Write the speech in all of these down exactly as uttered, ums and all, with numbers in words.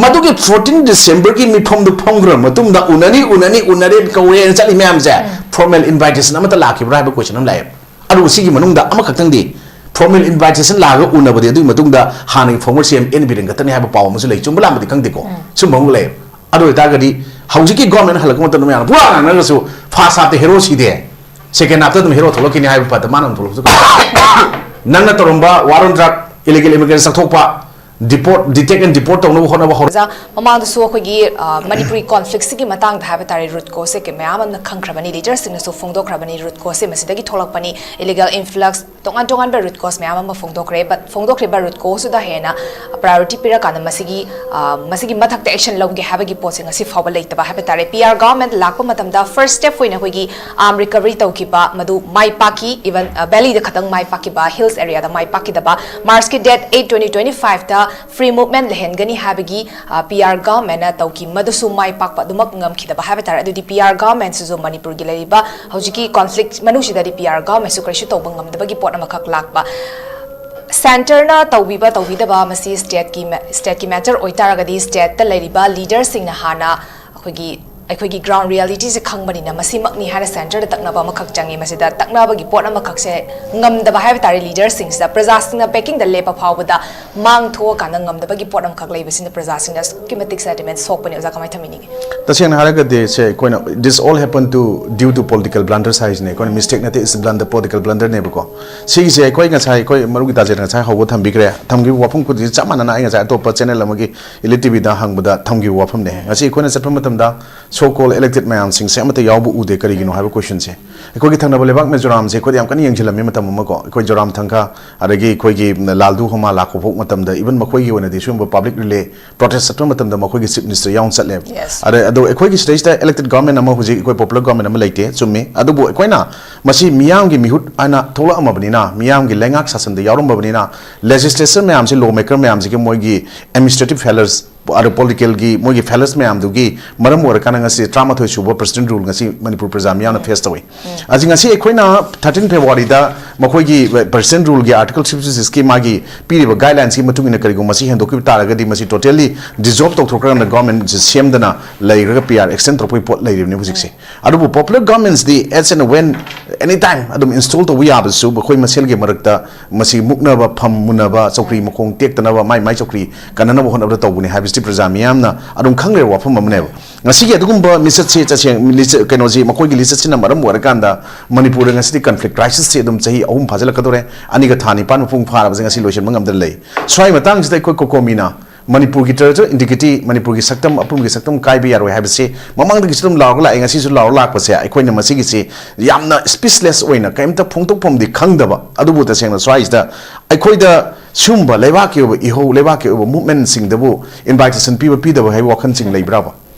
ꯃꯗꯨꯒꯤ fourteen December ꯒꯤ ꯃꯤꯐꯝꯗꯨ ꯐꯝꯈ꯭ꯔ ꯃꯇꯨꯡꯗ ꯎꯅꯅꯤ, ꯎꯅꯅꯤ, ꯎꯅꯔꯦ, ꯀꯧꯔꯦꯅ ꯆꯠꯂꯤ ꯃꯌꯥꯝꯁꯦ, formal invitation ꯑꯃꯠꯇ ꯂꯥꯛꯈꯤꯕ꯭ꯔꯥ ꯍꯥꯏꯕ question ꯑꯃ ꯂꯥꯛꯑꯦ꯫ ꯑꯗꯨꯕꯨ ꯁꯤꯒꯤ ꯃꯅꯨꯡꯗ ꯑꯃꯈꯛꯇꯪꯗꯤ, formal invitation ꯂꯥꯛꯑꯒ ꯎꯅꯕꯗꯤ ꯑꯗꯨꯒꯤ ꯃꯇꯨꯡꯗ ꯍꯥꯟꯅꯒꯤ former C M N Biren ꯈꯛꯇꯅꯤ ꯍꯥꯏꯕ ꯄꯥꯎ ꯑꯃꯁꯨ ꯂꯩ꯫ ꯆꯨꯝꯕ ꯂꯥꯟꯕꯗꯤ ꯈꯪꯗꯦꯀꯣ꯫ ꯁꯨꯝꯕ ꯑꯃ ꯂꯩ꯫ ꯑꯗꯨ ꯑꯣꯏꯇꯥꯔꯒꯗꯤ ꯍꯧꯖꯤꯛꯀꯤ government ꯍꯜꯂꯛꯄ ꯃꯇꯝꯗ ꯃꯌꯥꯝꯅ ꯄꯨꯔꯥ ꯉꯥꯡꯅꯔꯒꯁꯨ first half ꯇ hero ꯁꯤꯗꯦ, second half ꯇ ꯑꯗꯨꯝ hero ꯊꯣꯛꯂꯛꯈꯤꯅꯤ ꯍꯥꯏꯕ ꯄꯗ ꯃꯥꯅ ꯑꯗꯨꯝ ꯊꯣꯛꯂꯛꯄꯁꯨ ꯅꯪꯅ ꯇꯧꯔꯝꯕ war on drug, illegal immigrant ꯆꯠꯊꯣꯛꯄ, deport, detect and deport ꯇꯧꯅꯕ ꯍꯣꯠꯅꯕ ꯍꯧꯔ ꯑꯣꯖꯥ, ꯃꯃꯥꯡꯗꯁꯨ ꯑꯩꯈꯣꯏꯒꯤ, ꯑ, ꯃꯅꯤꯄꯨꯔꯤ conflict ꯁꯤꯒꯤ ꯃꯇꯥꯡꯗ ꯍꯥꯏꯕ ꯇꯥꯔꯦ, root cause ꯁꯦ ꯀꯩ-, ꯃꯌꯥꯝ ꯑꯃꯅ ꯈꯪꯈ꯭ꯔꯕꯅꯤ, leader ꯁꯤꯡꯅꯁꯨ ꯐꯣꯡꯗꯣꯛꯈ꯭ꯔꯕꯅꯤ, root cause ꯁꯦ ꯃꯁꯤꯗꯒꯤ ꯊꯣꯛꯂꯛꯄꯅꯤ, illegal influx, ꯇꯣꯉꯥꯟ ꯇꯣꯉꯥꯟꯕ root cause ꯃꯌꯥꯝ ꯑꯃ ꯐꯣꯡꯗꯣꯛꯈ꯭ꯔꯦ꯫ But ꯐꯣꯡꯗꯣꯛꯈ꯭ꯔꯤꯕ root cause ꯁꯤꯗ ꯍꯦꯟꯅ priority ꯄꯤꯔꯀꯥꯟꯗ ꯃꯁꯤꯒꯤ, ꯑ, ꯃꯁꯤꯒꯤ ꯃꯊꯛꯇ action ꯂꯧꯒꯦ ꯍꯥꯏꯕꯒꯤ ꯄꯣꯠꯁꯦ ꯉꯁꯤ ꯐꯥꯎꯕ ꯂꯩꯇꯕ ꯍꯥꯏꯕ ꯇꯥꯔꯦ꯫ P R government ꯂꯥꯛꯄ ꯃꯇꯝꯗ first step ꯑꯣꯏꯅ ꯑꯩꯈꯣꯏꯒꯤ arm recovery ꯇꯧꯈꯤꯕ ꯃꯗꯨ ꯃꯥꯏ ꯄꯥꯛꯈꯤ, even, ꯑ, valley ꯗ ꯈꯛꯇꯪ ꯃꯥꯏ ꯄꯥꯛꯈꯤꯕ, hills area ꯗ ꯃꯥꯏ ꯄꯥꯛꯈꯤꯗꯕ꯫ March ꯀꯤ date eight, twenty twenty-five ꯇ free movement ꯂꯩꯍꯟꯒꯅꯤ ꯍꯥꯏꯕꯒꯤ, ꯑ, P R government ꯅ ꯇꯧꯈꯤ, ꯃꯗꯨꯁꯨ ꯃꯥꯏ ꯄꯥꯛꯄ ꯑꯗꯨꯃꯛ ꯉꯝꯈꯤꯗꯕ ꯍꯥꯏꯕ ꯇꯥꯔꯦ꯫ ꯑꯗꯨꯗꯤ P R government ꯁꯤꯁꯨ ꯃꯅꯤꯄꯨꯔꯒꯤ ꯂꯩꯔꯤꯕ ꯍꯧꯖꯤꯛꯀꯤ conflict ꯃꯅꯨꯡꯁꯤꯗꯗꯤ P R government ꯁꯨ ꯀꯔꯤꯁꯨ ꯇꯧꯕ ꯉꯝꯗꯕꯒꯤ ꯄꯣꯠ ꯑꯃꯈꯛ ꯂꯥꯛꯄ꯫ Centre ꯅ ꯇꯧꯕꯤꯕ ꯇꯧꯕꯤꯗꯕ ꯃꯁꯤ state ꯀꯤ ꯃꯦ-, state ꯀꯤ matter ꯑꯣꯏꯇꯥꯔꯒꯗꯤ state ꯇ ꯂꯩꯔꯤꯕ leader ꯁꯤꯡꯅ ꯍꯥꯟꯅ ꯑꯩꯈꯣꯏꯒꯤ, ꯑꯩꯈꯣꯏꯒꯤ ground reality ꯁꯦ ꯈꯪꯕꯅꯤꯅ ꯃꯁꯤꯃꯛꯅꯤ ꯍꯥꯏꯅ centre ꯗ ꯇꯛꯅꯕ ꯑꯃꯈꯛ ꯆꯪꯉꯤ꯫ ꯃꯁꯤꯗ ꯇꯛꯅꯕꯒꯤ ꯄꯣꯠ ꯑꯃꯈꯛꯁꯦ ꯉꯝꯗꯕ ꯍꯥꯏꯕ ꯇꯥꯔꯦ꯫ Leader ꯁꯤꯡꯁꯤꯗ ꯄ꯭ꯔꯖꯥꯁꯤꯡꯅ backing ꯗ ꯂꯦꯞꯄ ꯐꯥꯎꯕꯗ ꯃꯥꯡ ꯊꯣꯛꯑꯀꯥꯟꯗ ꯉꯝꯗꯕꯒꯤ ꯄꯣꯠ ꯑꯃꯈꯛ ꯂꯩꯕꯁꯤꯅ ꯄ꯭ꯔꯖꯥꯁꯤꯡꯗ ꯑꯁꯨꯛꯀꯤ ꯃꯇꯤꯛ sentiment ꯁꯣꯛꯄꯅꯦ꯫ ꯑꯣꯖꯥ, ꯀꯃꯥꯏꯅ ꯊꯝꯕꯤꯅꯤꯡꯉꯤ? ꯇꯁꯦꯡꯅ ꯍꯥꯏꯔꯒꯗꯤ ꯁꯦ ꯑꯩꯈꯣꯏꯅ this all happen to due to political blunders ꯍꯥꯏꯁꯤꯅꯦ꯫ ꯑꯩꯈꯣꯏꯅ mistake ꯅꯠꯇꯦ, it's blunder, political blunder ꯅꯦꯕꯀꯣ꯫ ꯁꯤꯒꯤꯁꯦ ꯑꯩꯈꯣꯏ ꯉꯁꯥꯏ ꯑꯩꯈꯣꯏ ꯃꯔꯨꯞꯀꯤ ꯇꯥꯖꯦꯟ ꯉꯁꯥꯏ ꯍꯧꯕ ꯊꯝꯕꯤꯈ꯭ꯔꯦ꯫ ꯊꯝꯈꯤꯕ ꯋꯥꯐꯝ ꯈꯨꯗꯤꯡꯁꯦ ꯆꯞ ꯃꯥꯟꯅꯅ ꯑꯩ ꯉꯁꯥꯏ ꯑꯇꯣꯞꯄ channel ꯑꯃꯒꯤ Elite T V ꯗ ꯍꯪꯕꯗ ꯊꯝꯈꯤꯕ ꯋꯥꯐꯝꯅꯦ꯫ ꯉꯁꯤ ꯑꯩꯈꯣꯏꯅ ꯆꯠꯄ ꯃꯇꯝꯗ so called elected ꯃꯌꯥꯝꯁꯤꯡꯁꯦ ꯑꯃꯠꯇ ꯌꯥꯎꯕ ꯎꯗꯦ, ꯀꯔꯤꯒꯤꯅꯣ ꯍꯥꯏꯕ question ꯁꯦ꯫ ꯑꯩꯈꯣꯏꯒꯤ ꯊꯪꯅꯕ ꯂꯩꯕꯥꯛ ꯃꯤꯖꯣꯔꯥꯝꯁꯦ ꯑꯩꯈꯣꯏꯗ ꯌꯥꯝ ꯀꯟꯅ ꯌꯦꯡꯁꯤꯜꯂꯝꯃꯤ ꯃꯇꯝ ꯑꯃ ꯀꯣ꯫ ꯑꯩꯈꯣꯏ ꯖꯣꯔꯥꯝ ꯊꯪꯈꯥ ꯑꯗꯒꯤ ꯑꯩꯈꯣꯏꯒꯤ ꯂꯥꯜꯗꯨ ꯍꯣꯃꯥ ꯂꯥꯛꯄ ꯐꯥꯎ ꯃꯇꯝꯗ even ꯃꯈꯣꯏꯒꯤ ꯑꯣꯏꯅꯗꯤ ꯁꯤꯒꯨꯝꯕ public relay protest ꯆꯠꯄ ꯃꯇꯝꯗ ꯃꯈꯣꯏꯒꯤ chief minister ꯌꯥꯎꯅ ꯆꯠꯂꯦꯕ꯫ Yes. ꯑꯗꯩ ꯑꯗꯣ ꯑꯩꯈꯣꯏꯒꯤ ꯁꯤꯗꯩꯁꯤꯗ elected government ꯑꯃ ꯍꯧꯖꯤꯛ ꯑꯩꯈꯣꯏ popular government ꯑꯃ ꯂꯩꯇꯦ, ꯆꯨꯝꯃꯤ꯫ ꯑꯗꯨꯕꯨ ꯑꯩꯈꯣꯏꯅ ꯃꯁꯤ ꯃꯤꯌꯥꯝꯒꯤ ꯃꯤꯍꯨꯠ ꯍꯥꯏꯅ ꯊꯣꯛꯂꯛꯑꯝꯃꯕꯅꯤꯅ, ꯃꯤꯌꯥꯝꯒꯤ ꯂꯩꯉꯥꯛ ꯁꯥꯁꯟꯗ ꯌꯥꯎꯔꯝꯃꯕꯅꯤꯅ, legislature ꯃꯌꯥꯝꯁꯤ, law maker ꯃꯌꯥꯝꯁꯤꯒꯤ ꯃꯣꯏꯒꯤ administrative failures, ꯑꯗꯣ political ꯒꯤ ꯃꯣꯏꯒꯤ failures ꯃꯌꯥꯝꯗꯨꯒꯤ ꯃꯔꯝ ꯑꯣꯏꯔꯀꯥꯟꯗ ꯉꯁꯤ ꯇꯔꯥꯃꯥꯊꯣꯏ ꯁꯨꯕ president rule ꯉꯁꯤ ꯃꯅꯤꯄꯨꯔ ꯄ꯭ꯔꯖꯥ ꯃꯤꯌꯥꯝꯅ face ꯇꯧꯏ꯫ ꯑꯁꯤ ꯉꯁꯤ ꯑꯩꯈꯣꯏꯅ thirteen February ꯗ ꯃꯈꯣꯏꯒꯤ President Rule ꯒꯤ Article sixty six ꯀꯤ ꯃꯥꯒꯤ ꯄꯤꯔꯤꯕ guidelines ꯀꯤ ꯃꯇꯨꯡ ꯏꯟꯅ ꯀꯔꯤꯒꯨꯝꯕ ꯃꯁꯤ ꯍꯦꯟꯗꯣꯛꯈꯤꯕ ꯇꯥꯔꯒꯗꯤ, ꯃꯁꯤ totally dissolve ꯇꯧꯊꯣꯛꯈ꯭ꯔꯀꯥꯟꯗ government ꯁꯦꯝꯗꯅ ꯂꯩꯈ꯭ꯔꯒ P R extend ꯇꯧꯔꯛꯄꯒꯤ ꯄꯣꯠ ꯂꯩꯔꯤꯕꯅꯤ ꯍꯧꯖꯤꯛꯁꯦ꯫ ꯑꯗꯨꯕꯨ popular governments D as and when, any time ꯑꯗꯨꯝ install ꯇꯧꯕ ꯌꯥꯕꯁꯨ ꯃꯈꯣꯏ ꯃꯁꯦꯜꯒꯤ ꯃꯔꯛꯇ ꯃꯁꯤ ꯃꯨꯛꯅꯕ, ꯐꯝ ꯃꯨꯟꯅꯕ, ꯆꯧꯀ꯭ꯔꯤ ꯃꯈꯣꯡ ꯇꯦꯛꯇꯅꯕ, ꯃꯥꯏ ꯃꯥꯏ ꯆꯧꯀ꯭ꯔꯤ ꯀꯟꯅꯅꯕ ꯍꯣꯠꯅꯕꯗ ꯇꯧꯕꯅꯤ ꯍꯥꯏꯕꯁꯤ ꯄ꯭ꯔꯖꯥ ꯃꯤꯌꯥꯝꯅ ꯑꯗꯨꯝ ꯈꯪꯂꯤꯕ ꯋꯥꯐꯝ ꯑꯃꯅꯦꯕ꯫ ꯉꯁꯤꯒꯤ ꯑꯗꯨꯒꯨꯝꯕ ꯂꯤꯆꯠꯁꯤ ꯇꯁꯦꯡ-, ꯂꯤꯆꯠ-, ꯀꯩꯅꯣꯁꯤ, ꯃꯈꯣꯏꯒꯤ ꯂꯤꯆꯠꯁꯤꯅ ꯃꯔꯝ ꯑꯣꯏꯔꯀꯥꯟꯗ ꯃꯅꯤꯄꯨꯔꯗ ꯉꯁꯤꯗꯤ conflict crisis ꯁꯤ ꯑꯗꯨꯝ ꯆꯍꯤ ꯑꯍꯨꯝ ꯐꯥꯖꯤꯜꯂꯛꯀꯗꯧꯔꯦ꯫ ꯑꯅꯤꯒ ꯊꯥ ꯅꯤꯄꯥꯟ ꯃꯄꯨꯡ ꯐꯥꯔꯕꯁꯦ ꯉꯁꯤ ꯂꯣꯏꯁꯤꯟꯕ ꯉꯝꯗꯅ ꯂꯩ꯫ ꯁ꯭ꯋꯥꯏ ꯃꯇꯥꯡꯁꯤꯗ ꯑꯩꯈꯣꯏ COCOMI ꯅ ꯃꯅꯤꯄꯨꯔꯒꯤ territorial integrity, ꯃꯅꯤꯄꯨꯔꯒꯤ ꯁꯛꯇꯝ, ꯑꯄꯨꯟꯕꯒꯤ ꯁꯛꯇꯝ ꯀꯥꯏꯕ ꯌꯥꯔꯣꯏ ꯍꯥꯏꯕꯁꯤ ꯃꯃꯥꯡꯗꯒꯤꯁꯨ ꯑꯗꯨꯝ ꯂꯥꯎꯔꯒ ꯂꯥꯛꯑꯦ, ꯉꯁꯤꯁꯨ ꯂꯥꯎꯔ ꯂꯥꯛꯄꯁꯦ꯫ ꯑꯩꯈꯣꯏꯅ ꯃꯁꯤꯒꯤꯁꯤ ꯌꯥꯝꯅ speechless ꯑꯣꯏꯅ ꯀꯔꯤꯝꯇ ꯐꯣꯡꯗꯣꯛꯐꯝꯗꯤ ꯈꯪꯗꯕ, ꯑꯗꯨꯕꯨ ꯇꯁꯦꯡꯅ ꯁ꯭ꯋꯥꯏꯁꯤꯗ ꯑꯩꯈꯣꯏꯗ ꯁꯤꯒꯨꯝꯕ ꯂꯩꯕꯥꯛꯀꯤ ꯑꯣꯏꯕ ꯏꯍꯧ, ꯂꯩꯕꯥꯛꯀꯤ ꯑꯣꯏꯕ movement ꯁꯤꯡꯗꯕꯨ invitation ꯄꯤꯕ ꯄꯤꯗꯕ ꯍꯥꯏꯕ ꯋꯥꯈꯜꯁꯤꯡ ꯂꯩꯕ꯭ꯔꯕ?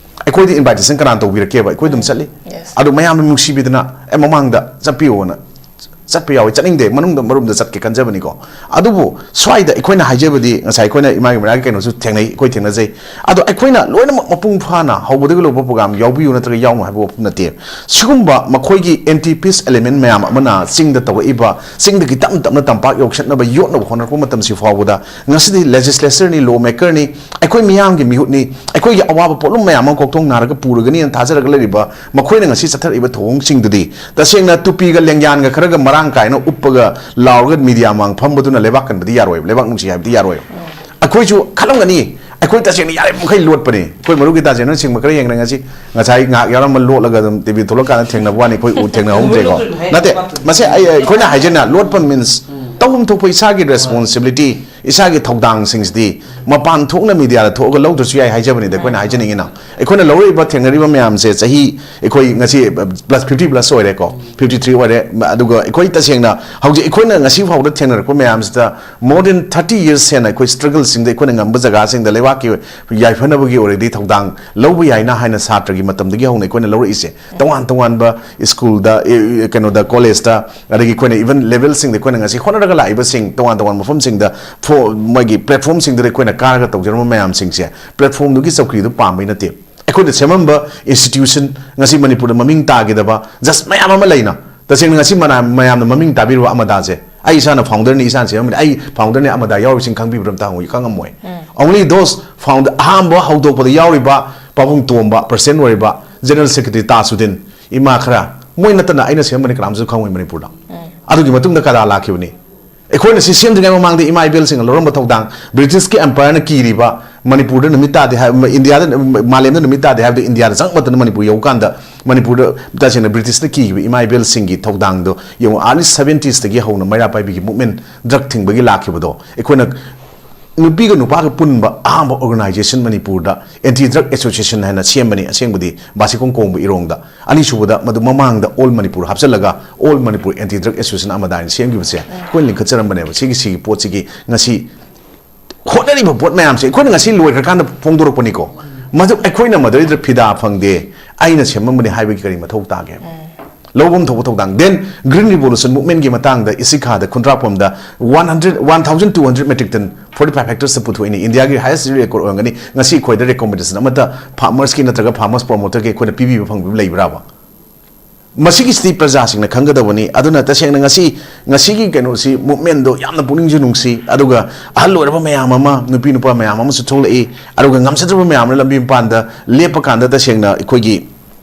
ꯑꯩꯈꯣꯏꯗꯤ invitation ꯀꯅꯥꯅ ꯇꯧꯕꯤꯔꯛꯀꯦꯕ? ꯑꯩꯈꯣꯏ ꯑꯗꯨꯝ ꯆꯠꯂꯤ꯫ Yes. ꯑꯗꯨ ꯃꯌꯥꯝꯅ ꯅꯨꯡꯁꯤꯕꯤꯗꯅ, "ꯑꯦ, ꯃꯃꯥꯡꯗ ꯆꯠꯄꯤꯌꯣꯅ" ꯆꯠꯄ ꯌꯥꯎꯋꯤ꯫ ꯆꯠꯅꯤꯡꯗꯦ, ꯃꯅꯨꯡꯗ ꯃꯔꯨꯝꯗ ꯆꯠꯀꯦ ꯈꯟꯖꯕꯅꯤꯀꯣ꯫ ꯑꯗꯨꯕꯨ ꯁ꯭ꯋꯥꯏꯗ ꯑꯩꯈꯣꯏꯅ ꯍꯥꯏꯖꯕꯗꯤ, ꯉꯁꯥꯏ ꯑꯩꯈꯣꯏꯅ ꯏꯃꯥꯒꯤ ꯃꯅꯥꯛꯀꯤ ꯀꯩꯅꯣꯁꯨ ꯊꯦꯡꯅꯩ, ꯑꯩꯈꯣꯏ ꯊꯦꯡꯅꯖꯩ꯫ ꯑꯗꯣ ꯑꯩꯈꯣꯏꯅ ꯂꯣꯏꯅꯃꯛ ꯃꯄꯨꯡ ꯐꯥꯅ ꯍꯧꯕꯗꯒꯤ ꯂꯣꯏꯕ program ꯌꯥꯎꯕꯤꯌꯨ ꯅꯠꯇ꯭ꯔꯒ ꯌꯥꯎꯅꯨ ꯍꯥꯏꯕ ꯋꯥꯐꯝ ꯅꯠꯇꯦ꯫ ꯁꯤꯒꯨꯝꯕ ꯃꯈꯣꯏꯒꯤ anti peace element ꯃꯌꯥꯝ ꯑꯃꯅ ꯆꯤꯡꯗ ꯇꯧꯔꯛꯏꯕ, ꯆꯤꯡꯗꯒꯤ ꯇꯞꯅ ꯇꯞꯅ ꯇꯝꯄꯥꯛ ꯌꯧꯁꯤꯟꯅꯕ ꯌꯣꯠꯅꯕ ꯍꯣꯠꯅꯔꯛꯄ ꯃꯇꯝꯁꯤ ꯐꯥꯎꯕꯗ, ꯉꯁꯤꯗꯤ legislature ꯅꯤ, law maker ꯅꯤ, ꯑꯩꯈꯣꯏ ꯃꯤꯌꯥꯝꯒꯤ ꯃꯤꯍꯨꯠꯅꯤ, ꯑꯩꯈꯣꯏꯒꯤ ꯑꯋꯥꯕ ꯄꯣꯠꯂꯨꯝ ꯃꯌꯥꯝ ꯑꯃ ꯀꯣꯛꯊꯣꯡ ꯅꯥꯔꯒ ꯄꯨꯔꯒꯅꯤꯅ ꯊꯥꯖꯔꯒ ꯂꯩꯔꯤꯕ ꯃꯈꯣꯏꯅ ꯉꯁꯤ ꯆꯠꯊꯔꯛꯏꯕ ꯊꯧꯑꯣꯡꯁꯤꯡꯗꯨꯗꯤ, ꯇꯁꯦꯡꯅ ꯇꯨꯄꯤꯒ ꯂꯦꯡꯌꯥꯟꯒ ꯈꯔꯒ ꯃꯔꯥꯡ ꯀꯥꯏꯅ ꯎꯞꯄꯒ ꯂꯥꯎꯔꯒ media ꯃꯥꯡ ꯐꯝꯕꯗꯨꯅ ꯂꯩꯕꯥꯛ ꯀꯟꯕꯗꯤ ꯌꯥꯔꯣꯏꯕ, ꯂꯩꯕꯥꯛ ꯅꯨꯡꯁꯤ ꯍꯥꯏꯕꯗꯤ ꯌꯥꯔꯣꯏꯕ꯫ ꯑꯩꯈꯣꯏꯁꯨ ꯈꯜꯂꯝꯒꯅꯤ, ꯑꯩꯈꯣꯏ ꯇꯁꯦꯡꯅ ꯌꯥꯔꯤꯕ ꯃꯈꯩ ꯂꯣꯠꯄꯅꯤ꯫ ꯑꯩꯈꯣꯏ ꯃꯔꯨꯞꯀꯤ ꯇꯥꯖꯦꯟꯅ ꯁꯤꯡꯕ ꯈꯔ ꯌꯦꯡꯅ ꯉꯁꯤ, ꯉꯁꯥꯏ ꯉꯥꯏꯍꯥꯛ ꯌꯥꯎꯔꯝꯕ ꯂꯣꯠꯂꯒ ꯑꯗꯨꯝ T V ꯊꯣꯛꯂꯛꯀꯥꯟꯗ ꯊꯦꯡꯅꯕ ꯋꯥꯅꯤ, ꯑꯩꯈꯣꯏ ꯎ ꯊꯦꯡꯅꯍꯧꯗ꯭ꯔꯦꯀꯣ꯫ ꯅꯠꯇꯦ, ꯃꯁꯤ ꯑꯩ, ꯑꯩꯈꯣꯏꯅ ꯍꯥꯏꯖꯅ ꯂꯣꯠꯄ means ꯇꯧꯐꯝ ꯊꯣꯛꯄ ꯏꯁꯥꯒꯤ responsibility, ꯏꯁꯥꯒꯤ ꯊꯧꯗꯥꯡꯁꯤꯡꯁꯤꯗꯤ ꯃꯄꯥꯟ ꯊꯣꯛꯅ media ꯗ ꯊꯣꯛꯑꯒ ꯂꯧꯗ꯭ꯔꯁꯨ ꯌꯥꯏ ꯍꯥꯏꯖꯕꯅꯤꯗ꯫ ꯑꯩꯈꯣꯏꯅ ꯍꯥꯏꯖꯅꯤꯡꯉꯤꯅ, ꯑꯩꯈꯣꯏꯅ ꯂꯧꯔꯛꯏꯕ ꯊꯦꯡꯅꯔꯤꯕ ꯃꯌꯥꯝꯁꯦ ꯆꯍꯤ ꯑꯩꯈꯣꯏ ꯉꯁꯤ plus fifty plus ꯑꯣꯏꯔꯦꯀꯣ, fifty three ꯑꯣꯏꯔꯦ꯫ ꯑꯗꯨꯒ ꯑꯩꯈꯣꯏ ꯇꯁꯦꯡꯅ ꯍꯧꯖꯤꯛ ꯑꯩꯈꯣꯏꯅ ꯉꯁꯤ ꯐꯥꯎꯕꯗ ꯊꯦꯡꯅꯔꯛꯄ ꯃꯌꯥꯝꯁꯤꯗ more than thirty years ꯍꯦꯟꯅ ꯑꯩꯈꯣꯏ struggle ꯁꯤꯡꯗ ꯑꯩꯈꯣꯏꯅ ꯉꯝꯕ ꯖꯒꯥꯁꯤꯡꯗ ꯂꯩꯕꯥꯛꯀꯤ ꯌꯥꯏꯐꯅꯕꯒꯤ ꯑꯣꯏꯔꯗꯤ ꯊꯧꯗꯥꯡ ꯂꯧꯕ ꯌꯥꯏꯅ ꯍꯥꯏꯅ ꯁꯥꯇ꯭ꯔꯒꯤ ꯃꯇꯝꯗꯒꯤ ꯍꯧꯅ ꯑꯩꯈꯣꯏꯅ ꯂꯧꯔꯛꯏꯁꯦ꯫ ꯇꯣꯉꯥꯟ ꯇꯣꯉꯥꯟꯕ school ꯗ, ꯑꯦ, ꯀꯩꯅꯣꯗ, college ꯇ, ꯑꯗꯒꯤ ꯑꯩꯈꯣꯏꯅ even level ꯁꯤꯡꯗ ꯑꯩꯈꯣꯏꯅ ꯉꯁꯤ ꯍꯣꯠꯅꯔꯒ ꯂꯥꯛꯏꯕꯁꯤꯡ ꯇꯣꯉꯥꯟ ꯇꯣꯉꯥꯟꯕ ꯃꯐꯝꯁꯤꯡꯗ ꯐꯣ-, ꯃꯣꯏꯒꯤ platform ꯁꯤꯡꯗꯨꯗ ꯑꯩꯈꯣꯏꯅ ꯀꯥꯔꯒ ꯇꯧꯖꯔꯝꯕ ꯃꯌꯥꯝꯁꯤꯡꯁꯦ, platform ꯗꯨꯒꯤ ꯆꯧꯀ꯭ꯔꯤꯗꯨ ꯄꯥꯝꯕꯩ ꯅꯠꯇꯦ꯫ ꯑꯩꯈꯣꯏꯅ ꯁꯦꯝꯃꯝꯕ institution, ꯉꯁꯤ ꯃꯅꯤꯄꯨꯔꯗ ꯃꯃꯤꯡ ꯇꯥꯈꯤꯗꯕ just ꯃꯌꯥꯝ ꯑꯃ ꯂꯩꯅ, ꯇꯁꯦꯡꯅ ꯉꯁꯤ ꯃꯅꯥ-, ꯃꯌꯥꯝꯅ ꯃꯃꯤꯡ ꯇꯥꯕꯤꯔꯤꯕ ꯑꯃꯗꯥꯁꯦ, ꯑꯩ ꯏꯁꯥꯅ founderꯅꯤ, ꯏꯁꯥꯅ ꯁꯦꯝꯃꯝꯕꯅꯤ, ꯑꯩ founderꯅꯤ, ꯑꯃꯗꯥ ꯌꯥꯎꯔꯤꯕꯁꯤꯡ ꯈꯪꯕꯤꯕ꯭ꯔꯥ ꯑꯝꯇ ꯍꯪꯉꯨ, ꯈꯪꯉꯝꯃꯣꯏ꯫ Only those founder, ꯑꯍꯥꯟꯕ ꯍꯧꯗꯣꯛꯄꯗ ꯌꯥꯎꯔꯤꯕ ꯄꯥꯕꯨꯡ ꯇꯣꯝꯕ, president ꯑꯣꯏꯔꯤꯕ, general secretary ꯇꯥꯖꯨꯗꯤꯟ, ꯏꯃꯥ ꯈꯔ, ꯃꯣꯏ ꯅꯠꯇꯅ ꯑꯩꯅ ꯁꯦꯝꯕꯅꯤ ꯀꯅꯥꯝꯁꯨ ꯈꯪꯉꯣꯏ ꯃꯅꯤꯄꯨꯔꯗ꯫ ꯑꯗꯨꯒꯤ ꯃꯇꯨꯡꯗ ꯀꯗꯥ ꯂꯥꯛꯈꯤꯕꯅꯤ? ꯑꯩꯈꯣꯏꯅ ꯁꯤ ꯁꯦꯝꯗ꯭ꯔꯤꯉꯩ ꯃꯃꯥꯡꯗ ꯏꯃꯥ ꯏꯕꯦꯜꯁꯤꯡꯅ ꯂꯧꯔꯝꯕ ꯊꯧꯗꯥꯡ, ꯕ꯭ꯔꯤꯇꯤꯁꯀꯤ empireꯅ ꯀꯤꯔꯤꯕ, ꯃꯅꯤꯄꯨꯔꯗ ꯅꯨꯃꯤꯠ ꯇꯥꯗꯦ ꯍꯥꯏ-, ꯏꯟꯗꯤꯌꯥꯗ, ꯃꯥꯂꯦꯝꯗ ꯅꯨꯃꯤꯠ ꯇꯥꯗꯦ ꯍꯥꯏꯕꯗ ꯏꯟꯗꯤꯌꯥꯗ ꯆꯪꯉꯛꯄ ꯃꯇꯝꯗ ꯃꯅꯤꯄꯨꯔ ꯌꯧꯀꯥꯟꯗ ꯃꯅꯤꯄꯨꯔꯗ ꯇꯁꯦꯡꯅ ꯕ꯭ꯔꯤꯇꯤꯁꯅ ꯀꯤꯈꯤꯕ ꯏꯃꯥ ꯏꯕꯦꯜꯁꯤꯡꯒꯤ ꯊꯧꯗꯥꯡꯗꯣ ꯌꯦꯡꯉꯨ, early seventiesꯇꯒꯤ ꯍꯧꯅ ꯃꯩꯔꯥ ꯄꯥꯏꯕꯤꯒꯤ movement, drug ꯊꯤꯡꯕꯒꯤ ꯂꯥꯛꯈꯤꯕꯗꯣ ꯑꯩꯈꯣꯏꯅ ꯅꯨꯄꯤꯒ ꯅꯨꯄꯥꯒ ꯄꯨꯟꯕ ꯑꯍꯥꯟꯕ organization ꯃꯅꯤꯄꯨꯔꯗ anti drug association ꯍꯥꯏꯅ ꯁꯦꯝꯕꯅꯤ꯫ ꯑꯁꯦꯡꯕꯗꯤ ꯕꯥꯁꯤꯈꯣꯡ ꯀꯣꯡꯕ ꯏꯔꯣꯡꯗ, ꯑꯅꯤꯁꯨꯕꯗ ꯃꯗꯨ ꯃꯃꯥꯡꯗ all ꯃꯅꯤꯄꯨꯔ ꯍꯥꯞꯆꯤꯜꯂꯒ all Manipur anti drug association ꯑꯃꯗꯥꯏꯅ ꯁꯦꯝꯈꯤꯕꯁꯦ ꯑꯩꯈꯣꯏꯅ ꯂꯤꯡꯈꯠꯆꯔꯝꯕꯅꯦꯕ꯫ ꯁꯤꯒꯤ, ꯁꯤꯒꯤ ꯄꯣꯠꯁꯤꯒꯤ ꯉꯁꯤ ꯍꯣꯠꯅꯔꯤꯕ ꯄꯣꯠ ꯃꯌꯥꯝꯁꯦ ꯑꯩꯈꯣꯏꯅ ꯉꯁꯤ ꯂꯣꯏꯈ꯭ꯔꯀꯥꯟꯗ ꯐꯣꯡꯗꯣꯔꯛꯄꯅꯤꯀꯣ꯫ ꯃꯗꯨ ꯑꯩꯈꯣꯏꯅ ꯃꯗꯨꯗꯩꯗ ꯐꯤꯗꯥ ꯐꯪꯗꯦ, ꯑꯩꯅ ꯁꯦꯝꯃꯝꯕꯅꯤ ꯍꯥꯏꯕꯒꯤ ꯀꯔꯤ ꯃꯊꯧ ꯇꯥꯒꯦ? ꯂꯧꯐꯝ ꯊꯣꯛꯄ ꯊꯧꯗꯥꯡ꯫ Then Green Revolution movementꯀꯤ ꯃꯇꯥꯡꯗ ꯏꯁꯤꯈꯥꯗ ꯈꯨꯟꯗ꯭ꯔꯥꯛꯄꯝꯗ one hundred, one thousand two hundred metric ton forty five hectaresꯇ ꯄꯨꯊꯣꯛꯏꯅꯤ꯫ ꯏꯟꯗꯤꯌꯥꯒꯤ highest record ꯑꯣꯏꯔꯝꯒꯅꯤ꯫ ꯉꯁꯤ ꯑꯩꯈꯣꯏꯗ recommendation ꯑꯃꯠꯇ farmersꯀꯤ ꯅꯠꯇ꯭ꯔꯒ farmers promoterꯒꯤ ꯑꯩꯈꯣꯏꯅ ꯄꯤꯕꯤꯕ ꯐꯪꯕꯤꯕ ꯂꯩꯕ꯭ꯔꯥꯕ? ꯃꯁꯤꯒꯤꯁꯤꯗꯤ ꯄ꯭ꯔꯖꯥꯁꯤꯡꯅ ꯈꯪꯒꯗꯕꯅꯤ꯫ ꯑꯗꯨꯅ ꯇꯁꯦꯡꯅ ꯉꯁꯤ, ꯉꯁꯤꯒꯤ ꯀꯩꯅꯣꯁꯤ, movementꯗꯣ ꯌꯥꯝꯅ ꯄꯨꯛꯅꯤꯡꯁꯨ ꯅꯨꯡꯁꯤ, ꯑꯗꯨꯒ ꯑꯍꯜ ꯑꯣꯏꯔꯕ ꯃꯌꯥꯝ ꯑꯃ, ꯅꯨꯄꯤ ꯅꯨꯄꯥ ꯃꯌꯥꯝ ꯑꯃꯁꯨ ꯊꯣꯛꯂꯛꯏ, ꯑꯗꯨꯒ ꯉꯝꯖꯗ꯭ꯔꯕ ꯃꯌꯥꯝ ꯑꯃ ꯂꯝꯕꯤ ꯃꯄꯥꯟꯗ ꯂꯦꯞꯄ ꯀꯥꯟꯗ ꯇꯁꯦꯡꯅ ꯑꯩꯈꯣꯏꯒꯤ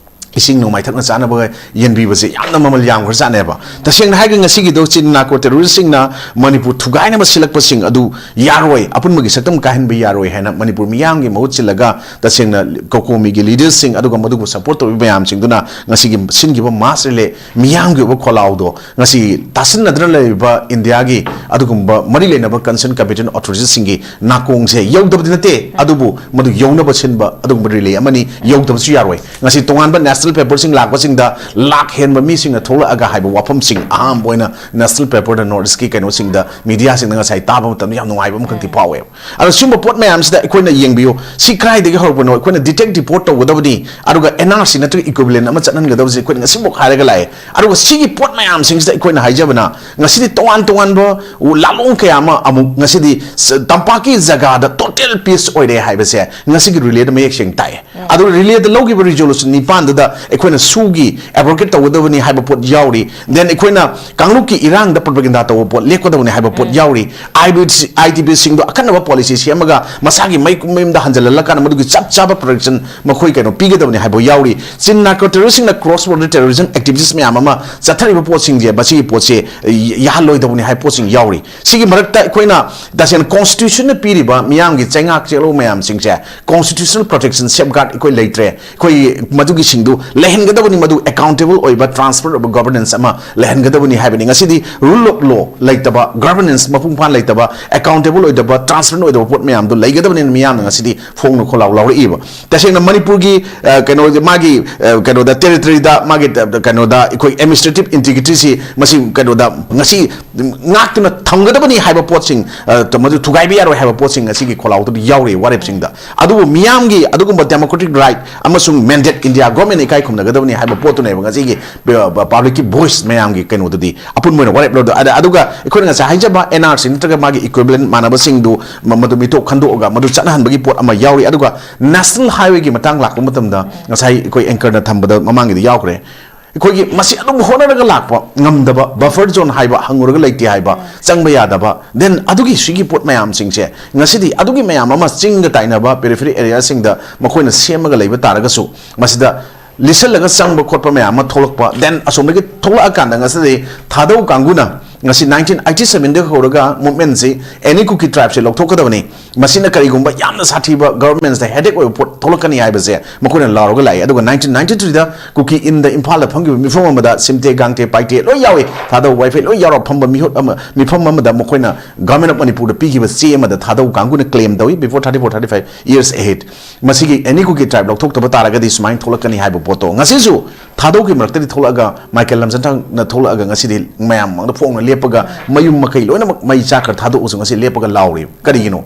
ꯏꯁꯤꯡ ꯅꯣꯡꯃꯥꯏ ꯊꯛꯅ ꯆꯥꯅꯕꯒ ꯌꯦꯟꯕꯤꯕꯁꯦ ꯌꯥꯝꯅ ꯃꯃꯜ ꯌꯥꯝꯈ꯭ꯔꯖꯥꯠꯅꯦꯕ꯫ ꯇꯁꯦꯡꯅ ꯍꯥꯏꯔꯒ ꯉꯁꯤꯒꯤꯗꯣ ꯆꯤꯟ narco terroristꯁꯤꯡꯅ ꯃꯅꯤꯄꯨꯔ ꯊꯨꯒꯥꯏꯅꯕ ꯁꯤꯜꯂꯛꯄꯁꯤꯡ ꯑꯗꯨ ꯌꯥꯔꯣꯏ, ꯑꯄꯨꯟꯕꯒꯤ ꯁꯛꯇꯝ ꯀꯥꯏꯍꯟꯕ ꯌꯥꯔꯣꯏ ꯍꯥꯏꯅ ꯃꯅꯤꯄꯨꯔ ꯃꯤꯌꯥꯝꯒꯤ ꯃꯍꯨꯠ ꯁꯤꯜꯂꯒ ꯇꯁꯦꯡꯅ ꯀꯣꯀꯣꯃꯤꯒꯤ leaderꯁꯤꯡ ꯑꯗꯨꯒ ꯃꯗꯨꯕꯨ support ꯇꯧꯔꯤꯕ ꯃꯌꯥꯝꯁꯤꯡꯗꯨꯅ ꯉꯁꯤꯒꯤ ꯁꯤꯟꯈꯤꯕ mass relay, ꯃꯤꯌꯥꯝꯒꯤ ꯑꯣꯏꯕ ꯈꯣꯜꯂꯥꯎꯗꯣ ꯉꯁꯤ ꯇꯥꯁꯤꯟꯅꯗꯨꯅ ꯂꯩꯔꯤꯕ ꯏꯟꯗꯤꯌꯥꯒꯤ ꯑꯗꯨꯒꯨꯝꯕ ꯃꯔꯤ ꯂꯩꯅꯕ concern competent authorityꯁꯤꯡꯒꯤ ꯅꯥꯀꯣꯡꯁꯦ ꯌꯧꯗꯕꯗꯤ ꯅꯠꯇꯦ, ꯑꯗꯨꯕꯨ ꯃꯗꯨ ꯌꯧꯅꯕ ꯁꯤꯟꯕ ꯑꯗꯨꯒꯨꯝꯕ relay ꯑꯃꯅꯤ꯫ ꯌꯧꯗꯕꯁꯨ ꯌꯥꯔꯣꯏ꯫ ꯉꯁꯤ ꯇꯣꯉꯥꯟꯕ national paperꯁꯤꯡ ꯂꯥꯛꯄꯁꯤꯡꯗ ꯂꯥꯛ ꯍꯦꯟꯕ ꯃꯤꯁꯤꯡꯅ ꯊꯣꯛꯂꯛꯑꯒ ꯍꯥꯏꯕ ꯋꯥꯐꯝꯁꯤꯡ ꯑꯍꯥꯟꯕ ꯑꯣꯏꯅ national paperꯗ North Eastꯀꯤ ꯀꯩꯅꯣꯁꯤꯡꯗ, mediaꯁꯤꯡꯗ ꯉꯁꯥꯏ ꯇꯥꯕ ꯃꯇꯝꯗ ꯌꯥꯝ ꯅꯨꯡꯉꯥꯏꯕ ꯑꯃꯈꯛꯇꯤ ꯐꯥꯎꯋꯦꯕ꯫ ꯑꯗꯣ ꯁꯤꯒꯨꯝꯕ ꯄꯣꯠ ꯃꯌꯥꯝꯁꯤꯗ ꯑꯩꯈꯣꯏꯅ ꯌꯦꯡꯕꯤꯌꯨ, ꯁꯤ ꯀꯗꯥꯏꯗꯒꯤ ꯍꯧꯔꯛꯄꯅꯣ? ꯑꯩꯈꯣꯏꯅ detect report ꯇꯧꯒꯗꯕꯅꯤ, ꯑꯗꯨꯒ NRC ꯅꯠꯇ꯭ꯔꯒ equivalent ꯑꯃ ꯆꯠꯍꯟꯒꯗꯕꯁꯦ ꯑꯩꯈꯣꯏꯅ ꯉꯁꯤꯐꯥꯎ ꯍꯥꯏꯔꯒ ꯂꯥꯛꯑꯦ꯫ ꯑꯗꯨꯒ ꯁꯤꯒꯤ ꯄꯣꯠ ꯃꯌꯥꯝꯁꯤꯡꯁꯤꯗ ꯑꯩꯈꯣꯏꯅ ꯍꯥꯏꯖꯕꯅ, ꯉꯁꯤꯗꯤ ꯇꯣꯉꯥꯟ ꯇꯣꯉꯥꯟꯕ ꯂꯥꯂꯣꯡ ꯀꯌꯥ ꯑꯃ ꯑꯃꯨꯛ ꯉꯁꯤꯗꯤ ꯁ-, ꯇꯝꯄꯥꯛꯀꯤ ꯖꯒꯥꯗ total peace ꯑꯣꯏꯔꯦ ꯍꯥꯏꯕꯁꯦ ꯉꯁꯤꯒꯤ relay ꯗ ꯃꯌꯦꯛ ꯁꯦꯡꯅ ꯇꯥꯛꯑꯦ꯫ ꯑꯗꯨ ꯔꯤꯂꯦꯗ ꯂꯧꯈꯤꯕ ꯔꯤꯖꯣꯂꯨꯁꯟ ꯅꯤꯄꯥꯟꯗꯨꯗ ꯑꯩꯈꯣꯏꯅ ꯁꯨꯒꯤ ꯑꯦꯕ꯭ꯔꯣꯒꯦꯠ ꯇꯧꯒꯗꯕꯅꯤ ꯍꯥꯏꯕ ꯄꯣꯠ ꯌꯥꯎꯔꯤ, ꯗꯦꯟ ꯑꯩꯈꯣꯏꯅ ꯀꯥꯡꯂꯨꯞꯀꯤ ꯏꯔꯥꯡꯗ ꯄ꯭ꯔꯣꯄꯒꯦꯟꯗꯥ ꯇꯧꯕ ꯄꯣꯠ ꯂꯦꯞꯀꯗꯕꯅꯤ ꯍꯥꯏꯕ ꯄꯣꯠ ꯌꯥꯎꯔꯤ, ꯑꯥꯏ ꯇꯤ ꯄꯤꯁꯤꯡꯗꯣ ꯑꯈꯟꯅꯕ ꯄꯣꯂꯤꯁꯤ ꯁꯦꯝꯃꯒ ꯃꯁꯥꯒꯤ ꯃꯌꯨꯝ ꯃꯌꯨꯝꯗ ꯍꯟꯖꯤꯜꯍꯜꯂꯀꯥꯟꯗ ꯃꯗꯨꯒꯤ ꯆꯞ ꯆꯥꯕ ꯄ꯭ꯔꯣꯇꯦꯛꯁꯟ ꯃꯈꯣꯏ ꯀꯩꯅꯣ ꯄꯤꯒꯗꯕꯅꯤ ꯍꯥꯏꯕ ꯌꯥꯎꯔꯤ꯫ ꯆꯤꯟ narco ꯇꯦꯔꯣꯔꯤꯁꯁꯤꯡꯅ cross border terrorism activities ꯃꯌꯥꯝ ꯑꯃ ꯆꯠꯊꯔꯤꯕ ꯄꯣꯠꯁꯤꯡꯁꯦ, ꯃꯁꯤꯒꯤ ꯄꯣꯠꯁꯦ ꯌꯥꯍꯜꯂꯣꯏꯗꯕꯅꯤ ꯍꯥꯏꯕ ꯄꯣꯠꯁꯤꯡ ꯌꯥꯎꯔꯤ꯫ ꯁꯤꯒꯤ ꯃꯔꯛꯇ ꯑꯩꯈꯣꯏꯅ ꯇꯁꯦꯡꯅ ꯀꯣꯟꯁꯇꯤꯇ꯭ꯌꯨꯁꯟꯅ ꯄꯤꯔꯤꯕ ꯃꯤꯌꯥꯝꯒꯤ ꯆꯩꯉꯥꯛ ꯆꯦꯜꯍꯧ ꯃꯌꯥꯝꯁꯤꯡꯁꯦ, ꯀꯣꯟꯁꯇꯤꯇ꯭ꯌꯨꯁꯅꯦꯜ ꯄ꯭ꯔꯣꯇꯦꯛꯁꯟ ꯁꯦꯐꯒꯥꯔꯗ ꯑꯩꯈꯣꯏ ꯂꯩꯇ꯭ꯔꯦ꯫ ꯑꯩꯈꯣꯏ ꯃꯗꯨꯒꯤꯁꯤꯡꯗꯨ ꯂꯩꯍꯟꯒꯗꯕꯅꯤ, ꯃꯗꯨ ꯑꯦꯀꯥꯎꯟꯇꯦꯕꯜ ꯑꯣꯏꯕ, ꯇ꯭ꯔꯥꯟꯁꯄꯔꯦꯟ ꯑꯣꯏꯕ ꯒꯚꯔꯅꯦꯟꯁ ꯑꯃ ꯂꯩꯍꯟꯒꯗꯕꯅꯤ ꯍꯥꯏꯕꯅꯤ꯫ ꯉꯁꯤꯗꯤ ꯔꯨꯜ ꯑꯣꯐ ꯂꯣ ꯂꯩꯇꯕ, ꯒꯚꯔꯅꯦꯟꯁ ꯃꯄꯨꯡ ꯐꯥꯅ ꯂꯩꯇꯕ, ꯑꯦꯀꯥꯎꯟꯇꯦꯕꯜ ꯑꯣꯏꯗꯕ, ꯇ꯭ꯔꯥꯟꯁꯄꯔꯦꯟ ꯑꯣꯏꯗꯕ ꯄꯣꯠ ꯃꯌꯥꯝꯗꯨ ꯂꯩꯒꯗꯕꯅꯤꯅ ꯃꯤꯌꯥꯝꯅ ꯉꯁꯤꯗꯤ ꯐꯣꯡꯅ ꯈꯣꯜꯂꯥꯎ ꯂꯥꯎꯔꯛꯏꯕ꯫ ꯇꯁꯦꯡꯅ ꯃꯅꯤꯄꯨꯔꯒꯤ ꯑ, ꯀꯩꯅꯣ, ꯃꯥꯒꯤ ꯑ, ꯀꯩꯅꯣꯗ, ꯇꯦꯔꯤꯇꯣꯔꯤꯗ, ꯃꯥꯒꯤ ꯇ-, ꯀꯩꯅꯣꯗ ꯑꯩꯈꯣꯏ ꯑꯦꯗꯃꯤꯅꯤꯁꯇ꯭ꯔꯦꯇꯤꯚ ꯏꯟꯇꯤꯒ꯭ꯔꯤꯇꯤꯁꯤ ꯃꯁꯤ ꯀꯩꯅꯣꯗ ꯉꯁꯤ ꯉꯥꯛꯇꯨꯅ ꯊꯝꯒꯗꯕꯅꯤ ꯍꯥꯏꯕ ꯄꯣꯠꯁꯤꯡ, ꯑ, ꯃꯗꯨ ꯊꯨꯒꯥꯏꯕ ꯌꯥꯔꯣꯏ ꯍꯥꯏꯕ ꯄꯣꯠꯁꯤꯡ ꯉꯁꯤꯒꯤ ꯈꯣꯜꯂꯥꯎꯗꯨꯗ ꯌꯥꯎꯔꯤ ꯋꯥꯔꯦꯞꯁꯤꯡꯗ꯫ ꯑꯗꯨꯕꯨ ꯃꯤꯌꯥꯝꯒꯤ ꯑꯗꯨꯒꯨꯝꯕ ꯗꯦꯃꯣꯀ꯭ꯔꯦꯇꯤꯛ ꯔꯥꯏꯠ ꯑꯃꯁꯨꯡ ꯃꯦꯟꯗꯦꯠ ꯏꯟꯗꯤꯌꯥ ꯒꯣꯔꯃꯦꯟꯅ ꯏꯀꯥꯏ ꯈꯨꯝꯅꯒꯗꯕꯅꯤ ꯍꯥꯏꯕ ꯄꯣꯠꯇꯨꯅꯦꯕ ꯉꯁꯤꯒꯤ ꯄ-, ꯄ-, ꯄꯕ꯭ꯂꯤꯛꯀꯤ ꯚꯣꯏꯁ ꯃꯌꯥꯝꯒꯤ ꯀꯩꯅꯣꯗꯨꯗꯤ꯫ ꯑꯄꯨꯟꯕ ꯑꯣꯏꯅ ꯋꯥꯔꯦꯞ ꯂꯧꯗ-, ꯑꯗ-, ꯑꯗꯨꯒ ꯑꯩꯈꯣꯏꯅ ꯉꯁꯥꯏ ꯍꯥꯏꯖꯕ ꯑꯦꯟ ꯑꯥꯔ ꯁꯤ ꯅꯠꯇ꯭ꯔꯒ ꯃꯥꯒꯤ ꯏꯀ꯭ꯋꯤꯕꯂꯦꯟ ꯃꯥꯟꯅꯕꯁꯤꯡꯗꯨ ꯃ-, ꯃꯗꯨ ꯃꯤꯇꯣꯞ ꯈꯟꯗꯣꯛꯑꯒ ꯃꯗꯨ ꯆꯠꯅꯍꯟꯕꯒꯤ ꯄꯣꯠ ꯑꯃ ꯌꯥꯎꯔꯤ꯫ ꯑꯗꯨꯒ ꯅꯦꯁꯅꯦꯜ ꯍꯥꯏꯋꯦꯒꯤ ꯃꯇꯥꯡ ꯂꯥꯛꯄ ꯃꯇꯝꯗ ꯉꯁꯥꯏ ꯑꯩꯈꯣꯏ ꯑꯦꯡꯀꯔꯅ ꯊꯝꯕꯗ ꯃꯃꯥꯡꯒꯤꯗ ꯌꯥꯎꯈ꯭ꯔꯦ꯫ ꯑꯩꯈꯣꯏꯒꯤ ꯃꯁꯤ ꯑꯗꯨꯝ ꯍꯣꯠꯅꯔꯒ ꯂꯥꯛꯄ ꯉꯝꯗꯕ, ꯕꯐꯔ ꯖꯣꯟ ꯍꯥꯏꯕ ꯍꯪꯉꯨꯔꯒ ꯂꯩꯇꯦ ꯍꯥꯏꯕ, ꯆꯪꯕ ꯌꯥꯗꯕ, ꯗꯦꯟ ꯑꯗꯨꯒꯤ ꯁꯤꯒꯤ ꯄꯣꯠ ꯃꯌꯥꯝꯁꯤꯡꯁꯦ ꯉꯁꯤꯗꯤ ꯑꯗꯨꯒꯤ ꯃꯌꯥꯝ ꯑꯃ ꯆꯤꯡꯒ ꯇꯥꯏꯅꯕ ꯄꯦꯔꯤꯐꯦꯔꯤ ꯑꯦꯔꯤꯌꯥꯁꯤꯡꯗ ꯃꯈꯣꯏꯅ ꯁꯦꯝꯃꯒ ꯂꯩꯕ ꯇꯥꯔꯒꯁꯨ, ꯃꯁꯤꯗ ꯂꯤꯠꯁꯜꯂꯒ ꯆꯪꯕ ꯈꯣꯠꯄ ꯃꯌꯥꯝ ꯑꯃ ꯊꯣꯛꯂꯛꯄ, ꯗꯦꯟ ꯑꯁꯣꯝꯗꯒꯤ ꯊꯣꯛꯂꯛꯑꯀꯥꯟꯗ ꯉꯁꯤꯗꯤ ꯊꯥꯗꯧ ꯀꯥꯡꯕꯨꯅ ꯉꯁꯤ ꯅꯥꯏꯟꯇꯤꯟ ꯑꯩꯠꯇꯤ ꯁꯚꯦꯟꯗꯒꯤ ꯍꯧꯔꯒ ꯃꯨꯚꯃꯦꯟꯁꯤ ꯑꯦꯅꯤ ꯀꯨꯀꯤ ꯇ꯭ꯔꯥꯏꯕꯁꯦ ꯂꯧꯊꯣꯛꯀꯗꯕꯅꯤ, ꯃꯁꯤꯅ ꯀꯔꯤꯒꯨꯝꯕ ꯌꯥꯝꯅ ꯁꯥꯊꯤꯕ ꯒꯚꯔꯅꯃꯦꯟꯁꯇ ꯍꯦꯗꯦꯛ ꯑꯣꯏꯕ ꯄꯣꯠ ꯊꯣꯛꯂꯛꯀꯅꯤ ꯍꯥꯏꯕꯁꯦ ꯃꯈꯣꯏꯅ ꯂꯥꯎꯔꯒ ꯂꯥꯛꯏ꯫ ꯑꯗꯨꯒ ꯅꯥꯏꯟꯇꯤꯟ ꯅꯥꯏꯟꯇꯤ ꯊ꯭ꯔꯤꯗ ꯀꯨꯀꯤ ꯏꯟꯗ ꯏꯝꯐꯥꯜꯗ ꯐꯝꯈꯤꯕ ꯃꯤꯐꯝ ꯑꯃꯗ ꯁꯤꯝꯇꯦ ꯒꯥꯡꯇꯦ ꯄꯥꯏꯇꯦ ꯂꯣꯏ ꯌꯥꯎꯏ, ꯊꯥꯗꯧ ꯋꯥꯏꯐꯩ ꯂꯣꯏ ꯌꯥꯎꯔ ꯐꯝꯕ ꯃꯤꯍꯨꯠ ꯑꯃ, ꯃꯤꯐꯝ ꯑꯃꯗ ꯃꯈꯣꯏꯅ ꯒꯚꯔꯟꯃꯦꯟ ꯑꯣꯐ ꯃꯅꯤꯄꯨꯔꯗ ꯄꯤꯈꯤꯕ ꯆꯦ ꯑꯃꯗ ꯊꯥꯗꯧ ꯀꯥꯡꯕꯨꯅ ꯀ꯭ꯂꯦꯝ ꯇꯧꯏ, before thirty four thirty five years ahead꯫ ꯃꯁꯤꯒꯤ ꯑꯦꯅꯤ ꯀꯨꯀꯤ ꯇ꯭ꯔꯥꯏꯕ ꯂꯧꯊꯣꯛꯇꯕ ꯇꯥꯔꯒꯗꯤ ꯁꯨꯃꯥꯏꯅ ꯊꯣꯛꯂꯛꯀꯅꯤ ꯍꯥꯏꯕ ꯄꯣꯠꯇꯣ ꯉꯁꯤꯁꯨ ꯊꯥꯗꯧꯒꯤ ꯃꯔꯛꯇꯗꯤ ꯊꯣꯛꯂꯛꯑꯒ, ꯃꯥꯏꯀꯦꯜ ꯂꯝꯖꯟꯊꯥꯡꯅ ꯊꯣꯛꯂꯛꯑꯒ ꯉꯁꯤꯗꯤ ꯃꯌꯥꯝ ꯃꯥꯡꯗ ꯐꯣꯡꯅ ꯂꯦꯞꯄꯒ ꯃꯌꯨꯝ ꯃꯀꯩ ꯂꯣꯏꯅꯃꯛ ꯃꯩ ꯆꯥꯛꯈ꯭ꯔ ꯊꯥꯗꯣꯛꯑꯁꯨ ꯉꯁꯤ ꯂꯦꯞꯄꯒ ꯂꯥꯎꯔꯤꯕ ꯀꯔꯤꯒꯤꯅꯣ?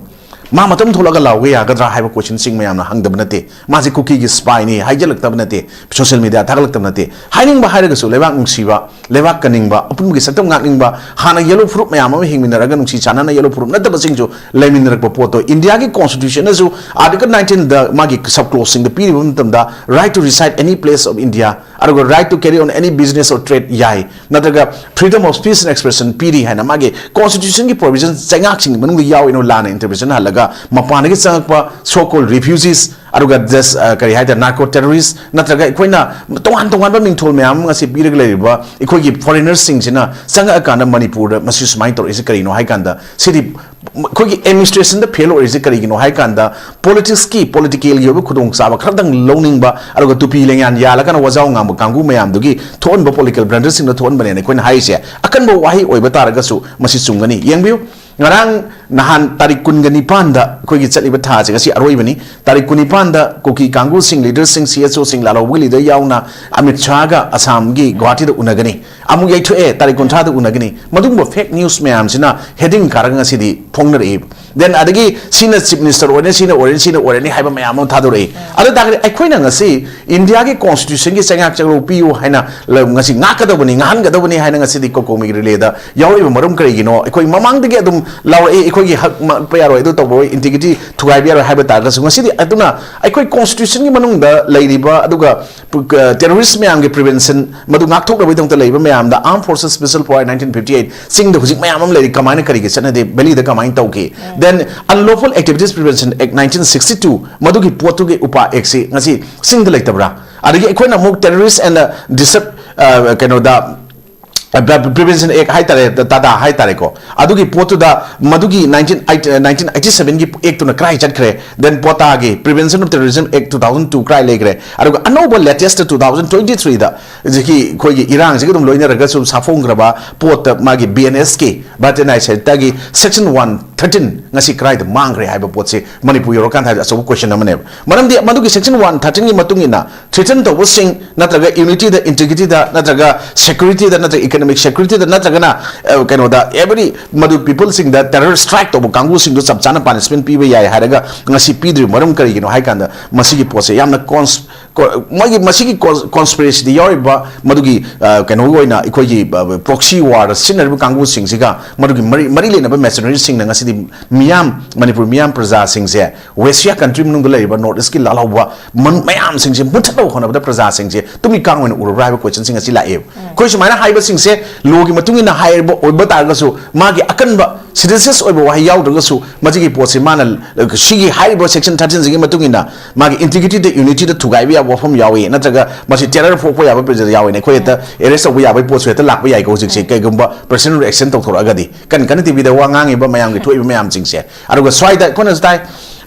ꯃꯥ ꯃꯇꯝ ꯊꯣꯛꯂꯒ ꯂꯥꯎꯕ ꯌꯥꯒꯗ꯭ꯔꯥ ꯍꯥꯏꯕ ꯀꯣꯏꯁꯟꯁꯤꯡ ꯃꯌꯥꯝꯅ ꯍꯪꯗꯕ ꯅꯠꯇꯦ꯫ ꯃꯥꯁꯦ ꯀꯨꯀꯤꯒꯤ ꯁꯤꯄꯥꯏꯅꯤ ꯍꯥꯏꯖꯜꯂꯛꯇꯕ ꯅꯠꯇꯦ, ꯁꯣꯁꯤꯌꯦꯜ ꯃꯤꯗꯤꯌꯥ ꯊꯥꯒꯠꯂꯛꯇꯕ ꯅꯠꯇꯦ꯫ ꯍꯥꯏꯅꯤꯡꯕ ꯍꯥꯏꯔꯒꯁꯨ ꯂꯩꯕꯥꯛ ꯅꯨꯡꯁꯤꯕ, ꯂꯩꯕꯥꯛ ꯀꯟꯅꯤꯡꯕ, ꯑꯄꯨꯟꯕꯒꯤ ꯁꯛꯇꯝ ꯉꯥꯛꯅꯤꯡꯕ, ꯍꯥꯟꯅ ꯌꯦꯂꯣ ꯐꯨꯔꯨꯞ ꯃꯌꯥꯝ ꯑꯃ ꯍꯤꯡꯃꯤꯟꯅꯔꯒ ꯅꯨꯡꯁꯤ ꯆꯥꯟꯅꯅ ꯌꯦꯂꯣ ꯐꯨꯔꯨꯞ ꯅꯠꯇꯕꯁꯤꯡꯁꯨ ꯂꯩꯃꯤꯟꯅꯔꯛꯄ ꯄꯣꯠꯇꯣ ꯏꯟꯗꯤꯌꯥꯒꯤ ꯀꯣꯟꯁꯇꯤꯇ꯭ꯌꯨꯁꯟꯅꯁꯨ ꯑꯥꯔꯇꯤꯀꯜ ꯅꯥꯏꯟꯇꯤꯟꯗ ꯃꯥꯒꯤ ꯁꯕ ꯀ꯭ꯂꯣꯁꯁꯤꯡꯗ ꯄꯤꯔꯤꯕ ꯃꯇꯝꯗ right to reside any place of India, ꯑꯗꯨꯒ right to carry on any business or trade ꯌꯥꯏ, ꯅꯠꯇ꯭ꯔꯒ freedom of speech and expression ꯄꯤꯔꯤ ꯍꯥꯏꯅ ꯃꯥꯒꯤ ꯀꯣꯟꯁꯇꯤꯇ꯭ꯌꯨꯁꯟꯒꯤ ꯄ꯭ꯔꯣꯚꯤꯖꯟ ꯆꯩꯉꯥꯛꯁꯤꯡꯒꯤ ꯃꯅꯨꯡꯗ ꯌꯥꯎꯏꯅ ꯂꯥꯟꯅ ꯏꯟꯇꯔꯄ꯭ꯔꯤꯇꯦꯁꯟ ꯍꯜꯂꯒ ꯃꯄꯥꯟꯗꯒꯤ ꯆꯪꯉꯛꯄ so called refugees, ꯑꯗꯨꯒ ꯗꯁ ꯀꯔꯤ ꯍꯥꯏꯇꯥꯔꯦ, ꯅꯥꯔꯀꯣ ꯇꯦꯔꯣꯔꯤꯁ, ꯅꯠꯇ꯭ꯔꯒ ꯑꯩꯈꯣꯏꯅ ꯇꯣꯉꯥꯟ ꯇꯣꯉꯥꯟꯕ ꯃꯤꯡꯊꯣꯜ ꯃꯌꯥꯝ ꯑꯃ ꯉꯁꯤ ꯄꯤꯔꯒ ꯂꯩꯔꯤꯕ ꯑꯩꯈꯣꯏꯒꯤ ꯐꯣꯔꯦꯅꯔꯁꯤꯡꯁꯤꯅ ꯆꯪꯉꯛꯑꯀꯥꯟꯗ ꯃꯅꯤꯄꯨꯔꯗ ꯃꯁꯤ ꯁꯨꯃꯥꯏꯅ ꯇꯧꯔꯛꯏꯁꯦ ꯀꯔꯤꯅꯣ ꯍꯥꯏ ꯀꯥꯟꯗ, ꯁꯤꯗꯤ ꯑꯩꯈꯣꯏꯒꯤ ꯑꯦꯗꯃꯤꯅꯤꯁꯇ꯭ꯔꯦꯁꯟꯗ ꯐꯦꯜ ꯑꯣꯏꯔꯤꯁꯦ ꯀꯔꯤꯒꯤꯅꯣ ꯍꯥꯏ ꯀꯥꯟꯗ, ꯄꯣꯂꯤꯇꯤꯛꯁꯀꯤ, ꯄꯣꯂꯤꯇꯤꯀꯦꯜꯒꯤ ꯑꯣꯏꯕ ꯈꯨꯗꯣꯡꯆꯥꯕ ꯈꯔꯗꯪ ꯂꯧꯅꯤꯡꯕ, ꯑꯗꯨꯒ ꯇꯨꯄꯤ ꯂꯦꯡꯌꯥꯟ ꯌꯥꯜꯂꯒꯅ ꯋꯥꯖꯥꯎ ꯉꯥꯡꯕ ꯀꯥꯡꯕꯨ ꯃꯌꯥꯝꯗꯨꯒꯤ ꯊꯣꯛꯍꯟꯕ ꯄꯣꯂꯤꯇꯤꯀꯦꯜ ꯕ꯭ꯂꯟꯗꯔꯁꯤꯡꯅ ꯊꯣꯛꯍꯟꯕꯅꯦꯅ ꯑꯩꯈꯣꯏꯅ ꯍꯥꯏꯔꯤꯁꯦ ꯑꯀꯟꯕ ꯋꯥꯍꯩ ꯑꯣꯏꯕ ꯇꯥꯔꯒꯁꯨ ꯃꯁꯤ ꯆꯨꯝꯒꯅꯤ꯫ ꯌꯦꯡꯕꯤꯌꯨ, ꯉꯔꯥꯡ ꯅꯍꯥꯟ ꯇꯥꯔꯤꯛ ꯀꯨꯟꯒ ꯅꯤꯄꯥꯟꯗ, ꯑꯩꯈꯣꯏꯒꯤ ꯆꯠꯂꯤꯕ ꯊꯥꯁꯦ ꯉꯁꯤ ꯑꯔꯣꯏꯕꯅꯤ, ꯇꯥꯔꯤꯛ ꯀꯨꯟꯅꯤꯄꯥꯟꯗ ꯀꯨꯀꯤ ꯀꯥꯡꯕꯨꯁꯤꯡ, ꯂꯤꯗꯔꯁꯤꯡ, ꯁꯤ ꯑꯦꯁ ꯑꯣꯁꯤꯡ, ꯂꯥꯜꯍꯧꯕꯒꯤ ꯂꯤꯗꯔ ꯌꯥꯎꯅ ꯑꯃꯤꯠ ꯁꯥꯍꯒ ꯑꯁꯥꯝꯒꯤ ꯒꯨꯋꯥꯍꯥꯇꯤꯗ ꯎꯅꯒꯅꯤ꯫ ꯑꯃꯨꯛ ꯌꯩꯊꯣꯛꯑꯦ, ꯇꯥꯔꯤꯛ ꯀꯨꯟꯊ꯭ꯔꯥꯗ ꯎꯅꯒꯅꯤ꯫ ꯃꯗꯨꯒꯨꯝꯕ ꯐꯦꯛ ꯅ꯭ꯌꯨꯁ ꯃꯌꯥꯝꯁꯤꯅ ꯍꯦꯗꯤꯡ ꯀꯥꯔꯒ ꯉꯁꯤꯗꯤ ꯐꯣꯡꯅꯔꯛꯏ꯫ ꯗꯦꯟ ꯑꯗꯒꯤ ꯁꯤꯅ ꯆꯤꯐ ꯃꯤꯅꯤꯁꯇꯔ ꯑꯣꯏꯔꯅꯤ, ꯁꯤꯅ ꯑꯣꯏꯔꯅꯤ, ꯁꯤꯅ ꯑꯣꯏꯔꯅꯤ ꯍꯥꯏꯕ ꯃꯌꯥꯝ ꯑꯃ ꯊꯥꯗꯣꯔꯛꯏ꯫ ꯑꯗꯨ ꯇꯥꯔꯒꯗꯤ ꯑꯩꯈꯣꯏꯅ ꯉꯁꯤ ꯏꯟꯗꯤꯌꯥꯒꯤ ꯀꯣꯟꯁꯇꯤꯇ꯭ꯌꯨꯁꯟꯒꯤ ꯆꯩꯉꯥꯛ ꯆꯩꯔꯧ ꯄꯤꯌꯨ ꯍꯥꯏꯅ ꯉꯁꯤ ꯉꯥꯛꯀꯗꯕꯅꯤ, ꯉꯥꯛꯍꯟꯒꯗꯕꯅꯤ ꯍꯥꯏꯅ ꯉꯁꯤꯗꯤ ꯀꯣꯀꯣꯃꯤꯒꯤ ꯔꯤꯂꯦꯗ ꯌꯥꯎꯔꯛꯏꯕ ꯃꯔꯝ ꯀꯔꯤꯒꯤꯅꯣ? ꯑꯩꯈꯣꯏ ꯃꯃꯥꯡꯗꯒꯤ ꯑꯗꯨꯝ ꯂꯥꯎꯔꯛꯏ, ꯑꯩꯈꯣꯏꯒꯤ ꯍꯛ ꯃꯠꯄ ꯌꯥꯔꯣꯏ, ꯑꯗꯨ ꯇꯧꯕ ꯌꯥꯔꯣꯏ, ꯏꯟꯇꯤꯒ꯭ꯔꯤꯇꯤ ꯊꯨꯒꯥꯏꯕ ꯌꯥꯔꯣꯏ ꯍꯥꯏꯕ ꯇꯥꯔꯒꯁꯨ, ꯉꯁꯤꯗꯤ ꯑꯗꯨꯅ ꯑꯩꯈꯣꯏ ꯀꯣꯟꯁꯇꯤꯇ꯭ꯌꯨꯁꯟꯒꯤ ꯃꯅꯨꯡꯗ ꯂꯩꯔꯤꯕ, ꯑꯗꯨꯒ ꯇꯦꯔꯣꯔꯤꯁ ꯃꯌꯥꯝꯒꯤ ꯄ꯭ꯔꯤꯚꯦꯟꯁꯟ ꯃꯗꯨ ꯉꯥꯛꯊꯣꯛꯅꯕꯒꯤꯗꯃꯛꯇ ꯂꯩꯕ ꯃꯌꯥꯝꯗ Armed Forces Special Force nineteen fifty eight, ꯆꯤꯡꯗ ꯍꯧꯖꯤꯛ ꯃꯌꯥꯝ ꯑꯃ ꯂꯩꯔꯤ, ꯀꯃꯥꯏꯅ, ꯀꯔꯤꯒꯤ ꯆꯠꯅꯗꯦ, ꯚꯦꯂꯤꯗ ꯀꯃꯥꯏꯅ ꯇꯧꯈꯤ? Then Unlawful Activities Prevention Act nineteen sixty two, ꯃꯗꯨꯒꯤ ꯄꯣꯠꯇꯨꯒꯤ ꯎꯄꯥ ꯑꯦꯛꯁꯤ ꯉꯁꯤ ꯆꯤꯡꯗ ꯂꯩꯇꯕ꯭ꯔꯥ? ꯑꯗꯒꯤ ꯑꯩꯈꯣꯏꯅ ꯑꯃꯨꯛ Terrorist and Disrupt, ꯑ, ꯀꯩꯅꯣꯗ, ꯄ꯭ꯔꯤꯚꯦꯟꯁꯟ ꯑꯦꯛ ꯍꯥꯏꯇꯥꯔꯦ, ꯇꯥꯗꯥ ꯍꯥꯏꯇꯥꯔꯦꯀꯣ, ꯑꯗꯨꯒꯤ ꯄꯣꯠꯇꯨꯗ ꯃꯗꯨꯒꯤ ꯅꯥꯏꯟꯇꯤꯟ ꯑꯩꯠꯇꯤ ꯁꯚꯦꯟꯒꯤ ꯑꯦꯛꯇꯨꯅ ꯀꯗꯥꯏ ꯆꯠꯈ꯭ꯔꯦ? Then ꯄꯣꯇꯥꯒꯤ Prevention of Terrorism Act two thousand two ꯀꯗꯥꯏ ꯂꯩꯈ꯭ꯔꯦ? ꯑꯗꯨꯒ ꯑꯅꯧꯕ ꯂꯦꯇꯦꯁꯇ two thousand twenty threeꯗ ꯍꯧꯖꯤꯛꯀꯤ ꯑꯩꯈꯣꯏꯒꯤ ꯏꯔꯥꯡꯁꯤꯒ ꯑꯗꯨꯝ ꯂꯣꯏꯅꯔꯒꯁꯨ ꯁꯥꯐꯣꯡꯈ꯭ꯔꯕ ꯄꯣꯠꯇ ꯃꯥꯒꯤ ꯕꯤ ꯑꯦꯟ ꯑꯦꯁꯀꯤ, ꯚꯥꯔꯇꯤꯌꯥ ꯅ꯭ꯌꯥꯌ ꯁꯪꯍꯤꯇꯥꯒꯤ section one ꯊꯥꯔꯇꯤꯟ ꯉꯁꯤ ꯀꯗꯥꯏꯗ ꯃꯥꯡꯈ꯭ꯔꯦ ꯍꯥꯏꯕ ꯄꯣꯠꯁꯤ ꯃꯅꯤꯄꯨꯔ ꯌꯧꯔꯀꯥꯟꯗ ꯍꯥꯏꯕꯁꯤ ꯑꯆꯧꯕ ꯀꯣꯏꯁꯟ ꯑꯃꯅꯦꯕ꯫ ꯃꯔꯝꯗꯤ ꯃꯗꯨꯒꯤ ꯁꯦꯛꯁꯟ ꯋꯥꯟ ꯊꯥꯔꯇꯤꯟꯒꯤ ꯃꯇꯨꯡ ꯏꯟꯅ ꯊ꯭ꯔꯦꯇꯟ ꯇꯧꯕꯁꯤꯡ ꯅꯠꯇ꯭ꯔꯒ ꯌꯨꯅꯤꯇꯤꯗ, ꯏꯟꯇꯤꯒ꯭ꯔꯤꯇꯤꯗ ꯅꯠꯇ꯭ꯔꯒ ꯁꯦꯀ꯭ꯌꯨꯔꯤꯇꯤꯗ ꯅꯠꯇ꯭ꯔꯒ ꯏꯀꯣꯅꯣꯃꯤꯛ ꯁꯦꯀ꯭ꯌꯨꯔꯤꯇꯤꯗ ꯅꯠꯇ꯭ꯔꯒꯅ ꯑ, ꯀꯩꯅꯣꯗ ꯑꯦꯕ꯭ꯔꯤ ꯃꯗꯨ ꯄꯤꯄꯜꯁꯤꯡꯗ ꯇꯦꯔꯔ ꯁ꯭ꯇ꯭ꯔꯥꯏꯛ ꯇꯧꯕ ꯀꯥꯡꯕꯨꯁꯤꯡꯗꯣ ꯆꯞ ꯆꯥꯅ ꯄꯥꯅꯤꯁꯃꯦꯟ ꯄꯤꯕ ꯌꯥꯏ ꯍꯥꯏꯔꯒ ꯉꯁꯤ ꯄꯤꯗ꯭ꯔꯤꯕ ꯃꯔꯝ ꯀꯔꯤꯒꯤꯅꯣ ꯍꯥꯏ ꯀꯥꯟꯗ ꯃꯁꯤꯒꯤ ꯄꯣꯠꯁꯦ ꯌꯥꯝꯅ ꯀꯣꯟꯁ ꯀꯣ- ꯃꯣꯏꯒꯤ ꯃꯁꯤꯒꯤ ꯀꯣꯟꯁ- ꯀꯣꯟꯁꯄꯤꯔꯦꯁꯤꯗ ꯌꯥꯎꯔꯤꯕ ꯃꯗꯨꯒꯤ ꯑ, ꯀꯩꯅꯣꯒꯤ ꯑꯣꯏꯅ ꯑꯩꯈꯣꯏꯒꯤ ꯄ꯭ꯔꯣꯛꯁꯤ ꯋꯥꯔꯗ ꯁꯤꯖꯤꯟꯅꯔꯤꯕ ꯀꯥꯡꯕꯨꯁꯤꯡꯁꯤꯒ ꯃꯗꯨꯒꯤ ꯃꯔꯤ ꯃꯔꯤ ꯂꯩꯅꯕ ꯃꯦꯁꯅꯔꯤꯁꯤꯡꯅ ꯉꯁꯤꯗꯤ ꯃꯤꯌꯥꯝ ꯃꯅꯤꯄꯨꯔ ꯃꯤꯌꯥꯝ ꯄ꯭ꯔꯖꯥꯁꯤꯡꯁꯦ ꯋꯦꯁꯤꯌꯥ ꯀꯟꯇ꯭ꯔꯤ ꯃꯅꯨꯡꯗ ꯂꯩꯔꯤꯕ ꯅꯣꯔꯠ ꯏꯁꯀꯤ ꯂꯥꯜꯍꯧꯕ ꯃꯟ- ꯃꯌꯥꯝꯁꯤꯡꯁꯦ ꯃꯨꯠꯊꯠꯅꯕ ꯍꯣꯠꯅꯕꯗ ꯄ꯭ꯔꯖꯥꯁꯤꯡꯁꯦ ꯇꯨꯃꯤ ꯀꯥꯡ ꯑꯣꯏꯅ ꯎꯔꯕ꯭ꯔꯥ ꯍꯥꯏꯕ ꯀꯣꯏꯁꯟꯁꯤꯡ ꯑꯁꯤ ꯂꯥꯛꯑꯦꯕ꯫ ꯑꯩꯈꯣꯏ ꯁꯨꯃꯥꯏꯅ ꯍꯥꯏꯕꯁꯤꯡꯁꯦ ꯂꯣꯒꯤ ꯃꯇꯨꯡ ꯏꯟꯅ ꯍꯥꯏꯔꯤꯕ ꯑꯣꯏꯕ ꯇꯥꯔꯒꯁꯨ ꯃꯥꯒꯤ ꯑꯀꯟꯕ ꯁꯤꯔꯤꯌꯁ ꯑꯣꯏꯕ ꯋꯥꯍꯩ ꯌꯥꯎꯗ꯭ꯔꯒꯁꯨ ꯃꯁꯤꯒꯤ ꯄꯣꯠꯁꯤ ꯃꯥꯅ ꯁꯤꯒꯤ ꯍꯥꯏꯔꯤꯕ ꯁꯦꯛꯁꯟ ꯊꯥꯔꯇꯤꯟꯁꯤꯒꯤ ꯃꯇꯨꯡ ꯏꯟꯅ ꯃꯥꯒꯤ ꯏꯟꯇꯤꯒ꯭ꯔꯤꯇꯤꯗ ꯌꯨꯅꯤꯇꯤꯗ ꯊꯨꯒꯥꯏꯕ ꯌꯥꯕ ꯋꯥꯐꯝ ꯌꯥꯎꯏ ꯅꯠꯇ꯭ꯔꯒ ꯃꯁꯤ ꯇꯦꯔꯔ ꯄꯣꯛꯄ ꯌꯥꯕ ꯄ꯭ꯔꯖꯥ ꯌꯥꯎꯏꯅ ꯑꯩꯈꯣꯏ ꯍꯦꯛꯇ ꯑꯦꯔꯦꯁ ꯇꯧꯕ ꯌꯥꯕꯒꯤ ꯄꯣꯠꯁꯨ ꯍꯦꯛꯇ ꯂꯥꯛꯄ ꯌꯥꯏꯀꯣ ꯍꯧꯖꯤꯛꯁꯦ ꯀꯩꯒꯨꯝꯕ ꯄ꯭ꯔꯁꯤꯗꯦꯟ ꯑꯦꯛꯁꯟ ꯇꯧꯊꯣꯔꯛꯑꯒꯗꯤ ꯀꯟ ꯀꯟꯅ ꯇꯤꯚꯤꯗ ꯋꯥ ꯉꯥꯡꯉꯤꯕ ꯃꯌꯥꯝꯒꯤ ꯊꯣꯛꯏꯕ ꯃꯌꯥꯝꯁꯤꯡꯁꯦ꯫ ꯑꯗꯨꯒ ꯁ꯭ꯋꯥꯏꯗ ꯑꯩꯈꯣꯏꯅꯁꯨ ꯇꯥꯏ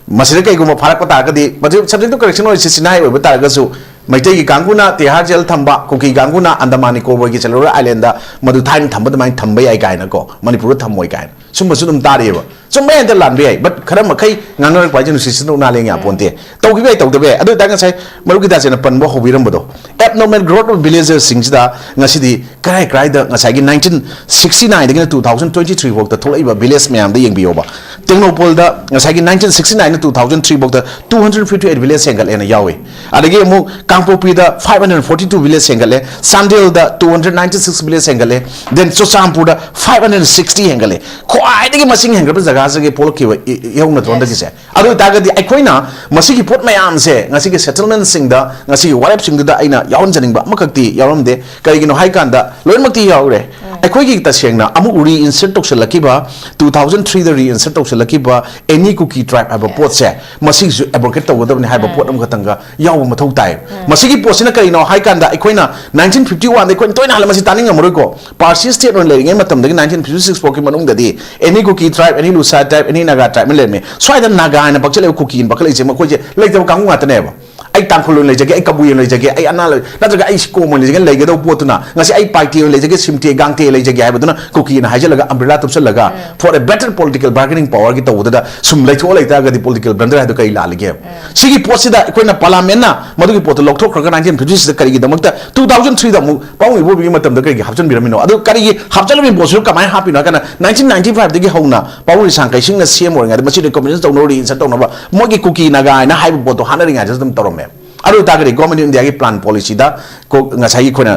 ꯃꯁꯤꯗ ꯀꯩꯒꯨꯝꯕ ꯐꯥꯔꯛꯄ ꯇꯥꯔꯒꯗꯤ ꯃꯁꯤ ꯁꯕꯖꯦꯛꯇꯣ ꯀꯔꯦꯛꯁꯟ ꯑꯣꯏꯔꯤꯁꯤ ꯁꯤꯅꯥꯏ ꯑꯣꯏꯕ ꯇꯥꯔꯒꯁꯨ ꯃꯩꯇꯩꯒꯤ ꯀꯥꯡꯕꯨꯅ ꯇꯤꯍꯥꯔ ꯖꯦꯜ ꯊꯝꯕ, ꯀꯨꯀꯤ ꯀꯥꯡꯕꯨꯅ ꯑꯟꯗꯃꯥꯟ ꯅꯤꯀꯣꯕꯔꯒꯤ ꯆꯦꯂꯨꯂꯔ ꯑꯥꯏꯂꯦꯟꯗ ꯃꯗꯨ ꯊꯥꯏꯅ ꯊꯝꯕ ꯑꯗꯨꯃꯥꯏꯅ ꯊꯝꯕ ꯌꯥꯏ ꯀꯥꯏꯅꯀꯣ, ꯃꯅꯤꯄꯨꯔꯗ ꯊꯝꯃꯣꯏ ꯀꯥꯏꯅ ꯁꯨꯝꯕꯁꯨ ꯑꯗꯨꯝ ꯇꯥꯔꯤꯑꯕ꯫ ꯆꯨꯝꯕ ꯍꯦꯛꯇ ꯂꯥꯟꯕ ꯌꯥꯏ, ꯕꯠ ꯈꯔ ꯃꯈꯩ ꯉꯥꯡꯅꯔꯛꯄ ꯍꯥꯏꯁꯦ ꯅꯨꯡꯁꯤꯠ ꯁꯤꯠꯅ ꯎꯅꯥ ꯂꯦꯡ ꯌꯥꯄꯣꯟꯇꯦ꯫ ꯇꯧꯈꯤꯕ ꯌꯥꯏ, ꯇꯧꯗꯕ ꯌꯥꯏ꯫ ꯑꯗꯨ ꯑꯣꯏꯇꯥꯔꯗꯤ ꯉꯁꯥꯏ ꯃꯔꯨꯞꯀꯤ ꯇꯥꯆꯦꯅ ꯄꯟꯕ ꯍꯧꯕꯤꯔꯝꯕꯗꯣ, ꯑꯦꯕꯅꯣꯔꯃꯦꯜ ꯒ꯭ꯔꯣꯠ ꯑꯣꯐ ꯚꯤꯂꯦꯖꯔꯁꯤꯡꯁꯤꯗ ꯉꯁꯤꯗꯤ ꯀꯔꯥꯏ ꯀꯔꯥꯏꯗ ꯉꯁꯥꯏꯒꯤ ꯅꯥꯏꯟꯇꯤꯟ ꯁꯤꯛꯁꯇꯤ ꯅꯥꯏꯟꯗꯒꯤꯅ ꯇꯨ ꯊꯥꯎꯖꯟ ꯇ꯭ꯋꯦꯟꯇꯤ ꯊ꯭ꯔꯤ ꯐꯥꯎꯗ ꯊꯣꯛꯂꯛꯏꯕ ꯚꯤꯂꯦꯖ ꯃꯌꯥꯝꯗ ꯌꯦꯡꯕꯤꯌꯣꯕ꯫ ꯇꯦꯡꯅꯧꯄꯜꯗ ꯉꯁꯥꯏꯒꯤ nineteen sixty nine two thousand three ꯐꯥꯎꯗ two hundred fifty eight village ꯍꯦꯟꯒꯠꯂꯦꯅ ꯌꯥꯎꯏ꯫ ꯑꯗꯒꯤ ꯑꯃꯨꯛ ꯀꯥꯡꯄꯣꯛꯄꯤꯗ five hundred forty two village ꯍꯦꯟꯒꯠꯂꯦ, ꯆꯥꯟꯗꯦꯜꯗ two hundred ninety six village ꯍꯦꯟꯒꯠꯂꯦ, ꯗꯦꯟ ꯆꯨꯔꯆꯥꯟꯄꯨꯔꯗ ꯐꯥꯏꯚ ꯍꯟꯗ꯭ꯔꯦꯠ ꯁꯤꯛꯁꯇꯤ ꯍꯦꯟꯒꯠꯂꯦ꯫ ꯈ꯭ꯋꯥꯏꯗꯒꯤ ꯃꯁꯤꯡ ꯍꯦꯟꯒꯠꯄ ꯖꯒꯥꯁꯤꯒꯤ ꯄꯣꯛꯂꯛꯈꯤꯕ ꯏ- ꯏ- ꯏꯍꯧ ꯅꯠꯇ꯭ꯔꯣ ꯍꯟꯗꯛꯀꯤꯁꯦ? ꯑꯗꯨ ꯑꯣꯏꯇꯥꯔꯒꯗꯤ ꯑꯩꯈꯣꯏꯅ ꯃꯁꯤꯒꯤ ꯄꯣꯠ ꯃꯌꯥꯝꯁꯦ ꯉꯁꯤꯒꯤ ꯁꯦꯇꯜꯃꯦꯟꯁꯤꯡꯗ ꯉꯁꯤꯒꯤ ꯋꯥꯔꯦꯞꯁꯤꯡꯗꯨꯗ ꯑꯩꯅ ꯌꯥꯎꯍꯟꯖꯅꯤꯡꯕ ꯑꯃꯈꯛꯇꯤ ꯌꯥꯎꯔꯝꯗꯦ꯫ ꯀꯔꯤꯒꯤꯅꯣ ꯍꯥꯏ ꯀꯥꯟꯗ ꯂꯣꯏꯅꯃꯛꯇꯤ ꯌꯥꯎꯔꯦ꯫ ꯑꯩꯈꯣꯏꯒꯤ ꯇꯁꯦꯡꯅ ꯑꯃꯨꯛ ꯔꯤꯏꯟꯁꯔꯠ ꯇꯧꯁꯜꯂꯛꯈꯤꯕ ꯇꯨ ꯊꯥꯎꯖꯟ ꯊ꯭ꯔꯤꯗ ꯔꯤꯏꯟꯁꯔꯠ ꯇꯧꯁꯜꯂꯛꯈꯤꯕ ꯑꯦꯅꯤ ꯀꯨꯀꯤ ꯇ꯭ꯔꯥꯏꯕ ꯍꯥꯏꯕ ꯄꯣꯠꯁꯦ ꯃꯁꯤꯒꯤꯁꯨ ꯑꯦꯕ꯭ꯔꯣꯒꯦꯠ ꯇꯧꯒꯗꯕꯅꯤ ꯍꯥꯏꯕ ꯄꯣꯠ ꯑꯃꯈꯛꯇꯪꯒ ꯌꯥꯎꯕ ꯃꯊꯧ ꯇꯥꯏ꯫ ꯃꯁꯤꯒꯤ ꯄꯣꯠꯁꯤꯅ ꯀꯔꯤꯅꯣ ꯍꯥꯏ ꯀꯥꯟꯗ ꯑꯩꯈꯣꯏꯅ ꯅꯥꯏꯟꯇꯤꯟ ꯐꯤꯐꯇꯤ ꯋꯥꯟꯗ ꯑꯩꯈꯣꯏꯅ ꯇꯣꯏꯅ ꯍꯜꯂ ꯃꯁꯤ ꯇꯥꯅꯤꯡꯉꯝꯃꯔꯣꯏꯀꯣ꯫ ꯄꯥꯔꯁꯤ ꯁ꯭ꯇꯦꯠ ꯑꯣꯏꯅ ꯂꯩꯔꯤꯉꯩ ꯃꯇꯝꯗꯒꯤ ꯅꯥꯏꯟꯇꯤꯟ ꯐꯤꯐꯇꯤ ꯁꯤꯛꯁ ꯐꯥꯎꯒꯤ ꯃꯅꯨꯡꯗꯗꯤ ꯑꯦꯅꯤ ꯀꯨꯀꯤ ꯇ꯭ꯔꯥꯏꯕ, ꯑꯦꯅꯤ ꯂꯨꯁꯥ ꯇ꯭ꯔꯥꯏꯕ, ꯑꯦꯅꯤ ꯅꯥꯒꯥ ꯇ꯭ꯔꯥꯏꯕ ꯑꯃ ꯂꯩꯔꯝꯃꯤ꯫ ꯁ꯭ꯋꯥꯏꯗ ꯅꯥꯒꯥ ꯍꯥꯏꯅ ꯄꯛꯆ ꯂꯩꯕ ꯀꯨꯀꯤ ꯍꯥꯏꯅ ꯄꯛꯈꯠꯂꯛꯏꯁꯦ ꯃꯈꯣꯏꯁꯦ ꯂꯩꯇꯕ ꯀꯥꯡꯕꯨ ꯉꯥꯛꯇꯅꯦꯕ꯫ ꯑꯩ ꯇꯥꯡꯈꯨꯜ ꯑꯣꯏꯅ ꯂꯩꯖꯒꯦ, ꯑꯩ ꯀꯕꯨꯏ ꯑꯣꯏꯅ ꯂꯩꯖꯒꯦ, ꯑꯩ ꯑꯅꯥ ꯂꯩ-, ꯅꯠꯇ꯭ꯔꯒ ꯑꯩ ꯁꯤꯀꯣꯝ ꯑꯣꯏꯅ ꯂꯩꯖꯒꯦ, ꯂꯩꯒꯗꯧꯕ ꯄꯣꯠꯇꯨꯅ ꯉꯁꯤ ꯑꯩ ꯄꯥꯏꯇꯦ ꯑꯣꯏꯅ ꯂꯩꯖꯒꯦ, ꯁꯤꯝꯇꯦ ꯒꯥꯡꯇꯦ ꯂꯩꯖꯒꯦ ꯍꯥꯏꯕꯗꯨꯅ ꯀꯨꯀꯤꯅ ꯍꯥꯏꯖꯜꯂꯒ umbrella ꯇꯨꯞꯁꯜꯂꯒ for a better political bargaining power ꯒꯤ ꯇꯧꯕꯗꯨꯗ ꯁꯨꯝ ꯂꯩꯊꯣꯛꯑ ꯂꯩꯇꯥꯔꯒꯗꯤ political blunder ꯍꯥꯏꯗꯣ ꯀꯔꯤ ꯂꯥꯜꯂꯤꯒꯦ? ꯁꯤꯒꯤ ꯄꯣꯠꯁꯤꯗ ꯑꯩꯈꯣꯏꯅ parliament ꯅ ꯃꯗꯨꯒꯤ ꯄꯣꯠꯇꯣ ꯂꯧꯊꯣꯛꯈ꯭ꯔꯒ nineteen fifty six ꯗ ꯀꯔꯤꯒꯤꯗꯃꯛꯇ two thousand three ꯗ ꯑꯃꯨꯛ ꯄꯥꯕꯨꯡ ꯏꯕꯣꯕꯤꯒꯤ ꯃꯇꯝꯗ ꯀꯔꯤꯒꯤ ꯍꯥꯞꯆꯤꯟꯕꯤꯔꯝꯃꯤꯅꯣ? ꯑꯗꯨ ꯀꯔꯤꯒꯤ ꯍꯥꯞꯆꯤꯜꯂꯝꯃꯤ ꯄꯣꯠꯁꯤꯁꯨ ꯀꯃꯥꯏꯅ ꯍꯥꯞꯄꯤꯅꯣ ꯍꯥꯏ ꯀꯥꯟꯗ, nineteen ninety five ꯗꯒꯤ ꯍꯧꯅ ꯄꯥꯕꯨꯡ ꯂꯩꯁꯥꯡ ꯀꯩꯁꯤꯡꯅ ꯁꯤ ꯑꯦꯝ ꯑꯣꯏꯔꯤꯉꯩꯗ ꯃꯁꯤ recognition ꯇꯧꯅꯕ, reinsertion ꯇꯧꯅꯕ ꯃꯣꯏꯒꯤ ꯀꯨꯀꯤ ꯅꯥꯒꯥ ꯍꯥꯏꯅ ꯍꯥꯏꯕ ꯄꯣꯠꯇꯣ ꯍꯥꯠꯅꯔꯤꯉꯩꯗꯁꯨ ꯑꯗꯨꯝ ꯇꯧꯔꯝꯃꯦ꯫ ꯑꯗꯨ ꯑꯣꯏꯇꯥꯔꯒꯗꯤ Government of India ꯒꯤ plan policy ꯗ ꯀꯣ-, ꯉꯁꯥꯏꯒꯤ ꯑꯩꯈꯣꯏꯅ